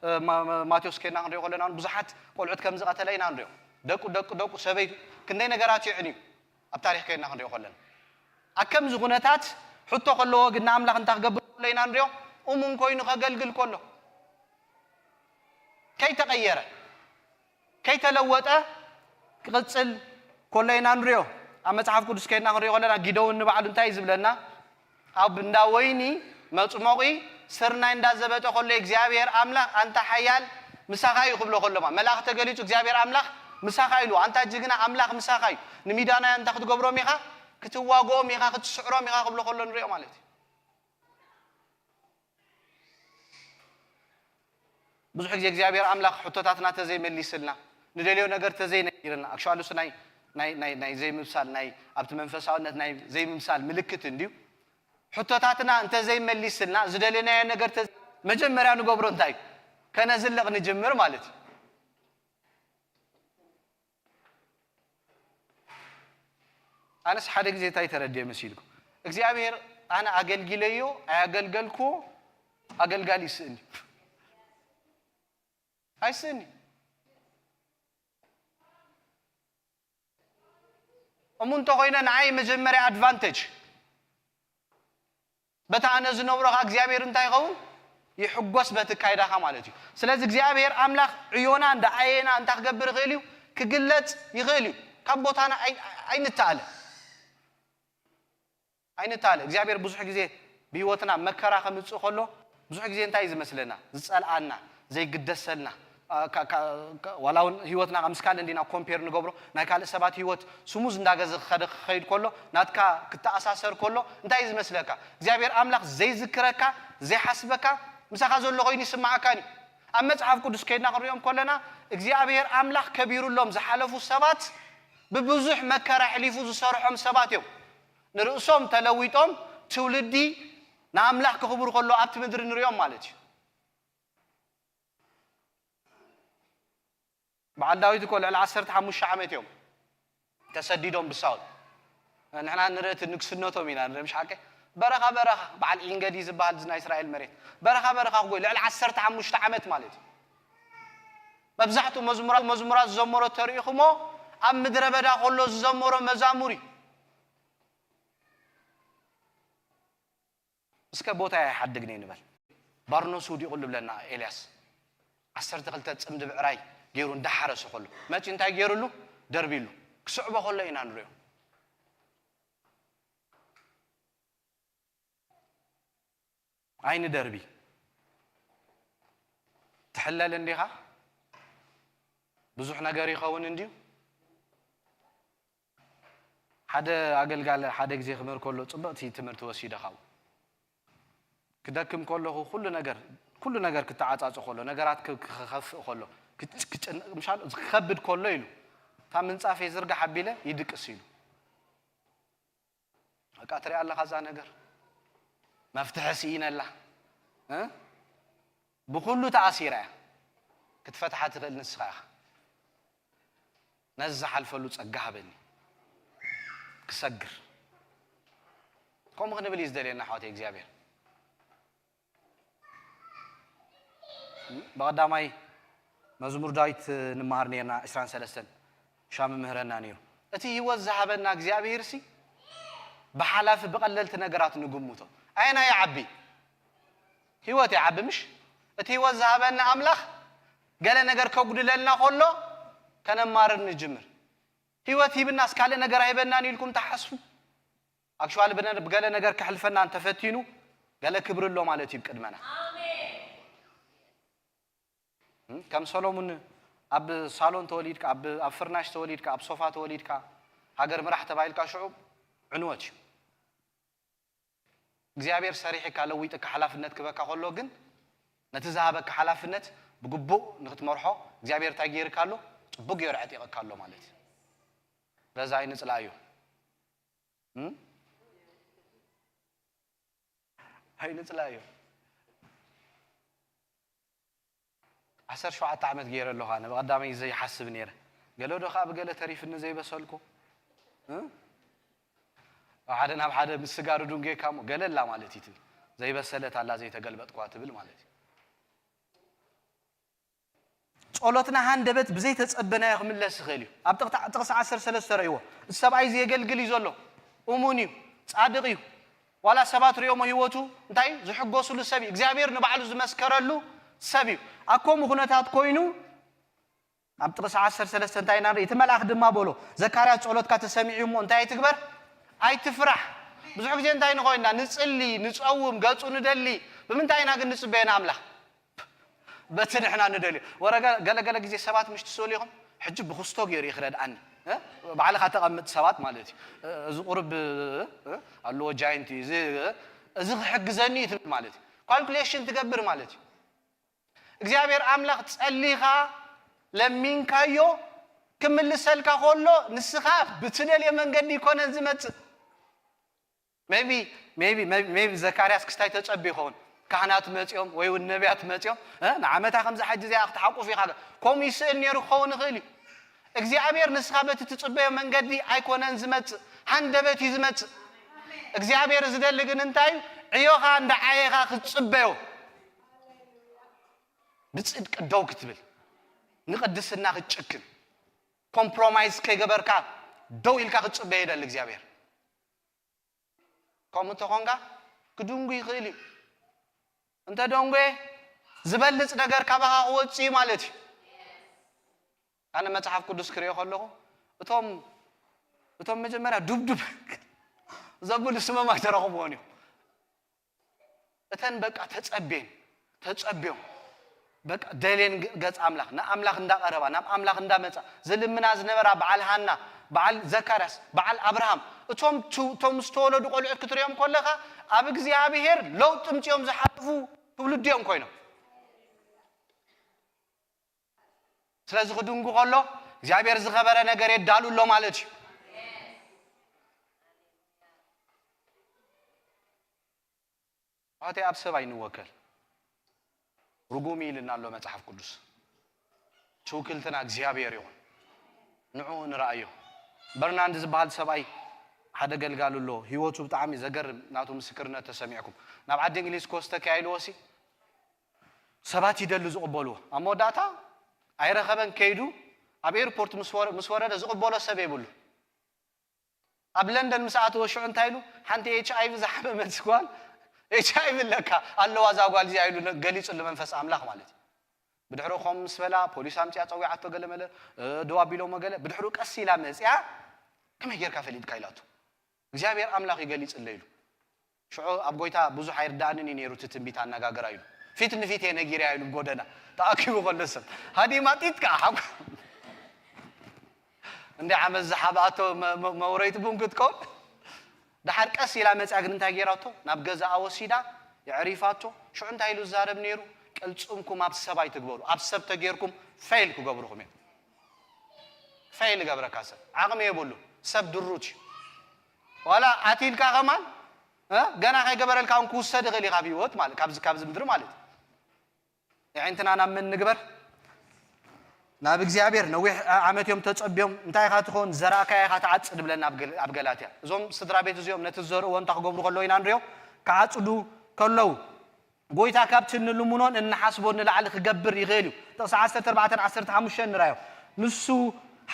እ፣ ማ- ማ- ማቴዎስ ከይድና ክንሪኦ ከለና እውን ብዙሓት ቆልዑት ከም ዝቐተለ ኢና ንሪኦ። ደቁ ደቁ ደቁ ሰበይቱ ክንደይ ነገራት ይዕንዩ ኣብ ታሪክ ከይድና ክንሪኦ ከለና ኣከምዚ ኩነታት ሕቶ ከለዎ ግን ንኣምላኽ እንታይ ክገብር ከሎ ኢና ንሪኦ? እሙን ኮይኑ ከገልግል ከሎ ከይተቐየረ ከይተለወጠ ክቕጽል ከሎ ኢና ንሪኦ። ኣብ መጽሓፍ ቅዱስ ከይድና ክንሪኦ ከለና ጊደውን ንባዕሉ እንታይ እዩ ዝብለና? ኣብ እንዳ ወይኒ መጽሞቒ ስርናይ እንዳዘበጠ ከሎ እግዚኣብሔር ኣምላኽ ኣንታ ሓያል ምሳኻ እዩ ክብሎ ከሎ ማለት መልኣኽ ተገሊጹ እግዚኣብሔር ኣምላኽ ምሳኻ ኢሉ ኣንታ ጅግና ኣምላኽ ምሳኻ እዩ። ንሚዳናውያን እንታይ ክትገብሮም ኢኻ? ክትዋግኦም ኢኻ ክትስዕሮም ኢኻ ክብሎ ከሎ ንሪኦ ማለት እዩ። ብዙሕ ግዜ እግዚኣብሔር ኣምላኽ ሕቶታትና ተዘይመሊስልና ንደልዮ ነገር ተዘይነጊርና ኣክሽዋሊ እሱ ናይ ናይ ናይ ናይ ዘይምብሳል ናይ ኣብቲ መንፈሳውነት ናይ ዘይምብሳል ምልክት እንድዩ። ሕቶታትና እንተዘይመሊስልና ዝደለናዮ ነገር ተ- መጀመርያ ንገብሮ እንታይ እዩ? ከነዝልቕ ንጅምር ማለት እዩ። ኣነስ ሓደ ግዜ እንታይ ተረድየ መሲልኩም? እግዚኣብሔር ኣነ ኣገልጊለዮ ኣያገልገልክዎ ኣገልጋሊ ይስእኒ ኣይስእኒ። እሙ እንተኮይነ ንዓይ መጀመርያ ኣድቫንቴጅ በታ ኣነ ዝነብሮ ከዓ እግዚኣብሔር እንታይ ይኸውን? ይሕጎስ በቲ ካይዳኻ ማለት እዩ። ስለዚ እግዚኣብሔር ኣምላኽ ዕዮና እንዳ ኣየና እንታይ ክገብር ይኽእል እዩ? ክግለጽ ይኽእል እዩ። ካብ ቦታና ኣይ- ኣይንተኣለ ኣይንተኣለ እግዚኣብሔር ብዙሕ ግዜ ብህይወትና መከራ ከምፅእ ከሎ ብዙሕ ግዜ እንታይ እዩ ዝመስለና? ዝፀልኣና ዘይግደሰልና፣ ዋላ እውን ህይወትና ምስ ካልእ እንዲና ኮምፔር ንገብሮ። ናይ ካልእ ሰባት ህይወት ስሙዝ እንዳገዘ ክኸደ ክኸይድ ከሎ ናትካ ክተኣሳሰር ከሎ እንታይ እዩ ዝመስለካ? እግዚኣብሔር ኣምላኽ ዘይዝክረካ ዘይሓስበካ ምሳኻ ዘሎ ኮይኑ ይስማዓካን እዩ። ኣብ መፅሓፍ ቅዱስ ከይድና ክንሪኦም ከለና እግዚኣብሔር ኣምላኽ ከቢሩሎም ዝሓለፉ ሰባት ብብዙሕ መከራ ኣሕሊፉ ዝሰርሖም ሰባት እዮም። ንርእሶም ተለዊጦም ትውልዲ ንኣምላኽ ክኽብሩ ከሎ ኣብቲ ምድሪ ንሪኦም ማለት እዩ። በዓል ዳዊት እኮ ልዕሊ ዓሰርተ ሓሙሽተ ዓመት እዮም ተሰዲዶም ብሳውል። ንሕና ንርኢ እቲ ንግስነቶም ኢና ንርኢ፣ ምሽ ሓቂ? በረኻ በረኻ በዓል ኢንገዲ ዝበሃል ናይ እስራኤል መሬት በረኻ በረኻ ክጎይ ልዕሊ ዓሰርተ ሓሙሽተ ዓመት ማለት እዩ። መብዛሕትኡ መዝሙራት መዝሙራት ዝዘመሮ ተሪኢኹሞ ኣብ ምድረ በዳ ከሎ ዝዘመሮ መዛሙር እዩ። እስከ ቦታ ይሓድግኒ ንበል። ባርኖስ ውዲቑሉ ብለና ኤልያስ ዓሰርተ ክልተ ጽምዲ ብዕራይ ገይሩ እንዳሓረሰ ከሎ መጺ እንታይ ገይሩሉ? ደርቢሉ። ክስዕቦ ከሎ ኢና ንሪኦ። ኣይኒ ደርቢ ትሕለል እንዲኻ? ብዙሕ ነገር ይኸውን እንድዩ። ሓደ ኣገልጋሊ ሓደ ግዜ ክምህር ከሎ ጽብቕቲ ትምህርቲ ወሲደ ካብኡ። ክደክም ከለኹ ኩሉ ነገር ኩሉ ነገር ክተዓጻጽ ከሎ ነገራት ክኸፍእ ከሎ ክጭንቅ ምሻል ክከብድ ከሎ ኢሉ እታ ምንጻፍ የዝርጋሕ ኣቢለ ይድቅስ ኢሉ። በቃ ትሪኣ ኣለኻ እዛ ነገር መፍትሒ ስኢነላ እ ብኩሉ ተኣሲራ እያ ክትፈትሓ ትኽእል ንስኻ ኢኻ። ነዚ ዝሓልፈሉ ጸጋ ሃበኒ ክሰግር። ከምኡ ክንብል እዩ ዝደልየና ኣሕዋተይ እግዚኣብሔር። ብቐዳማይ መዝሙር ዳዊት ንመሃር ነርና ዕስራን ሰለስተን ሻም ምህረና ነይሩ። እቲ ህይወት ዝሃበና እግዚኣብሔር ሲ ብሓላፊ ብቐለልቲ ነገራት ንግምቶ ኣየና ይዓቢ? ህይወት ይዓቢ ምሽ? እቲ ህይወት ዝሃበና ኣምላኽ ገለ ነገር ከጉድለልና ከሎ ከነማርር ንጅምር። ህይወት ሂብናስ ካልእ ነገር ኣይበናን ኢልኩም ትሓስቡ? ኣክሽዋሊ ብነ- ብገለ ነገር ከሕልፈና እንተፈቲኑ ገለ ክብሪ ኣሎ ማለት እዩ ቅድመና። ከም ሰሎሙን ኣብ ሳሎን ተወሊድካ ኣብ ኣብ ፍርናሽ ተወሊድካ ኣብ ሶፋ ተወሊድካ ሃገር ምራሕ ተባሂልካ ሽዑ ዕንወት እዩ። እግዚኣብሔር ሰሪሕካ ለዊጥካ ሓላፍነት ክበካ ከሎ ግን ነቲ ዝሃበካ ሓላፍነት ብግቡእ ንክትመርሖ እግዚኣብሔር እንታይ ገይርካ ኣሎ? ጽቡቅ ገይሩ ዕጢቕካ ኣሎ ማለት እዩ። ስለዚ ኣይንጽላእዮ። እም? ኣይንጽላእዮ። ዓሰርተ ሸውዓተ ዓመት ገይረ ኣለኹ ኣነ ብቐዳመይ ዘይሓስብ ነይረ። ገለ ዶ ከኣ ብገለ ተሪፍኒ ዘይበሰልኩ እ? ሓደ ናብ ሓደ ምስ ስጋ ርዱን ጌካ እሞ ገለ ኣላ ማለት እዩ ትብል። ዘይበሰለት ኣላ ዘይተገልበጥኳ ትብል ማለት እዩ። ጸሎትና ሃንደበት ብዘይተጸበናዮ ክምለስ ይኽእል እዩ። ኣብ ጥቕታ- ጥቕሲ ዓሰርተ ሰለስተ ረእይዎ። እቲ ሰብኣይ እዚ የገልግል እዩ ዘሎ። እሙን እዩ። ጻድቕ እዩ። ዋላ ሰባት ርእዮሞ ህይወቱ እንታይ ዝሕጎስሉ ሰብ እዩ እግዚኣብሔር ንባዕሉ ዝመስከረሉ ሰብ እዩ። ኣብ ከምኡ ኩነታት ኮይኑ ኣብ ጥቕሲ ዓሰርተ ሰለስተ እንታይ ኢና ንርኢ እቲ መልኣኽ ድማ በሎ ዘካርያስ ጸሎትካ ተሰሚዑ እሞ እንታይ ኣይትግበር ኣይትፍራሕ። ብዙሕ ግዜ እንታይ ንኾይንና ንጽሊ ንጸውም ገጹ ንደሊ ብምንታይ ኢና ግን ንጽበየ ንኣምላኽ በቲ ንሕና ንደልዮ ወረ ገለገለ ግዜ ሰባት ምሽ ትስእሉ ኢኹም ሕጂ ብክስቶ ገይሩ እዩ ክረድኣኒ ባዕልካ ተቐምጥ ሰባት ማለት እዩ እዚ ቁርብ ኣለዎ ጃይንት እዩ እዚ ክሕግዘኒ እዩ ትብል ማለት እዩ ካልኩሌሽን ትገብር ማለት እዩ እግዚኣብሔር ኣምላኽ ጸሊኻ ለሚንካዮ ክምልሰልካ ከሎ ንስኻ ብትደልዮ መንገዲ ይኮነን ዝመጽእ maybe maybe maybe ዘካርያስ ክስታይ ተጸቢ ይኸውን ካህናት መጺኦም ወይ እውን ነቢያት መጺኦም ንዓመታ ከምዚ ሓጂ እዚኣ ክትሓቁፍ ኢኻ ከምኡ ይስእል ነይሩ ክኸውን ይኽእል እዩ እግዚኣብሔር ንስኻ በቲ ትጽበዮ መንገዲ ኣይኮነን ዝመጽእ፣ ሃንደበት እዩ ዝመጽእ። እግዚኣብሔር ዝደሊ ግን እንታይ እዩ? ዕዮኻ እንዳዓየኻ ክትጽበዮ፣ ብጽድቂ ደው ክትብል፣ ንቅድስና ክትጭክን፣ ኮምፕሮማይዝ ከይገበርካ ደው ኢልካ ክትጽበዮ ይደሊ እግዚኣብሔር። ከምኡ እንተኾንካ ክድንጉ ይኽእል እዩ። እንተ ደንጎየ ዝበልጽ ነገር ካባኻ ክወጽእ እዩ ማለት እዩ። ኣነ መጽሓፍ ቅዱስ ክሪኦ ከለኹ እቶም እቶም መጀመርያ ዱብዱብ ዘብሉ ስሞም ኣይተረኽብዎን እዮም። እተን በቃ ተጸቤን ተጸብዮም በቃ ደሌን ገ- ገጽ ኣምላኽ ንኣምላኽ እንዳቐረባ ናብ ኣምላኽ እንዳመጻ ዝልምና ዝነበራ በዓል ሃና፣ በዓል ዘካርያስ፣ በዓል ኣብርሃም፣ እቶም ቱ- እቶም ዝተወለዱ ቆልዑት ክትሪኦም ከለኻ ኣብ እግዚኣብሔር ለውጢ ምጽኦም ዝሓለፉ ትውልዲ እዮም ኮይኖም። ስለዚ ክድንጉ ከሎ እግዚኣብሔር ዝኸበረ ነገር የዳሉ ኣሎ ማለት እዩ። ኣቴ ኣብ ሰብ ኣይንወከል። ርጉም ኢልና ኣሎ መጽሓፍ ቅዱስ። ትውክልትና እግዚኣብሔር ይኹን። ንዕኡ ንረኣዮ። በርናንድ ዝበሃል ሰብኣይ ሓደ ገልጋሉ ኣሎ። ህይወቱ ብጣዕሚ ዘገርም ናቱ ምስክርነት ተሰሚዕኩም። ናብ ዓዲ እንግሊዝ ኮስተኪ ኣይልዎሲ ሰባት ይደሉ ዝቕበልዎ። ኣብ መወዳእታ ኣይረኸበን ከይዱ ኣብ ኤርፖርት ምስ ወረ- ምስ ወረደ ዝቕበሎ ሰብ የብሉ። ኣብ ለንደን ምስ ኣተወ ሽዑ እንታይ ኢሉ ሓንቲ ኤች ኣይቪ ዝሓመመት ጓል ኤች ኣይቪ ኣለካ ኣለዋ እዛ ጓል እዚኣ ኢሉ ገሊጹ ለመንፈስ ኣምላኽ ማለት እዩ። ብድሕሩ ከም ምስ በላ ፖሊስ ኣምፅያ ፀዊዓቶ ገለ መለ ደው ኣቢሎሞ ገለ ብድሕሩ ቀስ ኢላ መፅያ ከመይ ጌርካ ፈሊጥካ ኢላቶ እግዚኣብሔር ኣምላኽ ይገሊፅለ ኢሉ ሽዑ ኣብ ጎይታ ብዙሕ ኣይርዳእንን እዩ ነይሩ እቲ ትንቢት ኣነጋገራ ኢሉ ፊት ንፊት እየ ነጊርያ ኢሉ ጎደና ተኣኪቡ ከሎ ሰብ ሃዲማ ጢጥ ከዓ ሓጎ እንዲ ዓመት ዝሓብኣቶ መውረይቲ ቡን ክትከውን ደሓር ቀስ ኢላ መፅያ ግን እንታይ ገይራቶ ናብ ገዛኣ ወሲዳ የዕሪፋቶ ሽዑ እንታይ ኢሉ ዝዛረብ ነይሩ ቅልፅምኩም ኣብ ሰብ ኣይትግበሩ ኣብ ሰብ ተጌርኩም ፌል ክገብርኹም እዮም ፌል ገብረካ ሰብ ዓቕሚ የብሉ ሰብ ድሩት እዩ ዋላ ኣቲልካ ከማን ገና ከይገበረልካ እውን ክውሰድ ይኽእል እዩ ካብ ህይወት ማለት ካብዚ ምድሪ ማለት የዒንትና ናብ መን ንግበር ናብ እግዚኣብሔር ነዊሕ ዓመት እዮም ተጸብዮም እንታይ ኢኻ ትኸውን ዘራእካያ ኢኻ ትዓጽድ ብለና ኣብ ገላትያ እዞም ስድራ ቤት እዚኦም ነቲ ዝዘርእዎ እንታ ክገብሩ ከለዉ ኢና ንሪኦ ክዓጽዱ ከለዉ ጎይታ ካብቲ እንልምኖን እንሓስቦ ንላዕሊ ክገብር ይኽእል እዩ ጥቕሲ ዓሰርተ ኣርባዕተ ዓሰርተ ሓሙሽተ ንራዮ ንሱ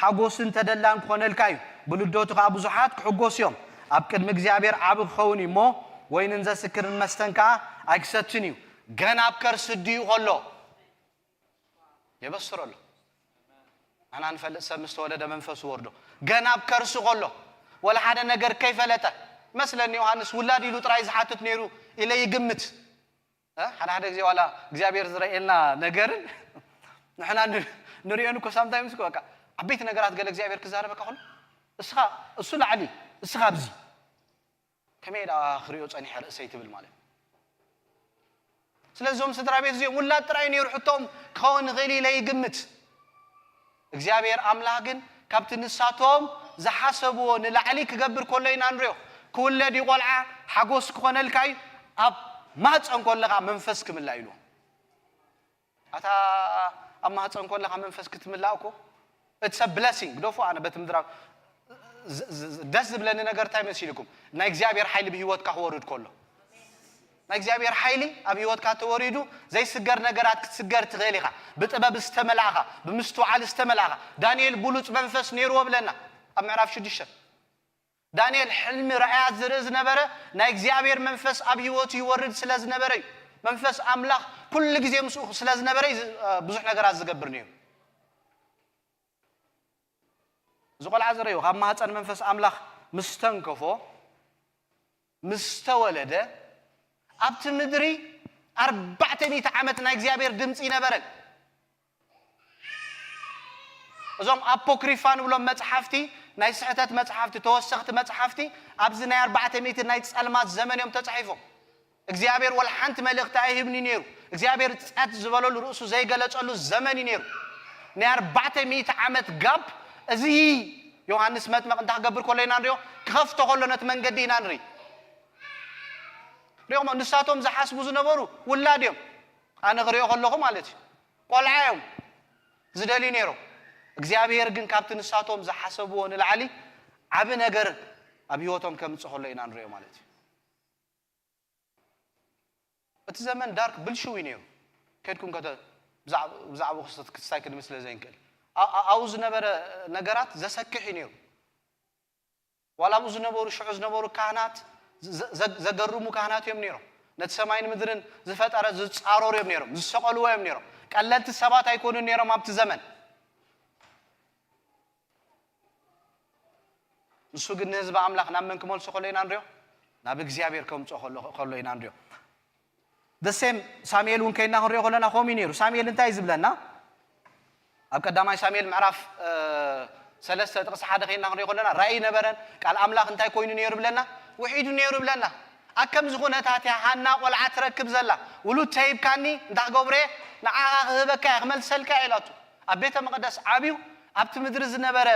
ሓጎስን ተደላን ክኾነልካ እዩ ብልደቱ ከዓ ብዙሓት ክሕጎስ እዮም ኣብ ቅድሚ እግዚኣብሔር ዓቢ ክኸውን እዩ እሞ ወይንን ዘስክርን መስተን ከዓ ኣይክሰትን እዩ ገና ኣብ ከርሲ ኣዲኡ ከሎ የበስሮ ኣሎ ኣና ንፈልጥ ሰብ ምስ ተወለደ መንፈሱ ወርዶ ገና ኣብ ከርሲ ከሎ ወላ ሓደ ነገር ከይፈለጠ መስለኒ ዮሃንስ ውላድ ኢሉ ጥራይ ዝሓትት ነይሩ ኢለ ይግምት ሓደ ሓደ ግዜ ዋላ እግዚኣብሔር ዝረእየልና ነገርን ንሕና ንሪኦን እኮ ሳምታይምስ በቃ ዓበይቲ ነገራት ገለ እግዚኣብሔር ክዛረበካ ከሎ እስኻ እሱ ላዕሊ እስኻ ኣብዚ ከመይ ደኣ ክሪኦ ጸኒሐ ርእሰይ ትብል ማለት ስለዚ እዞም ስድራ ቤት እዚኦም ውላድ ጥራይ ነይሩ ሕቶም ክኸውን ይኽእል ኢለ ይግምት እግዚኣብሔር ኣምላኽ ግን ካብቲ ንሳቶም ዝሓሰብዎ ንላዕሊ ክገብር ከሎ ኢና ንሪኦ ክውለድ እዩ ቆልዓ ሓጎስ ክኾነልካ እዩ ኣብ ማህፀን ከለኻ መንፈስ ክምላ ኢልዎም ኣታ ኣብ ማህፀን ከለኻ መንፈስ ክትምላእ እኮ it's a blessing ግደፎ ኣነ በቲ ምድራዊ ደስ ዝብለኒ ነገር እንታይ መሲልኩም ናይ እግዚኣብሔር ሓይሊ ብህይወትካ ክወርድ ከሎ ናይ እግዚኣብሔር ሓይሊ ኣብ ህይወትካ ተወሪዱ ዘይስገር ነገራት ክትስገር ትኽእል ኢኻ ብጥበብ ዝተመላእኻ ብምስትውዓል ዝተመላእኻ ዳንኤል ብሉፅ መንፈስ ነይርዎ ብለና ኣብ ምዕራፍ ሽዱሽተ ዳንኤል ሕልሚ ራእያት ዝርኢ ዝነበረ ናይ እግዚኣብሔር መንፈስ ኣብ ህይወቱ ይወርድ ስለ ዝነበረ እዩ መንፈስ ኣምላኽ ኩሉ ግዜ ምስኡ ስለ ዝነበረ ብዙሕ ነገራት ዝገብር ነይሩ እዚ ቆልዓ ዝረእዮ ካብ ማህፀን መንፈስ ኣምላኽ ምስ ተንከፎ ምስ ተወለደ ኣብቲ ምድሪ ኣርባዕተ ሚእቲ ዓመት ናይ እግዚኣብሔር ድምፂ ይነበረን እዞም ኣፖክሪፋ ንብሎም መፅሓፍቲ ናይ ስሕተት መፅሓፍቲ ተወሰኽቲ መፅሓፍቲ ኣብዚ ናይ ኣርባዕተ ሚእቲ ናይ ፀልማት ዘመን እዮም ተፃሒፎም እግዚኣብሔር ወላ ሓንቲ መልእኽቲ ኣይህብኒ ነይሩ እግዚኣብሔር ፀጥ ዝበለሉ ርእሱ ዘይገለፀሉ ዘመን እዩ ነይሩ ናይ ኣርባዕተ ሚእቲ ዓመት ጋብ እዚ ዮሃንስ መጥመቕ እንታይ ክገብር ከሎ ኢና ንሪኦ ክኸፍቶ ከሎ ነቲ መንገዲ ኢና ንርኢ ሪኦሞ ንሳቶም ዝሓስቡ ዝነበሩ ውላድ እዮም ኣነ ክሪኦ ከለኹ ማለት እዩ ቆልዓ እዮም ዝደልዩ ነይሮም እግዚኣብሔር ግን ካብቲ ንሳቶም ዝሓሰብዎ ንላዕሊ ዓቢ ነገር ኣብ ህይወቶም ከምጽእ ከሎ ኢና ንሪኦ ማለት እዩ። እቲ ዘመን ዳርክ ብልሽው እዩ ነይሩ። ከድኩም ከተ ብዛዕባኡ ክስታይ ክንብል ስለ ዘይንክእል ኣብኡ ዝነበረ ነገራት ዘሰክሕ እዩ ነይሩ። ዋላ ኣብኡ ዝነበሩ ሽዑ ዝነበሩ ካህናት ዘገርሙ ካህናት እዮም ነይሮም። ነቲ ሰማይን ምድርን ዝፈጠረ ዝጻረሩ እዮም ነይሮም፣ ዝሰቐልዎ እዮም ነይሮም። ቀለልቲ ሰባት ኣይኮኑን ነይሮም ኣብቲ ዘመን። ንሱ ግን ንህዝቢ ኣምላኽ ናብ መን ክመልሶ ከሎ ኢና ንሪኦ? ናብ እግዚኣብሔር ከምፅኦ ከሎ ኢና ንሪኦ። ደሴም ሳሙኤል እውን ከይና ክንሪኦ ከለና ከምኡ እዩ ነይሩ። ሳሙኤል እንታይ እዩ ዝብለና? ኣብ ቀዳማይ ሳሙኤል ምዕራፍ ሰለስተ ጥቕሲ ሓደ ከይና ክንሪኦ ከለና ራእይ ነበረን፣ ቃል ኣምላኽ እንታይ ኮይኑ ነይሩ ብለና? ውሒዱ ነይሩ ብለና። ኣብ ከምዚ ኩነታት እያ ሃና ቆልዓ ትረክብ ዘላ። ውሉድ ተሂብካኒ እንታይ ክገብሮ እየ? ንዓኻ ክህበካ እየ፣ ክመልሰልካ እየ ኢላቱ። ኣብ ቤተ መቕደስ ዓብዩ ኣብቲ ምድሪ ዝነበረ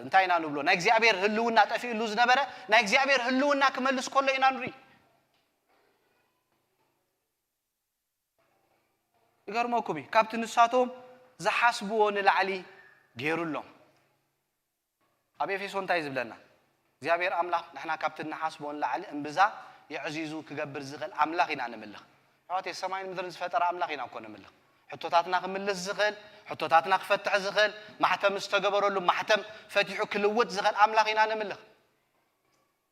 እንታይ ኢና ንብሎ ናይ እግዚኣብሔር ህልውና ጠፊእሉ ዝነበረ ናይ እግዚኣብሔር ህልውና ክመልስ ከሎ ኢና ንርኢ። ይገርመኩም እዩ፣ ካብቲ ንሳቶም ዝሓስብዎ ንላዕሊ ገይሩሎም። ኣብ ኤፌሶ እንታይ ዝብለና? እግዚኣብሔር ኣምላኽ ንሕና ካብቲ ንሓስቦ ንላዕሊ እምብዛ የዕዚዙ ክገብር ዝኽእል ኣምላኽ ኢና ንምልኽ። ኣሕዋተይ፣ ሰማይን ምድርን ዝፈጠረ ኣምላኽ ኢና እኮ ንምልኽ። ሕቶታትና ክምልስ ዝኽእል፣ ሕቶታትና ክፈትሕ ዝኽእል፣ ማሕተም ዝተገበረሉ ማሕተም ፈቲሑ ክልውጥ ዝኽእል ኣምላኽ ኢና ንምልኽ።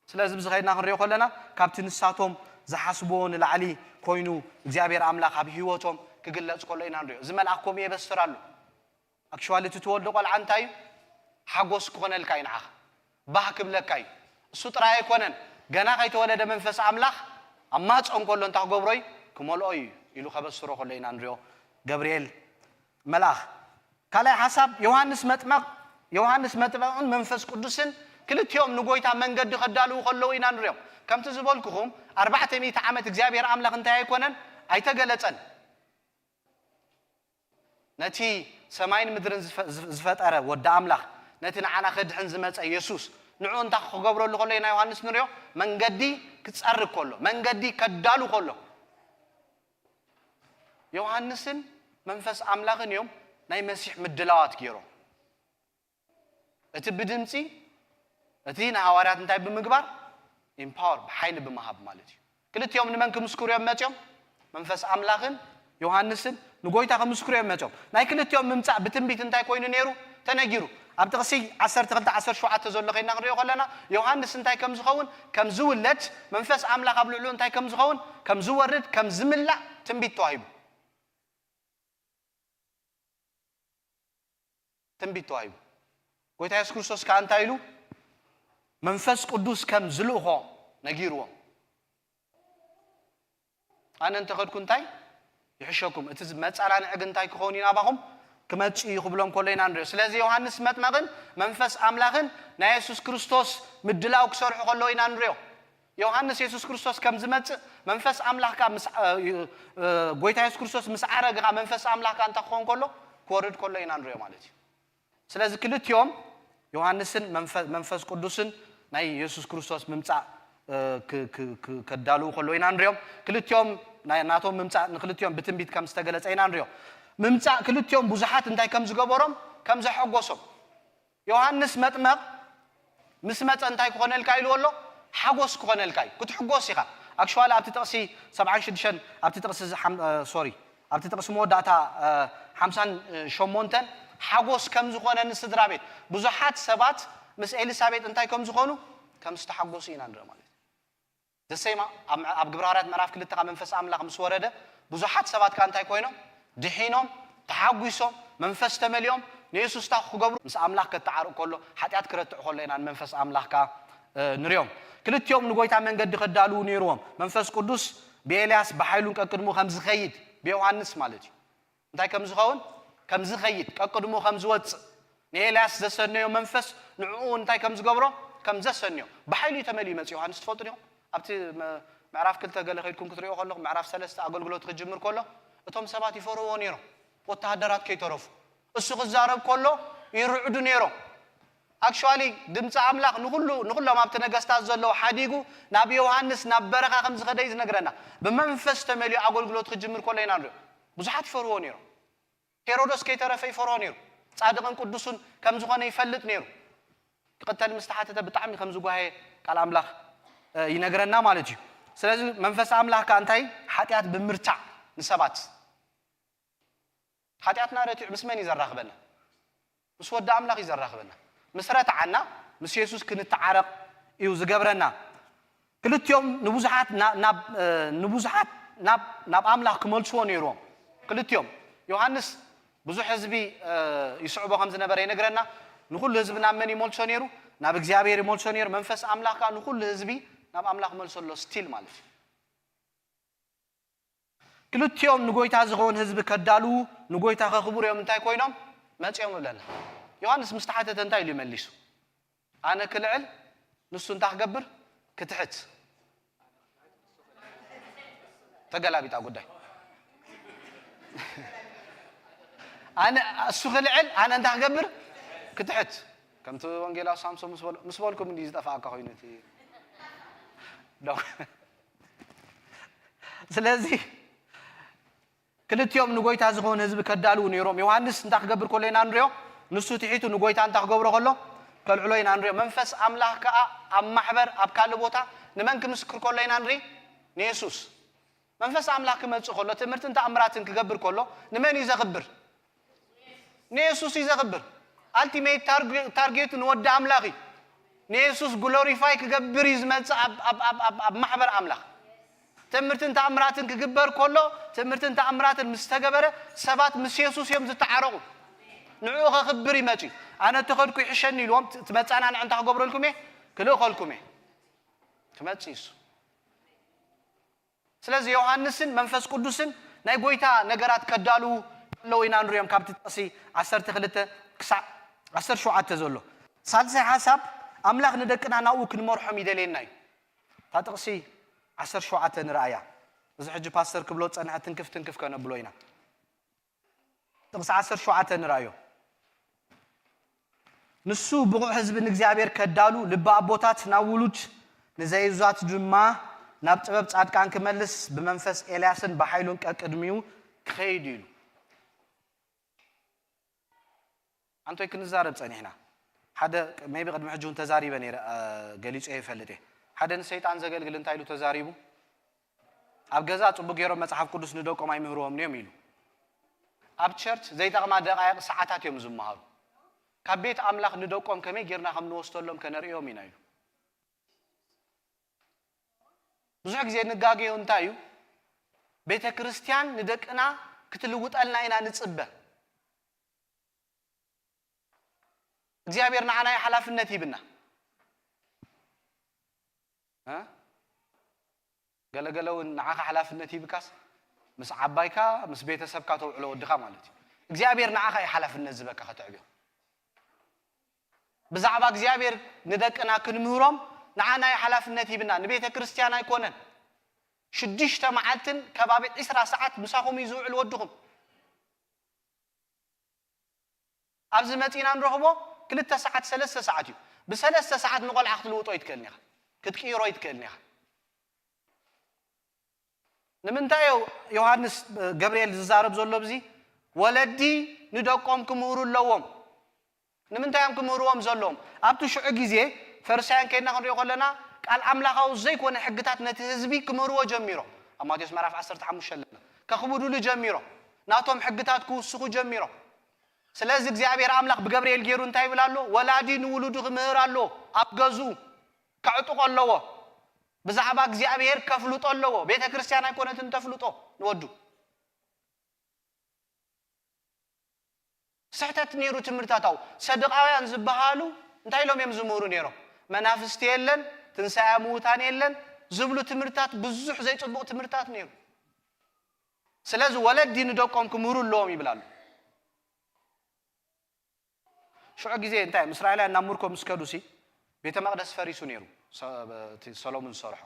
ስለዚ ብዝኸይድና ክንሪኦ ከለና ካብቲ ንሳቶም ዝሓስብዎ ንላዕሊ ኮይኑ እግዚኣብሔር ኣምላኽ ኣብ ህይወቶም ክግለጽ ከሎ ኢና ንሪኦ። እዚ መልኣኽ ከምኡ የበስር ኣሎ። ኣክሽዋሊ እቲ ትወልዶ ቆልዓ እንታይ እዩ? ሓጎስ ክኾነልካ እዩ ንዓኻ። ባህ ክብለካ እዩ። እሱ ጥራይ ኣይኮነን፣ ገና ከይተወለደ መንፈስ ኣምላኽ ኣብ ማህፀን ከሎ እንታይ ክገብሮ እዩ? ክመልኦ እዩ ኢሉ ከበስሮ ከሎ ኢና ንሪኦ። ገብርኤል መልኣኽ። ካልኣይ ሓሳብ ዮሃንስ መጥመቕ፣ ዮሃንስ መጥመቕን መንፈስ ቅዱስን ክልቲኦም ንጎይታ መንገዲ ከዳልዉ ከለዉ ኢና ንሪኦም። ከምቲ ዝበልኩኹም ኣርባዕተ ሚእቲ ዓመት እግዚኣብሔር ኣምላኽ እንታይ ኣይኮነን? ኣይተገለጸን። ነቲ ሰማይን ምድርን ዝፈጠረ ወዲ ኣምላኽ፣ ነቲ ንዓና ከድሕን ዝመጸ የሱስ፣ ንዑ እንታይ ክገብረሉ ከሎ ኢና ዮሃንስ ንሪኦ? መንገዲ ክጸርግ ከሎ፣ መንገዲ ከዳሉ ከሎ። ዮሃንስን መንፈስ ኣምላኽን እዮም ናይ መሲሕ ምድላዋት ገይሮም። እቲ ብድምፂ፣ እቲ ንሃዋርያት እንታይ ብምግባር? ኢምፓወር፣ ብሓይሊ ብምሃብ ማለት እዩ። ክልቲኦም ንመን ክምስክሩ እዮም መፂኦም? መንፈስ ኣምላኽን ዮሃንስን ንጎይታ ክምስክሩ እዮም መፂኦም። ናይ ክልቲኦም ምምፃእ ብትንቢት እንታይ ኮይኑ ነይሩ? ተነጊሩ። ኣብ ጥቕሲ ዓሰርተ ክልተ ዓሰርተ ሸውዓተ ዘሎ ከይና ክንሪኦ ከለና ዮሃንስ እንታይ ከም ዝኸውን፣ ከም ዝውለድ፣ መንፈስ ኣምላኽ ኣብ ልዕሉ እንታይ ከም ዝኸውን፣ ከም ዝወርድ፣ ከም ዝምላእ ትንቢት ተዋሂቡ። ትንቢት ተዋሂቡ። ጎይታ የሱስ ክርስቶስ ከኣ እንታይ ኢሉ? መንፈስ ቅዱስ ከም ዝልእኾ ነጊርዎም። ኣነ እንተኸድኩ እንታይ ይሕሸኩም? እቲ መጸናንዒ ግን እንታይ ክኸውን እዩ ናባኹም? ክመጽእ እዩ ክብሎም ከሎ ኢና ንሪኦ። ስለዚ ዮሃንስ መጥመቕን መንፈስ ኣምላኽን ናይ የሱስ ክርስቶስ ምድላው ክሰርሑ ከለዉ ኢና ንሪኦ። ዮሃንስ የሱስ ክርስቶስ ከም ዝመጽእ መንፈስ ኣምላኽ ከኣ ምስ ጎይታ የሱስ ክርስቶስ ምስ ዓረገ ከኣ መንፈስ ኣምላኽ ከኣ እንታይ ክኸውን ከሎ? ክወርድ ከሎ ኢና ንሪኦ ማለት እዩ። ስለዚ ክልቲኦም ዮሃንስን መንፈስ ቅዱስን ናይ የሱስ ክርስቶስ ምምጻእ ከዳልዉ ከለዉ ኢና ንሪኦም። ክልቲኦም ናቶም ምምጻእ ንክልቲኦም ብትንቢት ከም ዝተገለጸ ኢና ንሪኦ። ምምጻእ ክልቲኦም ብዙሓት እንታይ ከም ዝገበሮም ከም ዘሐጎሶም። ዮሃንስ መጥመቕ ምስ መጸ እንታይ ክኾነልካ ኢልዎ ኣሎ? ሓጎስ ክኾነልካ እዩ። ክትሕጎስ ኢኻ። ኣክሽዋሊ ኣብቲ ጥቕሲ ሰብዓን ሽዱሽተን ኣብቲ ጥቕሲ ሶሪ ኣብቲ ጥቕሲ መወዳእታ ሓምሳን ሸሞንተን ሓጎስ ከም ዝኾነ ንስድራ ቤት ብዙሓት ሰባት ምስ ኤልሳቤጥ እንታይ ከም ዝኾኑ ከም ዝተሓጎሱ ኢና ንርኢ ማለት እዩ። ዘሰይማ ኣብ ግብረ ሃዋርያት ምዕራፍ ክልተ ካብ መንፈስ ኣምላኽ ምስ ወረደ ብዙሓት ሰባት ከኣ እንታይ ኮይኖም ድሒኖም ተሓጒሶም መንፈስ ተመሊኦም ንየሱስ እንታይ ክገብሩ ምስ ኣምላኽ ከተዓርቁ ከሎ ሓጢኣት ክረትዑ ከሎ ኢና ንመንፈስ ኣምላኽ ከኣ ንሪኦም። ክልቲኦም ንጎይታ መንገዲ ከዳልዉ ነይርዎም። መንፈስ ቅዱስ ብኤልያስ ብሓይሉን ቀቅድሙ ከም ዝኸይድ ብዮሃንስ ማለት እዩ። እንታይ ከም ዝኸውን ከም ዝኸይድ ቀቅድሙ ከም ዝወፅእ ንኤልያስ ዘሰነዮ መንፈስ ንዕኡ እንታይ ከም ዝገብሮ ከም ዘሰንዮ ብሓይሉ እዩ ተመሊኡ መፅእ። ዮሃንስ ትፈልጡ ዲኹም? ኣብቲ ምዕራፍ ክልተ ገለ ከይድኩም ክትሪኦ ከለኹም ምዕራፍ ሰለስተ ኣገልግሎት ክጅምር ከሎ እቶም ሰባት ይፈርዎ ነይሮም። ወተሃደራት ከይተረፉ እሱ ክዛረብ ከሎ ይርዕዱ ነይሮም። ኣክሽዋሊ ድምፂ ኣምላኽ ንኩሉ ንኩሎም ኣብቲ ነገስታት ዘለዉ ሓዲጉ ናብ ዮሃንስ ናብ በረኻ ከም ዝኸደ እዩ ዝነግረና። ብመንፈስ ተመሊኡ ኣገልግሎት ክጅምር ከሎ ኢና ንሪኦ። ብዙሓት ይፈርዎ ነይሮም። ሄሮዶስ ከይተረፈ ይፈርሆ ነይሩ። ጻድቕን ቅዱሱን ከም ዝኾነ ይፈልጥ ነይሩ። ክቕተል ምስ ተሓተተ ብጣዕሚ ከም ዝጓሃየ ቃል ኣምላኽ ይነግረና ማለት እዩ። ስለዚ መንፈስ ኣምላኽ ከኣ እንታይ ሓጢኣት ብምርታዕ ንሰባት ሓጢኣትና ረቲዑ ምስ መን እዩ ዘራኽበና? ምስ ወዲ ኣምላኽ እዩ ዘራኽበና። ምስ ረትዓና ምስ የሱስ ክንተዓረቕ እዩ ዝገብረና። ክልቲኦም ንብዙሓት ናብ ንብዙሓት ናብ ኣምላኽ ክመልስዎ ነይርዎም። ክልቲኦም ዮሃንስ ብዙሕ ህዝቢ ይስዕቦ ከም ዝነበረ ይነግረና። ንኹሉ ህዝቢ ናብ መን ይመልሶ ነይሩ? ናብ እግዚኣብሔር ይመልሶ ነይሩ። መንፈስ ኣምላኽ ከዓ ንኹሉ ህዝቢ ናብ ኣምላኽ መልሶ ኣሎ ስቲል ማለት እዩ። ክልቲኦም ንጎይታ ዝኸውን ህዝቢ ከዳልዉ ንጎይታ ከኽብሩ እዮም እንታይ ኮይኖም መፂኦም ይብለና። ዮሃንስ ምስ ተሓተተ እንታይ ኢሉ ይመሊሱ? ኣነ ክልዕል ንሱ እንታይ ክገብር? ክትሕት። ተገላቢጣ ጉዳይ። ኣነ እሱ ክልዕል ኣነ እንታይ ክገብር? ክትሕት። ከምቲ ወንጌላዊ ሳምሶን ምስ በልኩም እንዲ ዝጠፋእካ ኮይኑ እቲ ስለዚ ክልቲኦም ንጎይታ ዝኾነ ህዝቢ ከዳልዉ ነይሮም። ዮሃንስ እንታይ ክገብር ከሎ ኢና ንሪኦ? ንሱ ትሒቱ ንጎይታ እንታይ ክገብሮ ከሎ ከልዕሎ ኢና ንሪኦ። መንፈስ ኣምላኽ ከኣ ኣብ ማሕበር ኣብ ካልእ ቦታ ንመን ክምስክር ከሎ ኢና ንርኢ? ንየሱስ። መንፈስ ኣምላኽ ክመጽእ ከሎ ትምህርትን ተኣምራትን ክገብር ከሎ ንመን እዩ ዘኽብር? ንየሱስ እዩ ዘኽብር። ኣልቲሜት ታርጌቱ ንወዲ ኣምላኽ እዩ። ንየሱስ ግሎሪፋይ ክገብር እዩ ዝመጽእ ኣብ ማሕበር ኣምላኽ። ትምህርትን ተኣምራትን ክግበር ከሎ ትምህርትን ተኣምራትን ምስ ተገበረ ሰባት ምስ የሱስ እዮም ዝተዓረቑ። ንዕኡ ከኽብር ይመጽእ እዩ። ኣነ ተኸድኩ ይሕሸኒ ኢልዎም እቲ መጻናንዒ እንታይ ክገብረልኩም እየ? ክልእኸልኩም እየ። ክመጽእ እዩ እሱ። ስለዚ ዮሃንስን መንፈስ ቅዱስን ናይ ጎይታ ነገራት ከዳልዉ ከለዉ ኢና ንሪኦም ካብቲ ጥቕሲ ዓሰርተ ክልተ ክሳዕ ዓሰርተ ሸውዓተ ዘሎ። ሳልሳይ ሓሳብ ኣምላኽ ንደቅና ናብኡ ክንመርሖም ይደልየና እዩ። እታ ጥቕሲ ዓሰርተ ሸውዓተ ንረኣያ። እዚ ሕጂ ፓስተር ክብሎ ዝጸንሐ ትንክፍ ትንክፍ ከነብሎ ኢና። ጥቕሲ ዓሰርተ ሸውዓተ ንርኣዮ። ንሱ ብቑዕ ህዝቢ ንእግዚኣብሔር ከዳሉ ልቢ ኣቦታት ናብ ውሉድ ንዘይእዙዛት ድማ ናብ ጥበብ ጻድቃን ክመልስ ብመንፈስ ኤልያስን ብሓይሉን ቀቅድሚኡ ክኸይድ እዩ ኢሉ። ኣንቶይ ክንዛረብ ጸኒሕና ሓደ ሜቢ ቅድሚ ሕጂ እውን ተዛሪበ ነይረ ገሊጹ ይፈልጥ እየ ሓደ ንሰይጣን ዘገልግል እንታይ ኢሉ ተዛሪቡ ኣብ ገዛ ጽቡቅ ገይሮም መጽሓፍ ቅዱስ ንደቆም ኣይምህርዎም እዮም ኢሉ ኣብ ቸርች ዘይጠቕማ ደቃይቕ ሰዓታት እዮም ዝመሃሩ ካብ ቤት ኣምላኽ ንደቆም ከመይ ጌርና ከም ንወስደሎም ከነርእዮም ኢና ኢሉ ብዙሕ ግዜ ንጋገዮ እንታይ እዩ ቤተ ክርስቲያን ንደቅና ክትልውጠልና ኢና ንጽበ እግዚኣብሔር ንዓናይ ሓላፍነት ይብና ገለገለ እውን ንዓኻ ሓላፍነት ይብካስ ምስ ዓባይካ ምስ ቤተሰብካ ተውዕሎ ወድኻ ማለት እዩ እግዚኣብሔር ንዓኻ እዩ ሓላፍነት ዝበካ ከተዕብዮ ብዛዕባ እግዚኣብሔር ንደቅና ክንምህሮም ንዓናይ ሓላፍነት ይብና ንቤተ ክርስቲያን ኣይኮነን ሽዱሽተ መዓልትን ከባቢ ዕስራ ሰዓት ምሳኹም እዩ ዝውዕል ወድኹም ኣብዚ መፂና ንረኽቦ ክልተ ሰዓት ሰለስተ ሰዓት እዩ ብሰለስተ ሰዓት ንቆልዓ ክትልውጦ ይትክእልን ኢኻ ክትቅይሮ ይትክእልን ኢኻ ንምንታይ ዮሃንስ ገብርኤል ዝዛረብ ዘሎ ብዚ ወለዲ ንደቆም ክምህሩ ኣለዎም ንምንታይ እዮም ክምህርዎም ዘለዎም ኣብቲ ሽዑ ግዜ ፈሪሳውያን ከይድና ክንሪኦ ከለና ቃል ኣምላኻዊ ዘይኮነ ሕግታት ነቲ ህዝቢ ክምህርዎ ጀሚሮም ኣብ ማቴዎስ ምዕራፍ ዓሰርተ ሓሙሽተ ኣለና ከኽብዱሉ ጀሚሮም ናቶም ሕግታት ክውስኹ ጀሚሮም ስለዚ እግዚኣብሔር ኣምላኽ ብገብርኤል ገይሩ እንታይ ይብል ኣሎ ወላዲ ንውሉዱ ክምህር ኣሎ ኣብ ገዝኡ ከዕጥቆ ኣለዎ ብዛዕባ እግዚኣብሔር ከፍልጦ ኣለዎ ቤተ ክርስቲያን ኣይኮነትን ተፍልጦ ንወዱ ስሕተት ነይሩ ትምህርትታው ሰድቃውያን ዝበሃሉ እንታይ ኢሎም እዮም ዝምህሩ ነይሮም መናፍስቲ የለን ትንሳኤ ምውታን የለን ዝብሉ ትምህርትታት ብዙሕ ዘይፅቡቕ ትምህርትታት ነይሩ ስለዚ ወለዲ ንደቆም ክምህሩ ኣለዎም ይብል ኣሎ ሽዑ ግዜ እንታይ እዮም እስራኤላውያን ናብ ምርኮ ምስ ከዱ ሲ ቤተ መቅደስ ፈሪሱ ነይሩ ሰ- እቲ ሰሎሙን ዝሰርሖ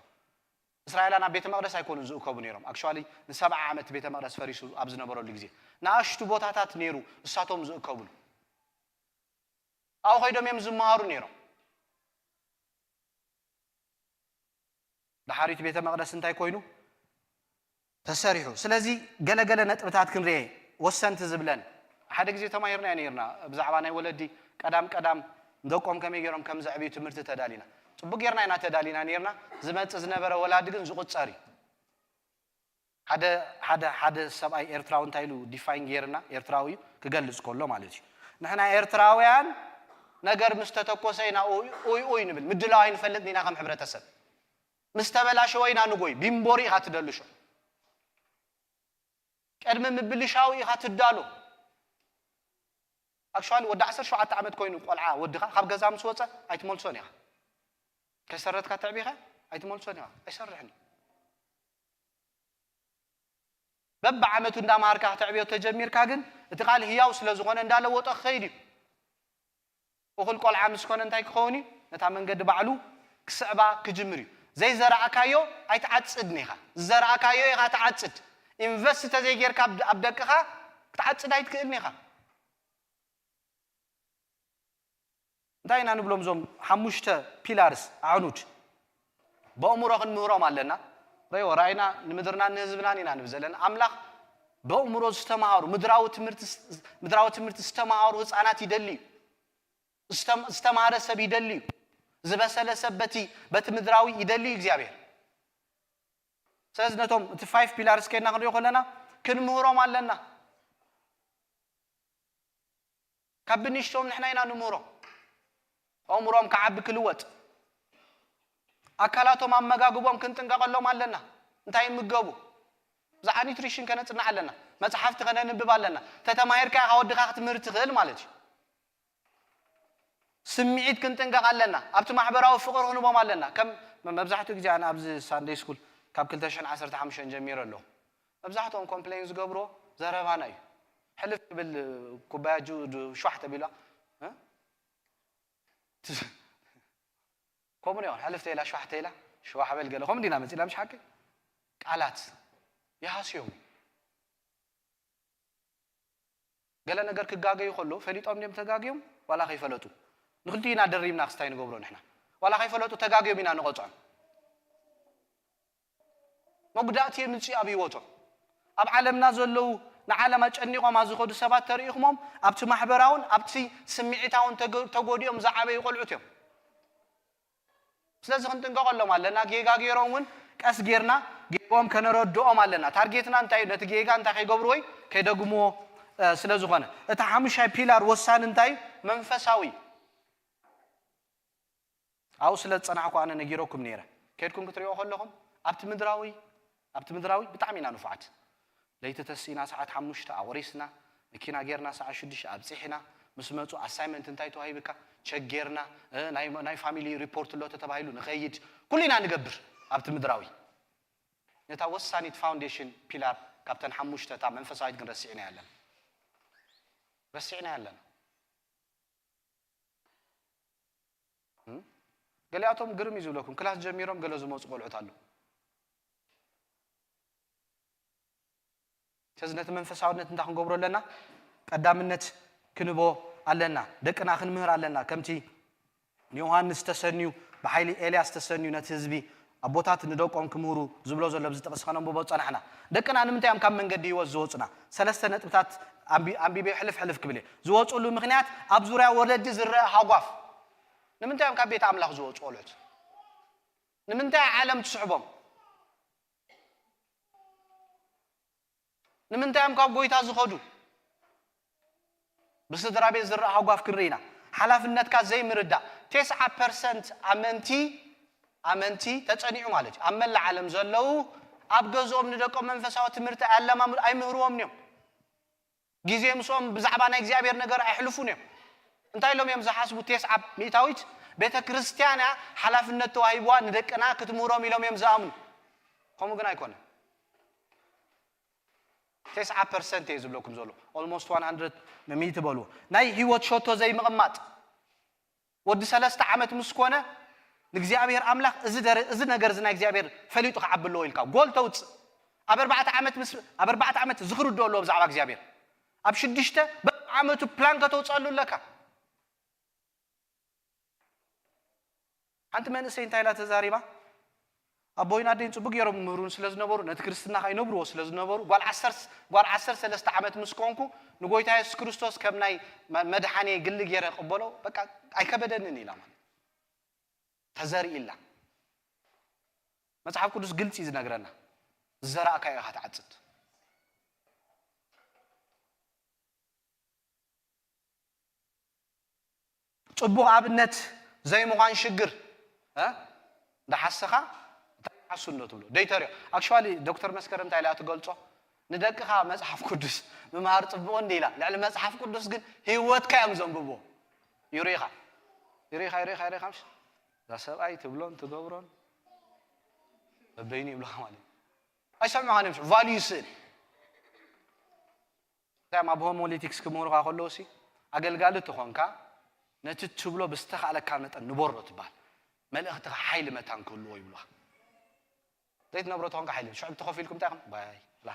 እስራኤላውያን ኣብ ቤተ መቅደስ ኣይኮኑን ዝእከቡ ነይሮም ኣክቹዋሊ ንሰብዓ ዓመት ቤተ መቅደስ ፈሪሱ ኣብ ዝነበረሉ ግዜ ንኣሽቱ ቦታታት ነይሩ እሳቶም ዝእከቡሉ ኣብኡ ከይዶም እዮም ዝመሃሩ ነይሮም ድሓሪት ቤተ መቕደስ እንታይ ኮይኑ ተሰሪሑ። ስለዚ ገለገለ ነጥብታት ክንርኤ ወሰንቲ ዝብለን ሓደ ግዜ ተማሂርና ነይርና ብዛዕባ ናይ ወለዲ ቀዳም ቀዳም ንደቆም ከመይ ገይሮም ከም ዘዕብዩ ትምህርቲ ተዳሊና። ጽቡቅ ጌርና ኢና ተዳሊና ነይርና። ዝመጽእ ዝነበረ ወላዲ ግን ዝቁጸር እዩ። ሓደ ሓደ ሓደ ሰብኣይ ኤርትራዊ እንታይ ኢሉ ዲፋይን ጌርና፣ ኤርትራዊ እዩ ክገልጽ ከሎ ማለት እዩ። ንሕና ኤርትራውያን ነገር ምስ ተተኮሰ ኢና ኡይ ኡይ ኡይ ንብል። ምድላው ኣይንፈልጥን ኢና ከም ሕብረተሰብ። ምስ ተበላሸወ ኢና ንጎይ። ቢምቦሪ ኢኻ ትደልሾ። ቅድሚ ምብልሻው ኢኻ ትዳሎ። ኣክሽዋሊ ወዲ ዓሰርተ ሸውዓተ ዓመት ኮይኑ ቆልዓ ወድኻ ካብ ገዛ ምስ ወጸ ኣይትመልሶን ኢኻ። ከይሰረትካ ተዕቢኻ ኣይትመልሶን ኢኻ። ኣይሰርሕን እዩ። በብዓመቱ እንዳምሃርካ ከተዕብዮ ተጀሚርካ ግን እቲ ቃል ህያው ስለ ዝኾነ እንዳለወጦ ክኸይድ እዩ። እኹል ቆልዓ ምስ ኮነ እንታይ ክኸውን እዩ? ነታ መንገዲ ባዕሉ ክስዕባ ክጅምር እዩ። ዘይዘራእካዮ ኣይትዓጽድን ኢኻ። ዝዘራእካዮ ኢኻ ትዓጽድ። ኢንቨስት ተዘይጌርካ ኣብ ኣብ ደቅኻ ክትዓጽድ ኣይትክእልን ኢኻ። እንታይ ኢና ንብሎም እዞም ሓሙሽተ ፒላርስ ኣዕኑድ? በእምሮ ክንምህሮም ኣለና። ረዮ ራእይና ንምድርናን ንህዝብናን ኢና ንብል ዘለና። ኣምላኽ በእምሮ ዝተማሃሩ ምድራዊ ትምህርቲ ምድራዊ ትምህርቲ ዝተማሃሩ ህፃናት ይደሊ እዩ። ዝተም- ዝተማሃረ ሰብ ይደሊ እዩ። ዝበሰለ ሰብ በቲ በቲ ምድራዊ ይደሊ እዩ እግዚኣብሔር። ስለዚ ነቶም እቲ ፋይቭ ፒላርስ ከይድና ክንሪኦ ከለና ክንምህሮም ኣለና። ካብ ብንሽቶም ንሕና ኢና ንምህሮም። ኣእምሮም ክዓቢ ክልወጥ፣ ኣካላቶም ኣመጋግቦም ክንጥንቀቐሎም ኣለና። እንታይ ይምገቡ? ብዛዕባ ኒትሪሽን ከነጽንዕ ኣለና። መጽሓፍቲ ከነንብብ ኣለና። ተተማሂርካ ኢኻ ወድኻ ክትምህር ትኽእል ማለት እዩ። ስምዒት ክንጥንቀቕ ኣለና። ኣብቲ ማሕበራዊ ፍቕሪ ክንቦም ኣለና። ከም መብዛሕትኡ ግዜ ኣነ ኣብዚ ሳንደይ ስኩል ካብ ክልተ ሽሕን ዓሰርተ ሓሙሽተን ጀሚረ ኣለኹ። መብዛሕትኦም ኮምፕሌን ዝገብሮ ዘረባና እዩ። ሕልፍ ትብል ኩባያ ጁ ዱ- ሸዋሕ ተቢላ እ? ት- ከምኡ ነው ሕልፍ ተይላ ሸዋሕ ተይላ ሸዋሕ በል ገለ ከምኡ ዲና መፂና ምሽ ሓቂ ቃላት ይሃስዮም። ገለ ነገር ክጋገዩ ከሎ ፈሊጦም ድም ተጋግዮም ዋላ ከይፈለጡ ንክልቲና ደሪብና ክስታይ ንገብሮ ንሕና ዋላ ከይፈለጡ ተጋግዮም ኢና ንቆፅዖም። መጉዳእቲ የምፅእ ኣብ ህይወቶም። ኣብ ዓለምና ዘለዉ ንዓለም ኣጨኒቖም ዝኸዱ ሰባት ተሪኢኹሞም ኣብቲ ማሕበራውን ኣብቲ ስምዒታውን ተጎዲኦም ዝዓበዩ ቆልዑት እዮም። ስለዚ ክንጥንቀቐሎም ኣለና። ጌጋ ገይሮም እውን ቀስ ጌርና ጌጎም ከነረድኦም ኣለና። ታርጌትና እንታይ እዩ? ነቲ ጌጋ እንታይ ከይገብሩ ወይ ከይደግምዎ ስለ ዝኾነ። እቲ ሓሙሻይ ፒላር ወሳኒ እንታይ እዩ? መንፈሳዊ። ኣብኡ ስለ ዝጸናሕኩ ኣነ ነጊረኩም ነይረ። ከድኩም ክትሪኦ ከለኹም ኣብቲ ምድራዊ ኣብቲ ምድራዊ ብጣዕሚ ኢና ንፉዓት። ለይቲ ተሲእና ሰዓት ሓሙሽተ ኣቑሪስና መኪና ጌርና ሰዓት ሽዱሽተ ኣብጺሕና ምስ መጹ ኣሳይመንት እንታይ ተዋሂብካ ቸክ ጌርና እ፣ ናይ ናይ ፋሚሊ ሪፖርት ኣሎ ተተባሂሉ ንኸይድ ኩሉ ኢና ንገብር ኣብቲ ምድራዊ። ነታ ወሳኒት ፋውንዴሽን ፒላር ካብተን ሓሙሽተ እታ መንፈሳዊት ግን ረሲዕና ኣለና ረሲዕና ኣለና። ገሊኣቶም ግርም እዩ ዝብለኩም ክላስ ጀሚሮም ገለ ዝመፁ ቆልዑት ኣለዉ። ስለዚ ነቲ መንፈሳውነት እንታይ ክንገብሮ ኣለና? ቀዳምነት ክንቦ ኣለና። ደቅና ክንምህር ኣለና። ከምቲ ንዮሃንስ ተሰንዩ ብሓይሊ ኤልያስ ተሰንዩ ነቲ ህዝቢ ኣቦታት ንደቆም ክምህሩ ዝብሎ ዘሎ ኣብዚ ጥቕሲ ከነንብቦ ጸናሕና። ደቅና ንምንታይ እዮም ካብ መንገዲ ህይወት ዝወጹና? ሰለስተ ነጥብታት ኣንቢ- ኣንቢበ ሕልፍ ሕልፍ ክብል እየ። ዝወጹሉ ምኽንያት ኣብ ዙርያ ወለዲ ዝረአ ሃጓፍ። ንምንታይ እዮም ካብ ቤት ኣምላኽ ዝወጹ ቆልዑት? ንምንታይ ዓለም ትስሕቦም? ንምንታይ እዮም ካብ ጎይታ ዝኸዱ? ብስድራ ቤት ዝረኣ ሃጓፍ ክንርኢ ኢና። ሓላፍነትካ ዘይምርዳእ። ተስዓ ፐርሰንት ኣመንቲ ኣመንቲ ተጸኒዑ ማለት እዩ። ኣብ መላእ ዓለም ዘለዉ ኣብ ገዝኦም ንደቆም መንፈሳዊ ትምህርቲ ኣለማምድ ኣይምህርዎም እዮም። ግዜ ምስኦም ብዛዕባ ናይ እግዚኣብሔር ነገር ኣይሕልፉን እዮም። እንታይ ኢሎም እዮም ዝሓስቡ? ተስዓ ሚእታዊት ቤተ ክርስቲያን እያ ሓላፍነት ተዋሂብዋ ንደቅና ክትምህሮም ኢሎም እዮም ዝኣምኑ። ከምኡ ግን ኣይኮነን። ተስዓ ፐርሰንት እየ ዝብለኩም ዘሎ almost one hundred ሚእቲ በልዎ ናይ ህይወት ሸቶ ዘይምቕማጥ ወዲ ሰለስተ ዓመት ምስ ኮነ ንእግዚኣብሔር ኣምላኽ እዚ ደረ- እዚ ነገር እዚ ናይ እግዚኣብሔር ፈሊጡ ክዓቢ ኣለዎ ኢልካ ጎል ተውፅእ ኣብ ኣርባዕተ ዓመት ምስ ኣብ ኣርባዕተ ዓመት ዝኽርዶ ኣለዎ ብዛዕባ እግዚኣብሔር ኣብ ሽዱሽተ በብዓመቱ ፕላን ከተውፅኣሉ ኣለካ ሓንቲ መንእሰይ እንታይ ኢላ ተዛሪባ ኣቦይን ኣደይን ጽቡቅ ገይሮም ምህሩን ስለ ዝነበሩ፣ ነቲ ክርስትና ከይነብርዎ ስለ ዝነበሩ፣ ጓል ዓሰርተ ጓል ዓሰርተ ሰለስተ ዓመት ምስ ኮንኩ ንጎይታ የሱስ ክርስቶስ ከም ናይ መ-፣ መድሓኔ ግሊ ገይረ ቅበሎ፣ በቃ ኣይከበደንን ኢላ ማለት ተዘሪእላ። መጽሓፍ ቅዱስ ግልጺ ዝነግረና፣ ዝዘራእካዮ ኢኻ ትዓጽድ። ጽቡቕ ኣብነት ዘይምዃን ሽግር፣ እ? እንዳሓሰኻ እንታይ ሓሱ እንዶ ትብሎ? ደይተርዮ። ኣክቹዋሊ ዶክተር መስከረም እንታይ ኢላ ትገልጾ? ንደቅኻ መጽሓፍ ቅዱስ ምምሃር ጽቡቕ እንዲ ኢላ፣ ልዕሊ መጽሓፍ ቅዱስ ግን ህይወትካ እዮም ዘንብብዎ። ይሪኻ፣ ይሪኻ፣ ይሪኻ፣ ይሪኻ፣ ምሽ? እዛ ሰብኣይ ትብሎን ትገብሮን በበይኑ ይብልኻ ማለት እዩ። ኣይሰምዑኻን እዮም፣ ቫልዩ ይስእን። እንታይ ኣብ ሆሞሊቲክስ ክምህሩኻ ከለዉ ሲ፣ ኣገልጋሊ ተኾንካ፣ ነቲ ትብሎ ብዝተኻእለካ መጠን ንበሮ ትበሃል። መልእኽትኻ ሓይሊ መታን ክህልዎ ይብሉኻ። ዘይትነብሮ ተኾንካ ሓይሊ፣ ሽዑ ተኸፊልኩም እንታይ ኢኹም? ባይ፣ ላ፣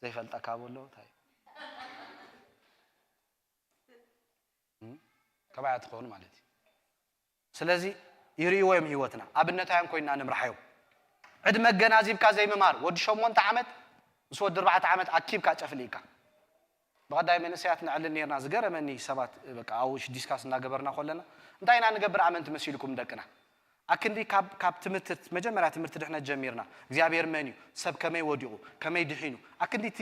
ዘይፈልጠካ በሎ፣ እንታይ? እም? ከማያ ትኸውን ማለት እዩ። ስለዚ ይርእይዎ እዮም ህይወትና፣ ኣብነታውያን ኮይና ንምርሓዮም። ዕድመ ኣገናዚብካ ዘይምምሃር፣ ወዲ ሸሞንተ ዓመት ምስ ወዲ ኣርባዕተ ዓመት ኣኪብካ ጨፍሊቕካ። ብቐዳይ መንእሰያት ነዕልል ነርና፣ ዝገረመኒ ሰባት፣ በቃ፣ ኣብኡ ዲስካስ እናገበርና ከለና፣ እንታይ ኢና ንገብር ኣመንቲ መሲልኩም ደቅና? ኣክንዲ ካብ፣ ካብ ትምህርቲ፣ መጀመርያ ትምህርቲ ድሕነት ጀሚርና፣ እግዚኣብሔር መን እዩ? ሰብ ከመይ ወዲቑ? ከመይ ድሒኑ? ኣክንዲ እቲ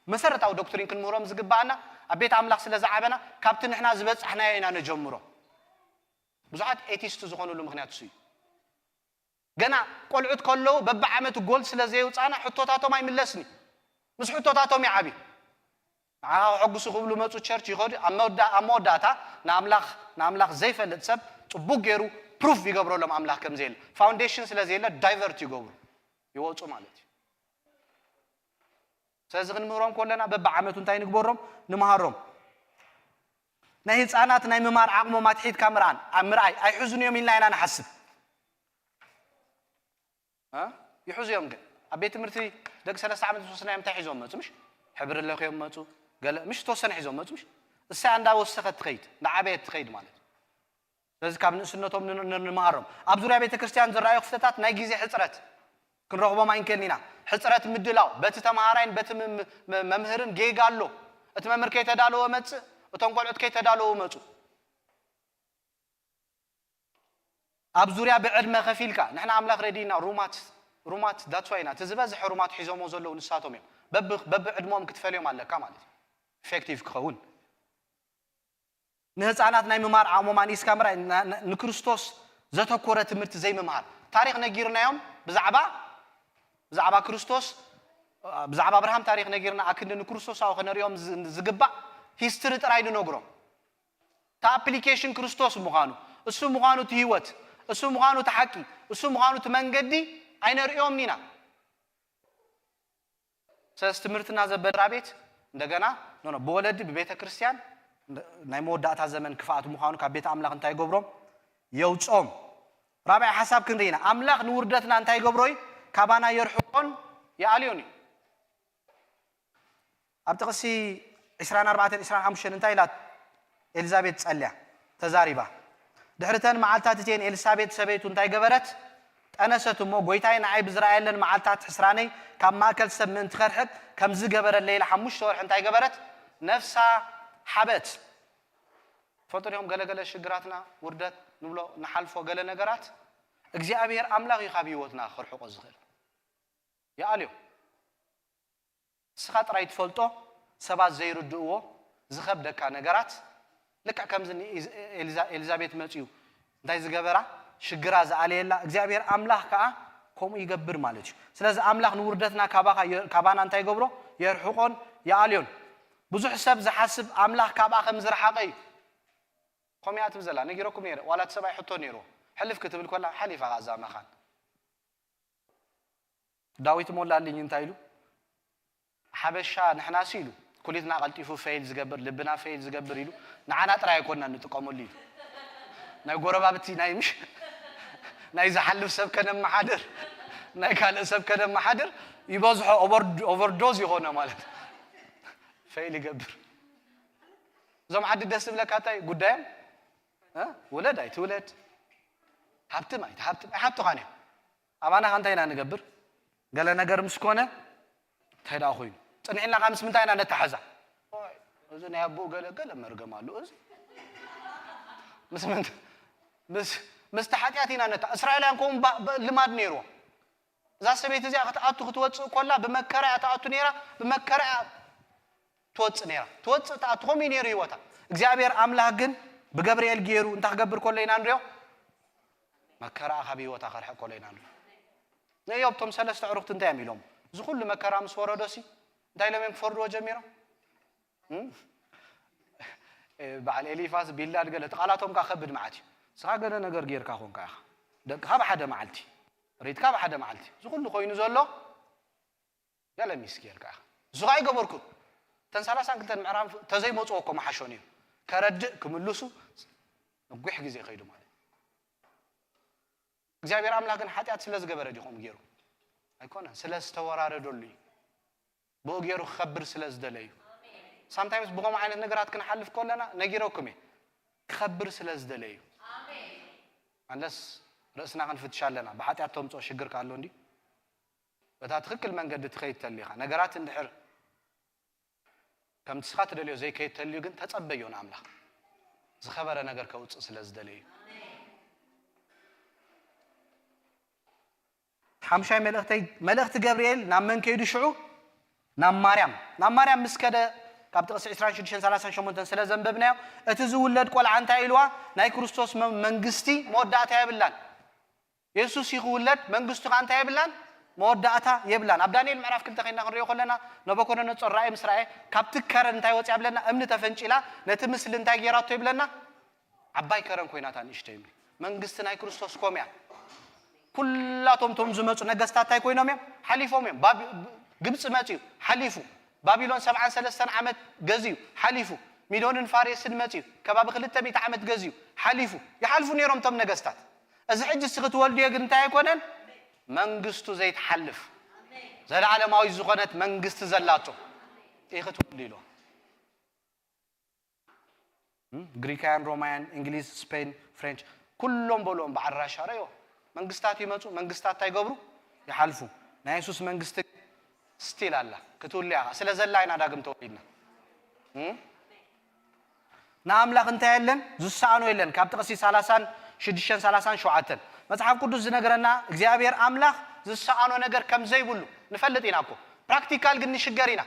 መሰረታዊ ዶክትሪን ክንምህሮም ዝግባኣና፣ ኣብ ቤት ኣምላኽ ስለ ዝዓበና፣ ካብቲ ንሕና ዝበጻሕናዮ ኢና ነጀምሮ። ብዙሓት ኤቲስት ዝኾኑሉ ምኽንያት እሱ እዩ። ገና ቆልዑት ከለዉ በብዓመቱ ጎል ስለ ዘየውጻና፣ ሕቶታቶም ኣይምለስን እዩ። ምስ ሕቶታቶም ይዓብዩ። ንዓኻ ከሐጉሱ ክብሉ መጹ፣ ቸርች ይኸዱ። ኣብ መወዳ-፣ ኣብ መወዳእታ ንኣምላኽ፣ ንኣምላኽ ዘይፈልጥ ሰብ ጽቡቕ ገይሩ ፕሩፍ ይገብረሎም ኣምላኽ ከም ዘየለ። ፋውንዴሽን ስለ ዘየለ ዳይቨርት ይገብሩ፣ ይወጹ ማለት እዩ። ስለዚ ክንምህሮም ከለና በብዓመቱ እንታይ ንግበሮም? ንምሃሮም። ናይ ህፃናት ናይ ምማር ዓቕሞም ኣትሒትካ ምርኣን፣ ኣብ ምርኣይ ኣይሕዙን እዮም ኢልና ኢና ንሓስብ። እ? ይሕዙ እዮም ግን። ኣብ ቤት ትምህርቲ ደቂ ሰለስተ ዓመት ዝወሰናዮም እንታይ ሒዞም መጹ? ምሽ? ሕብሪ ለኽዮም መጹ። ገለ፣ ምሽ ተወሰነ ሒዞም መጹ፣ ምሽ? እሳ እንዳወሰኸት ትኸይድ፣ እንዳዓበየት ትኸይድ ማለት እዩ። ስለዚ ካብ ንእስነቶም ን-፣ ን-፣ ንምሃሮም። ኣብ ዙርያ ቤተ ክርስቲያን ዝረኣዩ ክፍተታት ናይ ግዜ ሕጽረት ክንረኽቦም ኣይንክእልን ኢና። ሕጽረት ምድላው፣ በቲ ተምሃራይን በቲ ም-፣ ም-፣ መምህርን ጌጋ ኣሎ። እቲ መምህር ከይተዳለወ መጽእ፣ እቶም ቆልዑት ከይተዳለዉ መጹ። ኣብ ዙርያ ብዕድመ ከፊልካ፣ ንሕና ኣምላኽ ረድኢና ሩማት፣ ሩማት፣ that's why ኢና፣ እቲ ዝበዝሐ ሩማት ሒዞሞ ዘለዉ ንሳቶም እዮም። በብ-፣ በብዕድመኦም ክትፈልዮም ኣለካ ማለት እዩ። ኢፌክቲቭ ክኸውን። ንህፃናት ናይ ምማር ዓቕሞም ኣንኢስካ ምርኣይ፣ ና-፣ ና-፣ ንክርስቶስ ዘተኮረ ትምህርቲ ዘይምምሃር። ታሪኽ ነጊርናዮም ብዛዕባ፣ ብዛዕባ ክርስቶስ፣ ብዛዕባ ኣብርሃም ታሪኽ ነጊርና፣ ኣክንዲ ንክርስቶሳዊ ከነርእዮም ዝ-፣ ዝግባእ ሂስትሪ ጥራይ ንነግሮም። እቲ ኣፕሊኬሽን ክርስቶስ ምዃኑ፣ እሱ ምዃኑ እቲ ህይወት፣ እሱ ምዃኑ እቲ ሓቂ፣ እሱ ምዃኑ እቲ መንገዲ ኣይነርእዮምን ኢና። ስለዚ ትምህርትና ዘበለ ቤት እንደገና ኖ፣ ኖ፣ ብወለዲ ብቤተ ክርስቲያን ናይ መወዳእታ ዘመን ክፍኣት ምዃኑ ካብ ቤት ኣምላኽ እንታይ ይገብሮም? የውጾም። ራብዓይ ሓሳብ ክንርኢ ኢና። ኣምላኽ ንውርደትና እንታይ ይገብሮ እዩ? ካባና የርሕቆን ይኣልዮን እዩ። ኣብ ጥቕሲ ዕስራን ኣርባዕተን ዕስራን ሓሙሽተን እንታይ ኢላ ኤልዛቤት ጸልያ ተዛሪባ? ድሕሪ ተን መዓልታት እቲኤን ኤልሳቤጥ ሰበይቱ እንታይ ገበረት? ጠነሰት እሞ፣ "ጐይታይ ንዓይ ብዝረኣየለን መዓልታት ሕስራነይ ካብ ማእከል ሰብ ምእንቲ ከርሕቕ ከምዚ ገበረለይ" ኢላ ሓሙሽተ ወርሒ እንታይ ገበረት? ነፍሳ ሓበት። ትፈልጡ ዲኹም፣ ገለገለ ሽግራትና፣ ውርደት ንብሎ፣ ንሓልፎ ገለ ነገራት እግዚኣብሔር ኣምላኽ እዩ ካብ ህይወትና ከርሕቆ ዝኽእል። ይኣልዮ። ንስኻ ጥራይ ትፈልጦ፣ ሰባት ዘይርድእዎ፣ ዝኸብደካ ነገራት፣ ልክዕ ከምዚ ንኤዝ-፣ ኤልዛ-፣ ኤልዛቤት መጺኡ እንታይ ዝገበራ? ሽግራ ዝኣለየላ፣ እግዚኣብሔር ኣምላኽ ከኣ ከምኡ ይገብር ማለት እዩ። ስለዚ ኣምላኽ ንውርደትና ካባኻ የ-፣ ካባና እንታይ ይገብሮ? የርሕቆን ይኣልዮን። ብዙሕ ሰብ ዝሓስብ ኣምላኽ ካብኣ ከም ዝረሓቐ እዩ። ከምኡ እያ ትብል ዘላ፣ ነጊረኩም ነይረ። ዋላ እቲ ሰብኣይ ሕቶ ነይርዎ። ሕልፍ ክትብል ከላ፣ ሓሊፋ ኸኣ እዛ መኻን። ዳዊት ሞላልኝ እንታይ ኢሉ? ሓበሻ ንሕናሲ ኢሉ፣ ኩሊትና ቀልጢፉ ፌይል ዝገብር፣ ልብና ፌይል ዝገብር ኢሉ፣ ንዓና ጥራይ ኣይኮንና ንጥቀመሉ ኢሉ። ናይ ጎረባብቲ፣ ናይ ምሽ-፣ ናይ ዝሓልፍ ሰብ ከነመሓድር፣ ናይ ካልእ ሰብ ከነመሓድር ይበዝሖ፣ ኦቨር-፣ ኦቨርዶዝ ይኾነ ማለት። ፌይል ይገብር። እዞም ዓዲ ደስ ዝብለካ እንታይ ጉዳዮም? እ? ውለድ ኣይትውለድ፣ ሃብትም ኣይትሃብትም፣ ኣይሓቱኻን እዮም። ኣባና ከ እንታይ ኢና ንገብር? ገለ ነገር ምስ ኮነ እንታይ ደኣ ኮይኑ? ጽኒሕና ከ ምስ ምንታይ ኢና ነተሓዛ? ኦይ፣ እዚ ናይ ኣቦኡ ገለ፣ ገለ መርገም ኣሎ እዚ። ምስ ምንት-፣ ምስ፣ ምስቲ ሓጢኣት ኢና ነታ-፣ እስራኤላውያን ከምኡ ባ-፣ ባ-፣ ልማድ ነይርዎም። እዛ ሰበይቲ እዚኣ ክትኣቱ ክትወጽእ ኮላ ብመከራ እያ ትኣቱ ነይራ፣ ብመከራ እያ ትወጽእ ነይራ። ትወጽእ ትኣቱ፣ ከምኡ እዩ ነይሩ ህይወታ። እግዚኣብሔር ኣምላኽ ግን ብገብርኤል ገይሩ እንታይ ክገብር ኮሎ ኢና ንሪኦ? መከራኣ ካብ ህይወታ ከርሕቕ ኮሎ ኢና ንሪኦ። ንእዮብ እቶም ሰለስተ ኣዕሩኽቲ እንታይ እዮም ኢሎም? እዚ ኩሉ መከራ ምስ ወረዶሲ እንታይ ኢሎም እዮም ክፈርድዎ ጀሚሮም? እም? እ፣ በዓል ኤሊፋዝ ቢልዳድ ገለ እቲ ቃላቶም ከኣ ከብድ መዓት እዩ። ንስኻ ገለ ነገር ጌርካ ኮንካ ኢኻ። ደቅኻ ብሓደ መዓልቲ፣ ሪትካ ብሓደ መዓልቲ። እዚ ኩሉ ኮይኑ ዘሎ ገለ ሚስ ጌርካ ኢኻ። ንሱ ከኣ ኣይገበርኩን። እተን ሰላሳን ክልተን ምዕራፍ ተዘይመጽዎ እኮ መሓሾ ነይሩ። ከረድእ ክምልሱ ነጒሕ ግዜ ከይዱ ማለት እዩ። እግዚኣብሔር ኣምላኽ ግን ሓጢኣት ስለ ዝገበረ ድዩ ከምኡ ገይሩ? ኣይኮነን፣ ስለ ዝተወራረደሉ እዩ። ብኡ ገይሩ ክኸብር ስለ ዝደለዩ። ሳምታይምስ ብኸምኡ ዓይነት ነገራት ክንሓልፍ ከለና ነጊረኩም እየ። ክኸብር ስለ ዝደለዩ። ኣንለስ ርእስና ክንፍትሽ ኣለና። ብሓጢኣት ተምጽኦ ሽግር ከ ኣሎ እንዲ? በታ ትኽክል መንገዲ ትኸይድ ተሊኻ። ነገራት እንድሕር ከምቲ ንስኻ ትደልዮ ዘይከይድ ተልዩ ግን ተጸበዮ ንኣምላኽ። ዝኸበረ ነገር ከውጽእ ስለ ዝደለዩ። ሓምሻይ መልእኽተይ፣ መልእኽቲ ገብርኤል ናብ መን ከይዱ ሽዑ? ናብ ማርያም። ናብ ማርያም ምስ ከደ፣ ካብ ጥቕሲ ዕስራን ሽዱሽተን ሰላሳን ሸሞንተን ስለ ዘንበብናዮ፣ እቲ ዝውለድ ቆልዓ እንታይ ኢልዋ? ናይ ክርስቶስ መ-፣ መንግስቲ መወዳእታ የብላን። የሱስ እዩ ክውለድ፣ መንግስቱ ከኣ እንታይ የብላን? መወዳእታ የብላን። ኣብ ዳንኤል ምዕራፍ ክልተ ከይና ክንሪኦ ከለና፣ ነቦኮደነጾር ራእይ ምስ ረኣየ፣ ካብቲ ከረን እንታይ ወጽያ ብለና? እምኒ ተፈንጪላ፣ ነቲ ምስሊ እንታይ ገይራቶ ይብለና? ዓባይ ከረን ኮይናታ ንእሽተይ እምኒ። መንግስቲ ናይ ክርስቶስ ኮም እያ። ኩላቶም ቶም ዝመጹ ነገስታት እንታይ ኮይኖም እዮም? ሓሊፎም እዮም። ባብ-፣ ግብጺ መጽዩ፣ ሓሊፉ። ባቢሎን ሰብዓን ሰለስተን ዓመት ገዝዩ፣ ሓሊፉ። ሚዶንን ፋሬስን መጽዩ፣ ከባቢ ክልተ ሚእቲ ዓመት ገዝዩ፣ ሓሊፉ። ይሓልፉ ነይሮም ቶም ነገስታት። እዚ ሕጂ እስኺ ትወልድዮ ግን እንታይ ኣይኮነን? መንግስቱ ዘይትሓልፍ፣ ዘለዓለማዊ ዝኾነት መንግስቲ ዘላቶ ኢኺ ትወልዲ ኢልዋ። እም? ግሪካውያን፣ ሮማውያን፣ እንግሊዝ፣ ስፔን፣ ፍሬንች፣ ኩሎም በልዎም በዓል ራሻ ረዮ። መንግስታት ይመጹ፣ መንግስታት እንታይ ይገብሩ? ይሓልፉ። ናይ የሱስ መንግስቲ ስቲል ኣላ፣ ክትውልያ ስለ ዘላ ኢና ዳግም ተወሊድና። እም? ንኣምላኽ እንታይ የለን? ዝሰኣኖ የለን። ካብ ጥቕሲ ሰላሳን ሽዱሽተን ሰላሳን ሸውዓተን መጽሓፍ ቅዱስ ዝነግረና እግዚኣብሔር ኣምላኽ ዝሰኣኖ ነገር ከም ዘይብሉ ንፈልጥ ኢና እኮ። ፕራክቲካል ግን ንሽገር ኢና።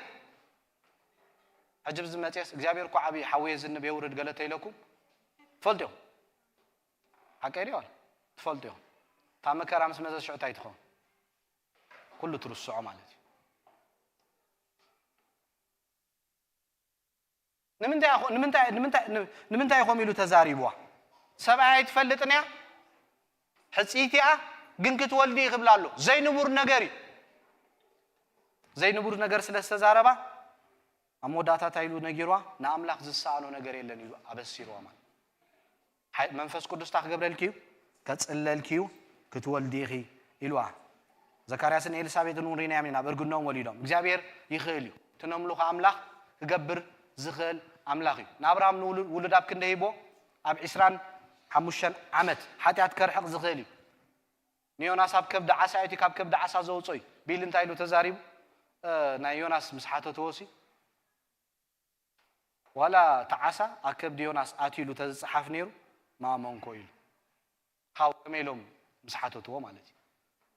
ሕጂ ብዚ መጽየስ እግዚኣብሔር እኮ ዓብዪ ሓወየ ዝንብ የውርድ ገለ ተይለኩም ትፈልጡ ኢኹም። ሓቀይ ድዩ? ትፈልጡ ኢኹም። እታ መከራ ምስ መጸት ሽዑ እንታይ ትኸውን? ኩሉ ትርስዖ ማለት እዩ። ንምንታይ ኢኹ-፣ ንምንታይ፣ ንምንታይ፣ ን-፣ ንምንታይ ኢኹም ኢሉ ተዛሪብዋ? ሰብኣይ ኣይትፈልጥን እያ፣ ሕጽይቲ እያ፣ ግን ክትወልዲ እዩ ክብላ ኣሎ። ዘይንቡር ነገር እዩ። ዘይንቡር ነገር ስለ ዝተዛረባ፣ ኣብ መወዳእታ እንታይ ኢሉ ነጊርዋ? ንኣምላኽ ዝሰኣኖ ነገር የለን ኢሉ ኣበሲርዋ ማለት። ሓይ-፣ መንፈስ ቅዱስ እንታይ ክገብረልኪ እዩ? ከጽለልኪ እዩ፣ ክትወልዲ ኢኺ ኢልዋ። ዘካርያስን ኤልሳቤጥን እውን ርኢናዮም ኢና፣ ኣብ እርግኖም ወሊዶም። እግዚኣብሔር ይኽእል እዩ። እቲ ነምልኾ ኣምላኽ ክገብር ዝኽእል ኣምላኽ እዩ። ንኣብርሃም ንውሉ-፣ ውሉድ ኣብ ክንደ ሂቦ? ኣብ ዕስራን ሓሙሽተን ዓመት ሓጢኣት ከርሕቕ ዝኽእል እዩ። ንዮናስ ኣብ ከብዲ ዓሳ ኣእትዩ ካብ ከብዲ ዓሳ ዘውፅኦ እዩ ቢል እንታይ ኢሉ ተዛሪቡ? እ፣ ናይ ዮናስ ምስ ሓተትዎ ሲ፣ ዋላ እቲ ዓሳ ኣብ ከብዲ ዮናስ ኣትዩ ኢሉ ተዝፀሓፍ ነይሩ፣ ምኣመንኮ ኢሉ። ሃው ከመይ ኢሎም ምስ ሓተትዎ ማለት እዩ።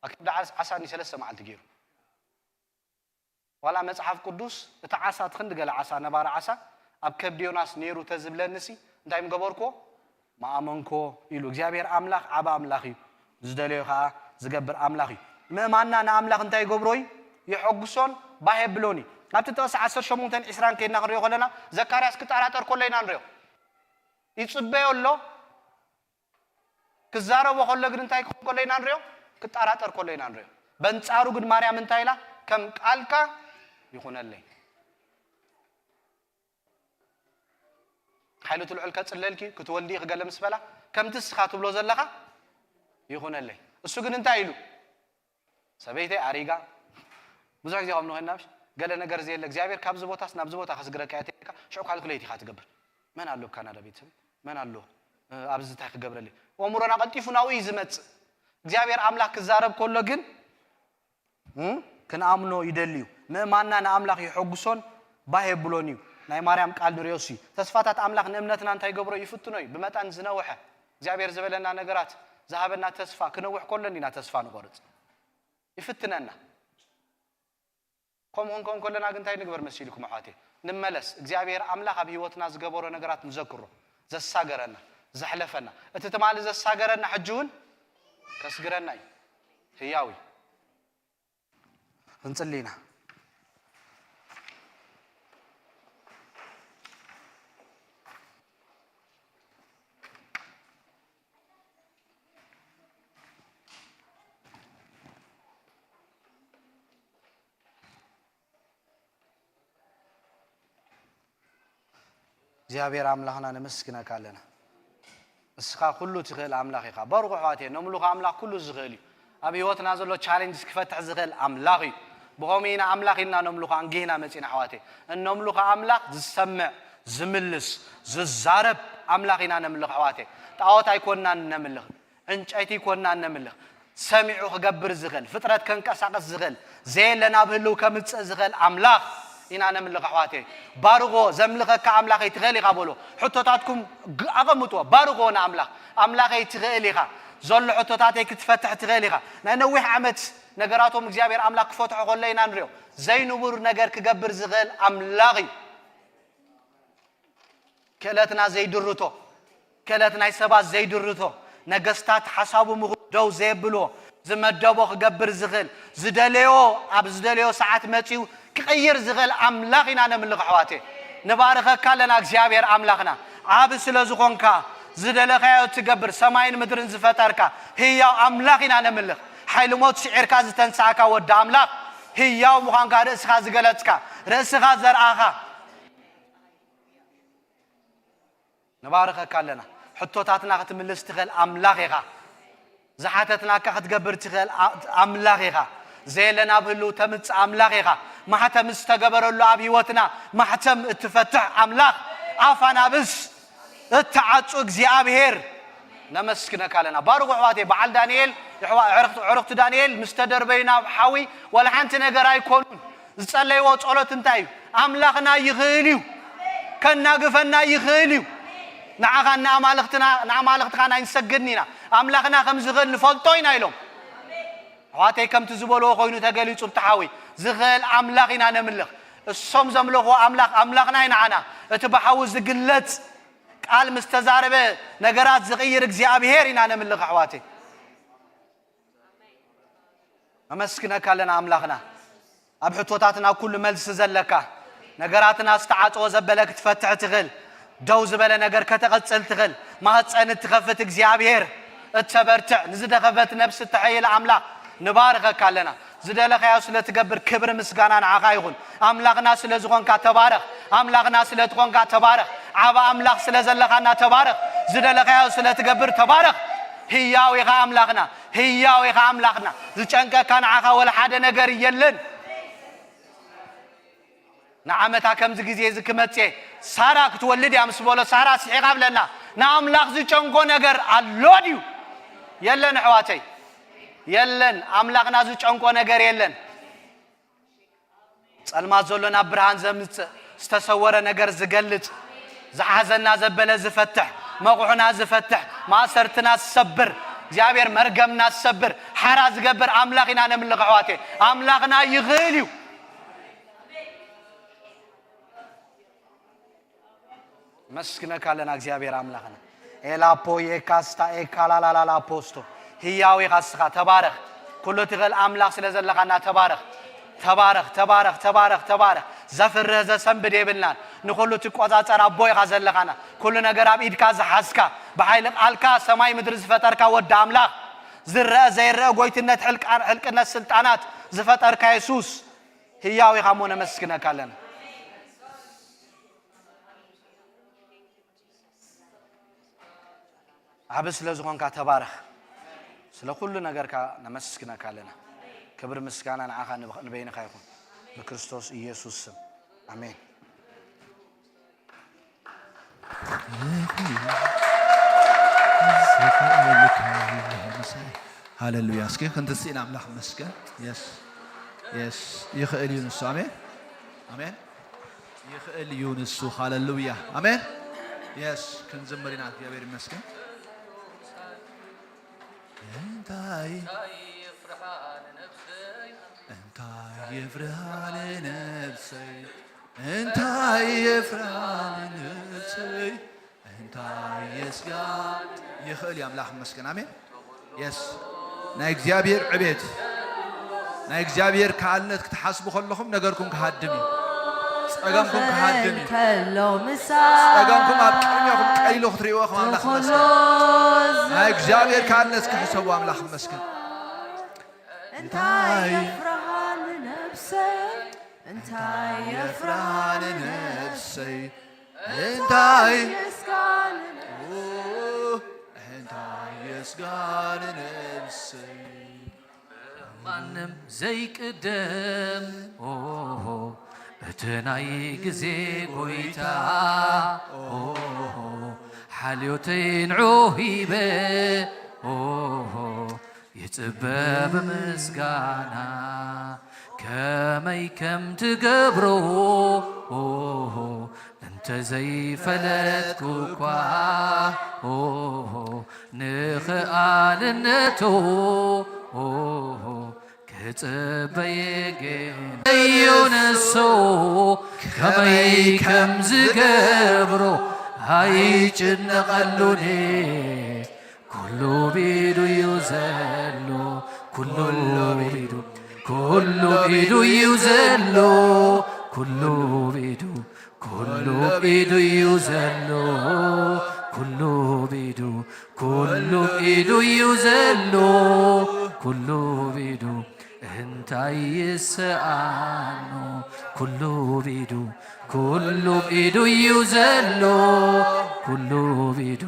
ኣብ ከብዲ ዓስ-፣ ዓሳ እኒ ሰለስተ መዓልቲ ገይሩ። ዋላ መጽሓፍ ቅዱስ እቲ ዓሳ፣ እቲ ክንዲ ገለ ዓሳ፣ ነባሪ ዓሳ ኣብ ከብዲ ዮናስ ነይሩ ተዝብለንሲ፣ እንታይ ምገበርክዎ? ምኣመንክዎ ኢሉ። እግዚኣብሔር ኣምላኽ ዓቢ ኣምላኽ እዩ፣ ዝደለዮ ኸኣ ዝገብር ኣምላኽ እዩ። ምእማንና ንኣምላኽ እንታይ ይገብሮ እዩ? የሐጉሶን ባህ የብሎን እዩ። ኣብቲ ጥቕሲ ዓሰርተ ሸሞንተን ዕስራን ከይድና ክንሪኦ ከለና፣ ዘካርያስ ክጠራጠር ከሎ ኢና ንሪኦ። ይጽበዮ ኣሎ። ክዛረቦ ከሎ ግን እንታይ ክኸውን ከሎ ኢና ንሪኦ? ክጠራጠር ከሎ ኢና ንሪኦ። በንጻሩ ግን ማርያም እንታይ ኢላ? ከም ቃልካ ይኹነለይ። ሓይሊ እቲ ልዑል ከጽለልኪ፣ ክትወልዲ ኢኺ ገለ ምስ በላ፣ ከምቲ እስኻ ትብሎ ዘለኻ ይኹነለይ። እሱ ግን እንታይ ኢሉ? ሰበይተይ ኣሪጋ፣ ብዙሕ ግዜ ከም ንኾይና፣ ገለ ነገር ዘየለ፣ እግዚኣብሔር ካብዚ ቦታስ ናብዚ ቦታ ከስግረካ እየ ተይልካ፣ ሽዑ ካልኩሌት ኢኻ ትገብር። መን ኣሎ ኣብ ካናዳ ቤተሰብ? መን ኣሎ? እ፣ ኣብዚ እንታይ ክገብረለይ? ኣእምሮና ቀልጢፉ ናብኡ እዩ ዝመጽእ። እግዚኣብሔር ኣምላኽ ክዛረብ ከሎ ግን እም፣ ክንኣምኖ ይደሊ እዩ። ምእማንና ንኣምላኽ የሐጉሶን ባህ የብሎን እዩ። ናይ ማርያም ቃል ንርእዮሲ ተስፋታት ኣምላኽ ንእምነትና እንታይ ይገብሮ? ይፍትኖ እዩ። ብመጠን ዝነውሐ እግዚኣብሔር ዝበለና ነገራት ዝሃበና ተስፋ ክነውሕ ከሎ እንዲና ተስፋ ንቆርጽ። ይፍትነና። ከምኡ ክንከውን ከለና ግን እንታይ ንግበር መሲልኩም ኣሕዋተይ? ንመለስ። እግዚኣብሔር ኣምላኽ ኣብ ህይወትና ዝገበሮ ነገራት ንዘክሮ። ዘሳገረና፣ ዘሕለፈና። እቲ ትማሊ ዘሳገረና ሕጂ እውን ከስግረና እዩ። ህያው እዩ። ክንጽሊ ኢና። እግዚኣብሔር ኣምላኽና ነመስግነካ ኣለና። ንስኻ ኩሉ ትኽእል ኣምላኽ ኢኻ። ባርኹ ኣሕዋተይ፣ ነምልኾ ኣምላኽ ኩሉ ዝኽእል እዩ። ኣብ ህይወትና ዘሎ ቻሌንጅስ ክፈትሕ ዝኽእል ኣምላኽ እዩ። ብኸምኡ ኢና ኣምላኽ ኢልና ነምልኾ ኣንጊህና መጺና ኣሕዋተይ። እነምልኾ ኣምላኽ ዝሰምዕ፣ ዝምልስ፣ ዝዛረብ ኣምላኽ ኢና ነምልኽ ኣሕዋተይ። ጣዖት ኣይኮንናን ነምልኽ። ዕንጨይቲ ኣይኮንናን ነምልኽ። ሰሚዑ ክገብር ዝኽእል፣ ፍጥረት ከንቀሳቕስ ዝኽእል፣ ዘየለ ናብ ህልው ከምጽእ ዝኽእል ኣምላኽ ኢና ነምልኽ ኣሕዋተይ። ባርኾ፣ ዘምልኸካ ኣምላኸይ ትኽእል ኢኻ በሎ። ሕቶታትኩም ግ-፣ ኣቐምጥዎ። ባርኾ ንኣምላኽ። ኣምላኸይ ትኽእል ኢኻ። ዘሎ ሕቶታተይ ክትፈትሕ ትኽእል ኢኻ። ናይ ነዊሕ ዓመት ነገራቶም እግዚኣብሔር ኣምላኽ ክፈትሖ ከሎ ኢና ንሪኦ። ዘይንቡር ነገር ክገብር ዝኽእል ኣምላኽ እዩ። ክእለት ናይ ዘይድርቶ፣ ክእለት ናይ ሰባት ዘይድርቶ፣ ነገስታት ሓሳቡ ምኹ ደው ዘየብልዎ፣ ዝመደቦ ክገብር ዝኽእል፣ ዝደለዮ ኣብ ዝደለዮ ሰዓት መጺኡ ክቕይር ዝኽእል ኣምላኽ ኢና ነምልኽ ኣሕዋተይ። ንባርኸካ ኣለና እግዚኣብሔር ኣምላኽና። ዓቢ ስለ ዝኾንካ፣ ዝደለኻዮ እትገብር፣ ሰማይን ምድርን ዝፈጠርካ ህያው ኣምላኽ ኢና ነምልኽ። ሓይሊ ሞት ስዒርካ ዝተንሳእካ ወዲ ኣምላኽ፣ ህያው ምዃንካ ርእስኻ ዝገለጽካ፣ ርእስኻ ዘርኣኻ፣ ንባርኸካ ኣለና። ሕቶታትና ክትምልስ ትኽእል ኣምላኽ ኢኻ። ዝሓተትናካ ክትገብር ትኽእል ኣ-፣ ኣምላኽ ኢኻ። ዘየለ ናብ ህልው ተምጽእ ኣምላኽ ኢኻ። ማሕተም ዝተገበረሉ ኣብ ህይወትና ማሕተም እትፈትሕ ኣምላኽ፣ ኣፍ ኣናብስ እትዓጹ እግዚኣብሔር፣ ነመስግነካ ኣለና። ባርኹ ኣሕዋተይ፣ በዓል ዳንኤል፣ ኣሕዋ-፣ ኣዕርኽቲ፣ ኣዕሩኽቲ ዳንኤል ምስ ተደርበዩ ናብ ሓዊ፣ ዋላ ሓንቲ ነገር ኣይኮኑን። ዝጸለይዎ ጸሎት እንታይ እዩ? ኣምላኽና ይኽእል እዩ። ከናግፈና ይኽእል እዩ። ንዓኻ ንኣማልኽትና፣ ንኣማልኽትኻን ኣይንሰግድን ኢና። ኣምላኽና ከም ዝኽእል ንፈልጦ ኢና ኢሎም። ኣሕዋተይ፣ ከምቲ ዝበልዎ ኮይኑ ተገሊጹ ኣብቲ ሓዊ። ዝኽእል ኣምላኽ ኢና ነምልኽ። እሶም ዘምለኽዎ ኣምላኽ፣ ኣምላኽና እዩ ንዓና። እቲ ብሓዊ ዝግለጽ ቃል ምስ ተዛረበ ነገራት ዝቕይር እግዚኣብሔር ኢና ነምልኽ ኣሕዋተይ። ነመስግነካ ኣለና ኣምላኽና። ኣብ ሕቶታትና ኩሉ መልሲ ዘለካ፣ ነገራትና ዝተዓጸወ ዘበለ ክትፈትሕ ትኽእል፣ ደው ዝበለ ነገር ከተቐጽል ትኽእል፣ ማህጸን እትኸፍት እግዚኣብሔር፣ እተበርትዕ፣ ንዝደኸፈት ነብሲ እተሐይል ኣምላኽ ንባርኸካ ኣለና። ዝደለኻዮ ስለ ትገብር ክብሪ ምስጋና ንዓኻ ይኹን። ኣምላኽና ስለ ዝኾንካ ተባረኽ። ኣምላኽና ስለ ትኾንካ ተባረኽ። ዓቢ ኣምላኽ ስለ ዘለኻና ተባረኽ። ዝደለኻዮ ስለ ትገብር ተባረኽ። ህያው ኢኻ ኣምላኽና። ህያው ኢኻ ኣምላኽና። ዝጨንቀካ ንዓኻ ወላ ሓደ ነገር የለን። ንዓመታ ከምዚ ግዜ እዚ ክመጽእ ሳራ ክትወልድ እያ ምስ በሎ፣ ሳራ ስሒቓ ብለና። ንኣምላኽ ዝጨንቆ ነገር ኣሎ ድዩ? የለን ኣሕዋተይ፣ የለን። ኣምላኽና ዝጨንቆ ነገር የለን። ጸልማት ዘሎ ናብ ብርሃን ዘምጽእ፣ ዝተሰወረ ነገር ዝገልጽ፣ ዝሓዘና ዘበለ ዝፈትሕ፣ መቑሑና ዝፈትሕ፣ ማእሰርትና ዝሰብር፣ እግዚኣብሔር መርገምና ዝሰብር፣ ሓራ ዝገብር ኣምላኽ ኢና ነምልኽ ኣሕዋተይ። ኣምላኽና ይኽእል እዩ። ነመስግነካ ኣለና እግዚኣብሔር ኣምላኽና። ኤላፖ የካስታ ኤካላላላላ ፖስቶ። ህያው ኢኻ እስኻ፣ ተባረኽ። ኩሉ ትኽእል ኣምላኽ ስለ ዘለኻና ተባረኽ። ተባረኽ፣ ተባረኽ፣ ተባረኽ፣ ተባረኽ። ዘፍርህ ዘሰንብድ የብልናን። ንኹሉ ትቆጻጸር ኣቦ ኢኻ ዘለኻና። ኩሉ ነገር ኣብ ኢድካ ዝሓዝካ፣ ብሓይሊ ቃልካ ሰማይ ምድሪ ዝፈጠርካ ወዲ ኣምላኽ፣ ዝረአ ዘይረአ ጎይትነት፣ ሕልቃ-፣ ሕልቅነት ስልጣናት ዝፈጠርካ የሱስ፣ ህያው ኢኻ እሞ ነመስግነካ ኣለና። ዓቢ ስለ ዝኾንካ ተባረኽ። ስለ ኩሉ ነገርካ ነመስግነካ ኣለና። ክብሪ ምስጋና ንዓኻ ንብ-፣ ንበይንኻ ይኹን። ብክርስቶስ ኢየሱስ ስም። ኣሜን። ሃሌሉያ። እስኪ ክንትስእ ኢና ኣምላኽ ይመስገን። የስ፣ የስ፣ ይኽእል እዩ ንሱ። ኣሜን፣ ኣሜን። ይኽእል እዩ ንሱ። ሃሌሉያ፣ ኣሜን። የስ፣ ክንዝምር ኢና። እግዚኣብሔር ይመስገን። እንታይ እንታይ ይፍርሃ ንነብሰይ፣ እንታይ ይፍርሃ ንነብሰይ፣ እንታይ የስጋን። ይኽእል እዩ ኣምላኽ ይመስገን። ኣሜን። የስ፣ ናይ እግዚኣብሔር ዕቤት፣ ናይ እግዚኣብሔር ከኣልነት ክትሓስቡ ከለኹም ነገርኩም ክሃድም እዩ። ጸገምኩም ክሃድም እዩ። ከሎ ምሳይ ጸገምኩም ኣብ ቅድሜኹም ቀሊሉ ክትርእይዎ ከም ኣምላኽ ይመስገን። ናይ እግዚኣብሔር ከኣልነት ክሕሰቡ ኣምላኽ ይመስገን። እንታይ የፍርሃ ንነብሰይ፣ እንታይ የፍርሃ ንነብሰይ፣ እንታይ የስጋን። ኦ፣ እንታይ የስጋን ነብሰይ። ማንም ዘይቅደም፣ ኦሆ፣ እቲ ናይ ግዜ ጎይታ፣ ኦሆ፣ ሓልዮተይ ንዑ ሂበ፣ ኦሆ፣ ይጽበ ብምስጋና። ከመይ ከም ትገብሮ፣ ኦሆ፣ እንተ ዘይፈለጥኩ እኳ፣ ኦሆ፣ ንኽኣልነቱ፣ ኦሆ፣ ክጽበየ ግን እዩ ንሱ። ከመይ ከም ዝገብሮ ኣይጭነቐሉን። ኩሉ ብኢዱ እዩ ዘሎ፣ ኩሉ ብኢዱ፣ ኩሉ ብኢዱ እዩ ዘሎ፣ ኩሉ ብኢዱ፣ ኩሉ ብኢዱ እዩ ዘሎ፣ ኩሉ ብኢዱ፣ ኩሉ ብኢዱ እዩ ዘሎ፣ ኩሉ ብኢዱ። እንታይ ይስኣኖ? ኩሉ ብኢዱ፣ ኩሉ ብኢዱ እዩ ዘሎ፣ ኩሉ ብኢዱ፣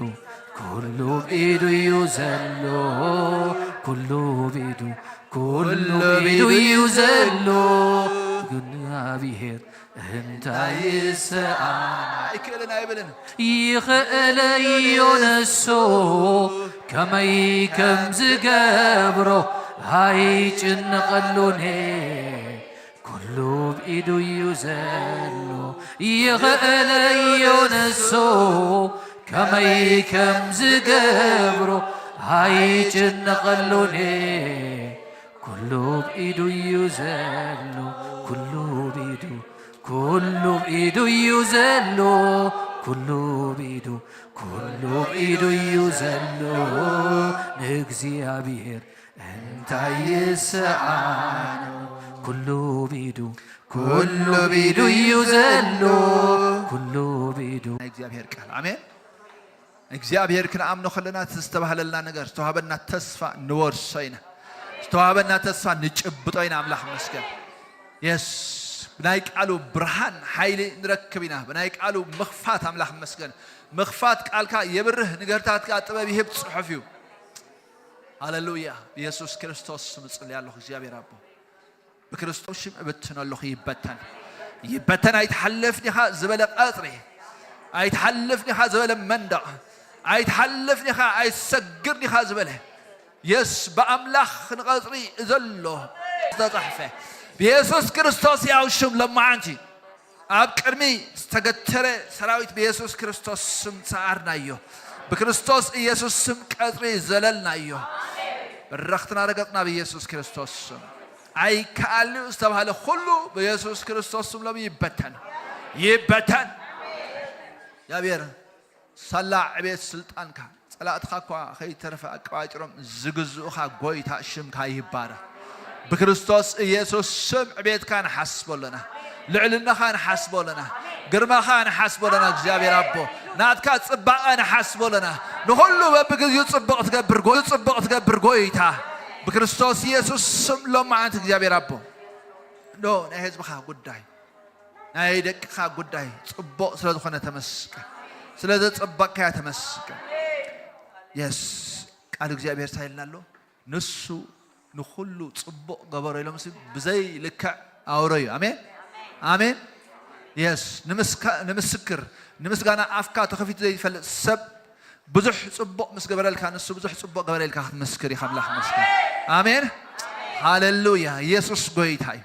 ኩሉ ብኢዱ እዩ ዘሎ፣ ኩሉ ብኢዱ፣ ኩሉ ብኢዱ እዩ ዘሎ። እግዚኣብሔር እንታይ ይስኣኖ? ኣይክእልን ኣይብልን። ይኽእል እዩ ንሱ፣ ከመይ ከም ዝገብሮ ኣይጭነቐሉን። ኩሉ ብኢዱ እዩ ዘሎ። ይኽእል እዩ ንሱ፣ ከመይ ከም ዝገብሮ ኣይጭነቐሉን። ኩሉ ብኢዱ እዩ ዘሎ፣ ኩሉ ብኢዱ፣ ኩሉ ብኢዱ እዩ ዘሎ፣ ኩሉ ብኢዱ፣ ኩሉ ብኢዱ እዩ ዘሎ። ንእግዚኣብሔር እንታይ ይስኣኖ? ኩሉ ብኢዱ፣ ኩሉ ብኢዱ እዩ ዘሎ፣ ኩሉ ብኢዱ። ናይ እግዚኣብሔር ቃል፣ ኣሜን። እግዚኣብሔር ክንኣምኖ ከለና፣ እቲ ዝተባህለልና ነገር፣ ዝተዋህበና ተስፋ ንወርሶ ኢና። ዝተዋህበና ተስፋ ንጭብጦ ኢና። ኣምላኽ ይመስገን። የስ፣ ብናይ ቃሉ ብርሃን ሓይሊ ንረክብ ኢና። ብናይ ቃሉ ምኽፋት፣ ኣምላኽ ይመስገን። ምኽፋት ቃልካ የብርህ፣ ንገርታትካ ጥበብ ይህብ፣ ጽሑፍ እዩ። ሃሌሉያ። ብየሱስ ክርስቶስ ስም እጽሊ ኣለኹ፣ እግዚኣብሔር ኣቦ። ብክርስቶስ ሽም እብትን ኣለኹ፣ ይበተን። ይበተን፣ ኣይትሓልፍን ኢኻ ዝበለ ቀጽሪ፣ ኣይትሓልፍን ኢኻ ዝበለ መንደቕ፣ ኣይትሓልፍን ኢኻ፣ ኣይትሰግርን ኢኻ ዝበለ፣ የስ፣ ብኣምላኽ ንቐጽሪ ዘሎ ዝተጻሕፈ፣ ብየሱስ ክርስቶስ ያው ሽም ለማዓንቲ ኣብ ቅድሚ ዝተገተረ ሰራዊት ብየሱስ ክርስቶስ ስም ሰዓርናዮ። ብክርስቶስ ኢየሱስ ስም ቀጽሪ ዘለልናዮ። በረኽትና ረገጽና ብኢየሱስ ክርስቶስ ስም። ኣይከኣልን'ዩ ዝተባህለ ኩሉ ብኢየሱስ ክርስቶስ ስም ሎሚ ይበተን። ይበተን። እግዚኣብሔር ሳላ ዕቤት ስልጣንካ፣ ጸላእትኻ እኳ ከይተረፈ ኣቀባጢሮም ዝግዝኡኻ ጎይታ ሽምካ ይባረኽ። ብክርስቶስ ኢየሱስ ስም ዕቤትካ ንሓስቦ ኣለና። ልዕልናኻ ንሓስቦ ኣለና። ግርማኻ ንሓስቦ ኣለና። እግዚኣብሔር ኣቦ፣ ናትካ ጽባቐ ንሓስቦ ኣለና። ንኹሉ በብግዜኡ ጽቡቕ ትገብር ጎ-፣ ጽቡቕ ትገብር ጎይታ፣ ብክርስቶስ ኢየሱስ ስም ሎማዓንቲ እግዚኣብሔር ኣቦ፣ ዶ ናይ ህዝብኻ ጉዳይ፣ ናይ ደቅኻ ጉዳይ ጽቡቕ ስለ ዝኾነ ተመስገን። ስለ ዘጸበቅካያ ተመስገን። የስ፣ ቃል እግዚኣብሔር እንታይ ኢልና ኣሎ? ንሱ ንኹሉ ጽቡቕ ገበሮ ኢሎምሲ ብዘይ ልክዕ ኣውረዩ። ኣሜን፣ ኣሜን። የስ፣ ንምስካ-፣ ንምስክር፣ ንምስጋና ኣፍካ ተኸፊቱ ዘይፈልጥ ሰብ ብዙሕ ጽቡቕ ምስ ገበረልካ፣ ንሱ ብዙሕ ጽቡቕ ገበረ ኢልካ ክትምስክር ኢኻ። ኣምላኽ ይመስገን። ኣሜን። ሃሌሉያ። ኢየሱስ ጎይታ እዩ።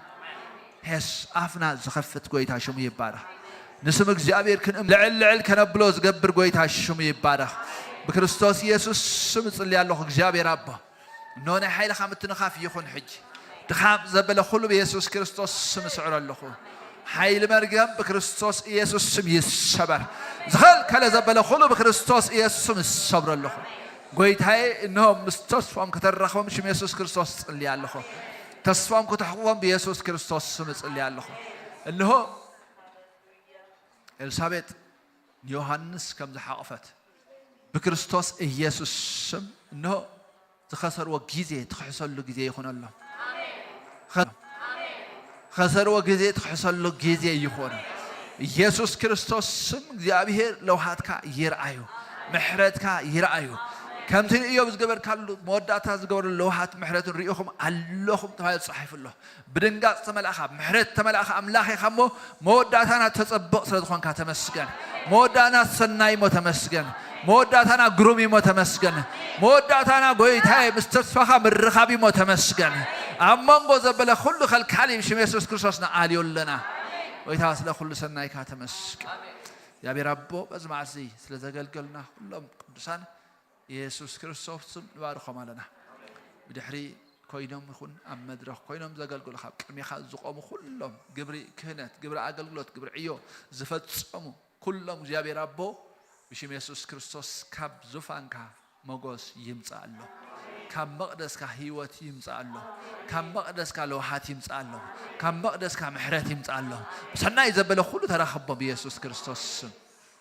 ሄስ፣ ኣፍና ዝኸፍት ጎይታ ሽሙ ይባረኽ። ንስም እግዚኣብሔር ክንእም ልዕል ልዕል ከነብሎ ዝገብር ጎይታ ሽሙ ይባረኽ። ብክርስቶስ ኢየሱስ ስም እጽሊ ኣለኹ እግዚኣብሔር ኣቦ። እነሆ ናይ ሓይልኻ ምትንኻፍ ይኹን ሕጂ። ድኻም ዘበለ ኩሉ ብኢየሱስ ክርስቶስ ስም እስዕሮ ኣለኹ። ሓይሊ መርገም ብክርስቶስ ኢየሱስ ስም ይሰበር። ዝኸልከለ ዘበለ ኩሉ ብክርስቶስ ኢየሱስ ስም እሰብሮ ኣለኹ። ጎይታዬ፣ እነሆ ምስ ተስፋም ከተራኽቦም ሽም ኢየሱስ ክርስቶስ ጽልያ ኣለኹ። ተስፋም ክትሕቑፎም ብኢየሱስ ክርስቶስ ስም ጽልያ ኣለኹ። እነሆ ኤልሳቤጥ ንዮሃንስ ከም ዝሓቕፈት ብክርስቶስ ኢየሱስ ስም እነሆ ዝኸሰርዎ ግዜ ትኽሕሰሉ ግዜ ይኹነሎም። ከሰርዎ ግዜ ትኽሕሰሉ ግዜ ይኹን። ኢየሱስ ክርስቶስ ስም እግዚኣብሔር ለውሃትካ ይርኣዩ፣ ምሕረትካ ይርኣዩ። ከምቲ ንእዮብ ዝገበርካሉ መወዳእታ ዝገበረሉ ለውሃት ምሕረትን ርኢኹም ኣለኹም ተባሂሉ ተጻሒፉ ኣሎ። ብድንጋጽ ተመላእኻ፣ ምሕረት ተመላእኻ ኣምላኽ ኢኻ እሞ፣ መወዳእታና ተጸብቕ ስለ ዝኾንካ ተመስገን። መወዳእና ሰናይ እሞ ተመስገን። መወዳእታና ግሩም እሞ ተመስገን። መወዳእታና ጎይታዬ ምስ ተስፋኻ ምርኻብ እሞ ተመስገን። ኣብ መንጎ ዘበለ ኩሉ ከልካሊ ብሽም የሱስ ክርስቶስ ንኣልዮ ኣለና። ጎይታ ስለ ኩሉ ሰናይካ ተመስገን። እግዚኣብሔር ኣቦ በዚ መዓልቲ ስለ ዘገልገሉና ኩሎም ቅዱሳን የሱስ ክርስቶስ ስም ንባርኾም ኣለና። ብድሕሪ ኮይኖም ይኹን ኣብ መድረኽ ኮይኖም ዘገልግሉ ካብ ቅድሜኻ ዝቆሙ ኩሎም ግብሪ ክህነት፣ ግብሪ ኣገልግሎት፣ ግብሪ ዕዮ ዝፈጸሙ ኩሎም እግዚኣብሔር ኣቦ ብሽም የሱስ ክርስቶስ ካብ ዙፋንካ መጎስ ይምጻኣሎም። ካብ መቕደስካ ህይወት ይምጻኣሎም። ካብ መቕደስካ ለውሃት ይምጻኣሎም። ካብ መቕደስካ ምሕረት ይምጻኣሎም። ሰናይ ዘበለ ኩሉ ተራኸቦም ብየሱስ ክርስቶስ ስም።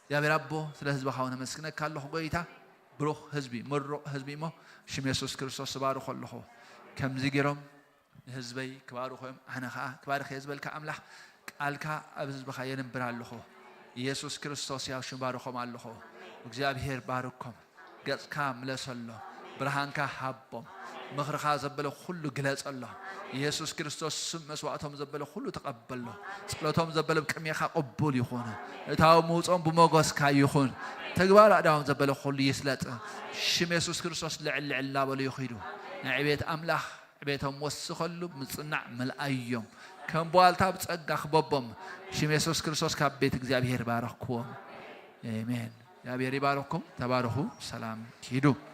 እግዚኣብሔር ኣቦ ስለ ህዝብኻ እውን ኣመስግነካ ኣለኹ ጎይታ። ብሩኽ ህዝቢ፣ ምሩቕ ህዝቢ እሞ ሽም የሱስ ክርስቶስ እባርኾ ኣለኹ። ከምዚ ገይሮም ንህዝበይ ክባርኾ እዮም፣ ኣነ ኸዓ ክባርኽ እየ ዝበልካ ኣምላኽ ቃልካ ኣብ ህዝብኻ የንብር ኣለኹ። ኢየሱስ ክርስቶስ ያው ሽም ባርኾም ኣለኹ። እግዚኣብሔር ባርኮም፣ ገጽካ ምለሰሎም፣ ብርሃንካ ሃቦም፣ ምኽርኻ ዘበለ ኩሉ ግለጸሎም። ኢየሱስ ክርስቶስ ስም መስዋዕቶም ዘበለ ኩሉ ተቐበሎ። ጸሎቶም ዘበለ ብቅድሜኻ ቅቡል ይኹን። እታዎም ምውጾም ብሞገስካ ይኹን። ተግባር ኣእዳዎም ዘበለ ኩሉ ይስለጥ። ሽም የሱስ ክርስቶስ ልዕል ልዕል እናበሉ ይኺዱ። ናይ ዕቤት ኣምላኽ ዕቤቶም ወስኸሉ፣ ምጽናዕ ምልኣዮም። ከም ቧልታ ብጸጋ ክበቦም። ሽም የሱስ ክርስቶስ ካብ ቤት እግዚኣብሔር ባረኽክዎም። ኣሜን። እግዚኣብሔር ይባርኽኩም። ተባረኹ። ሰላም ኪዱ።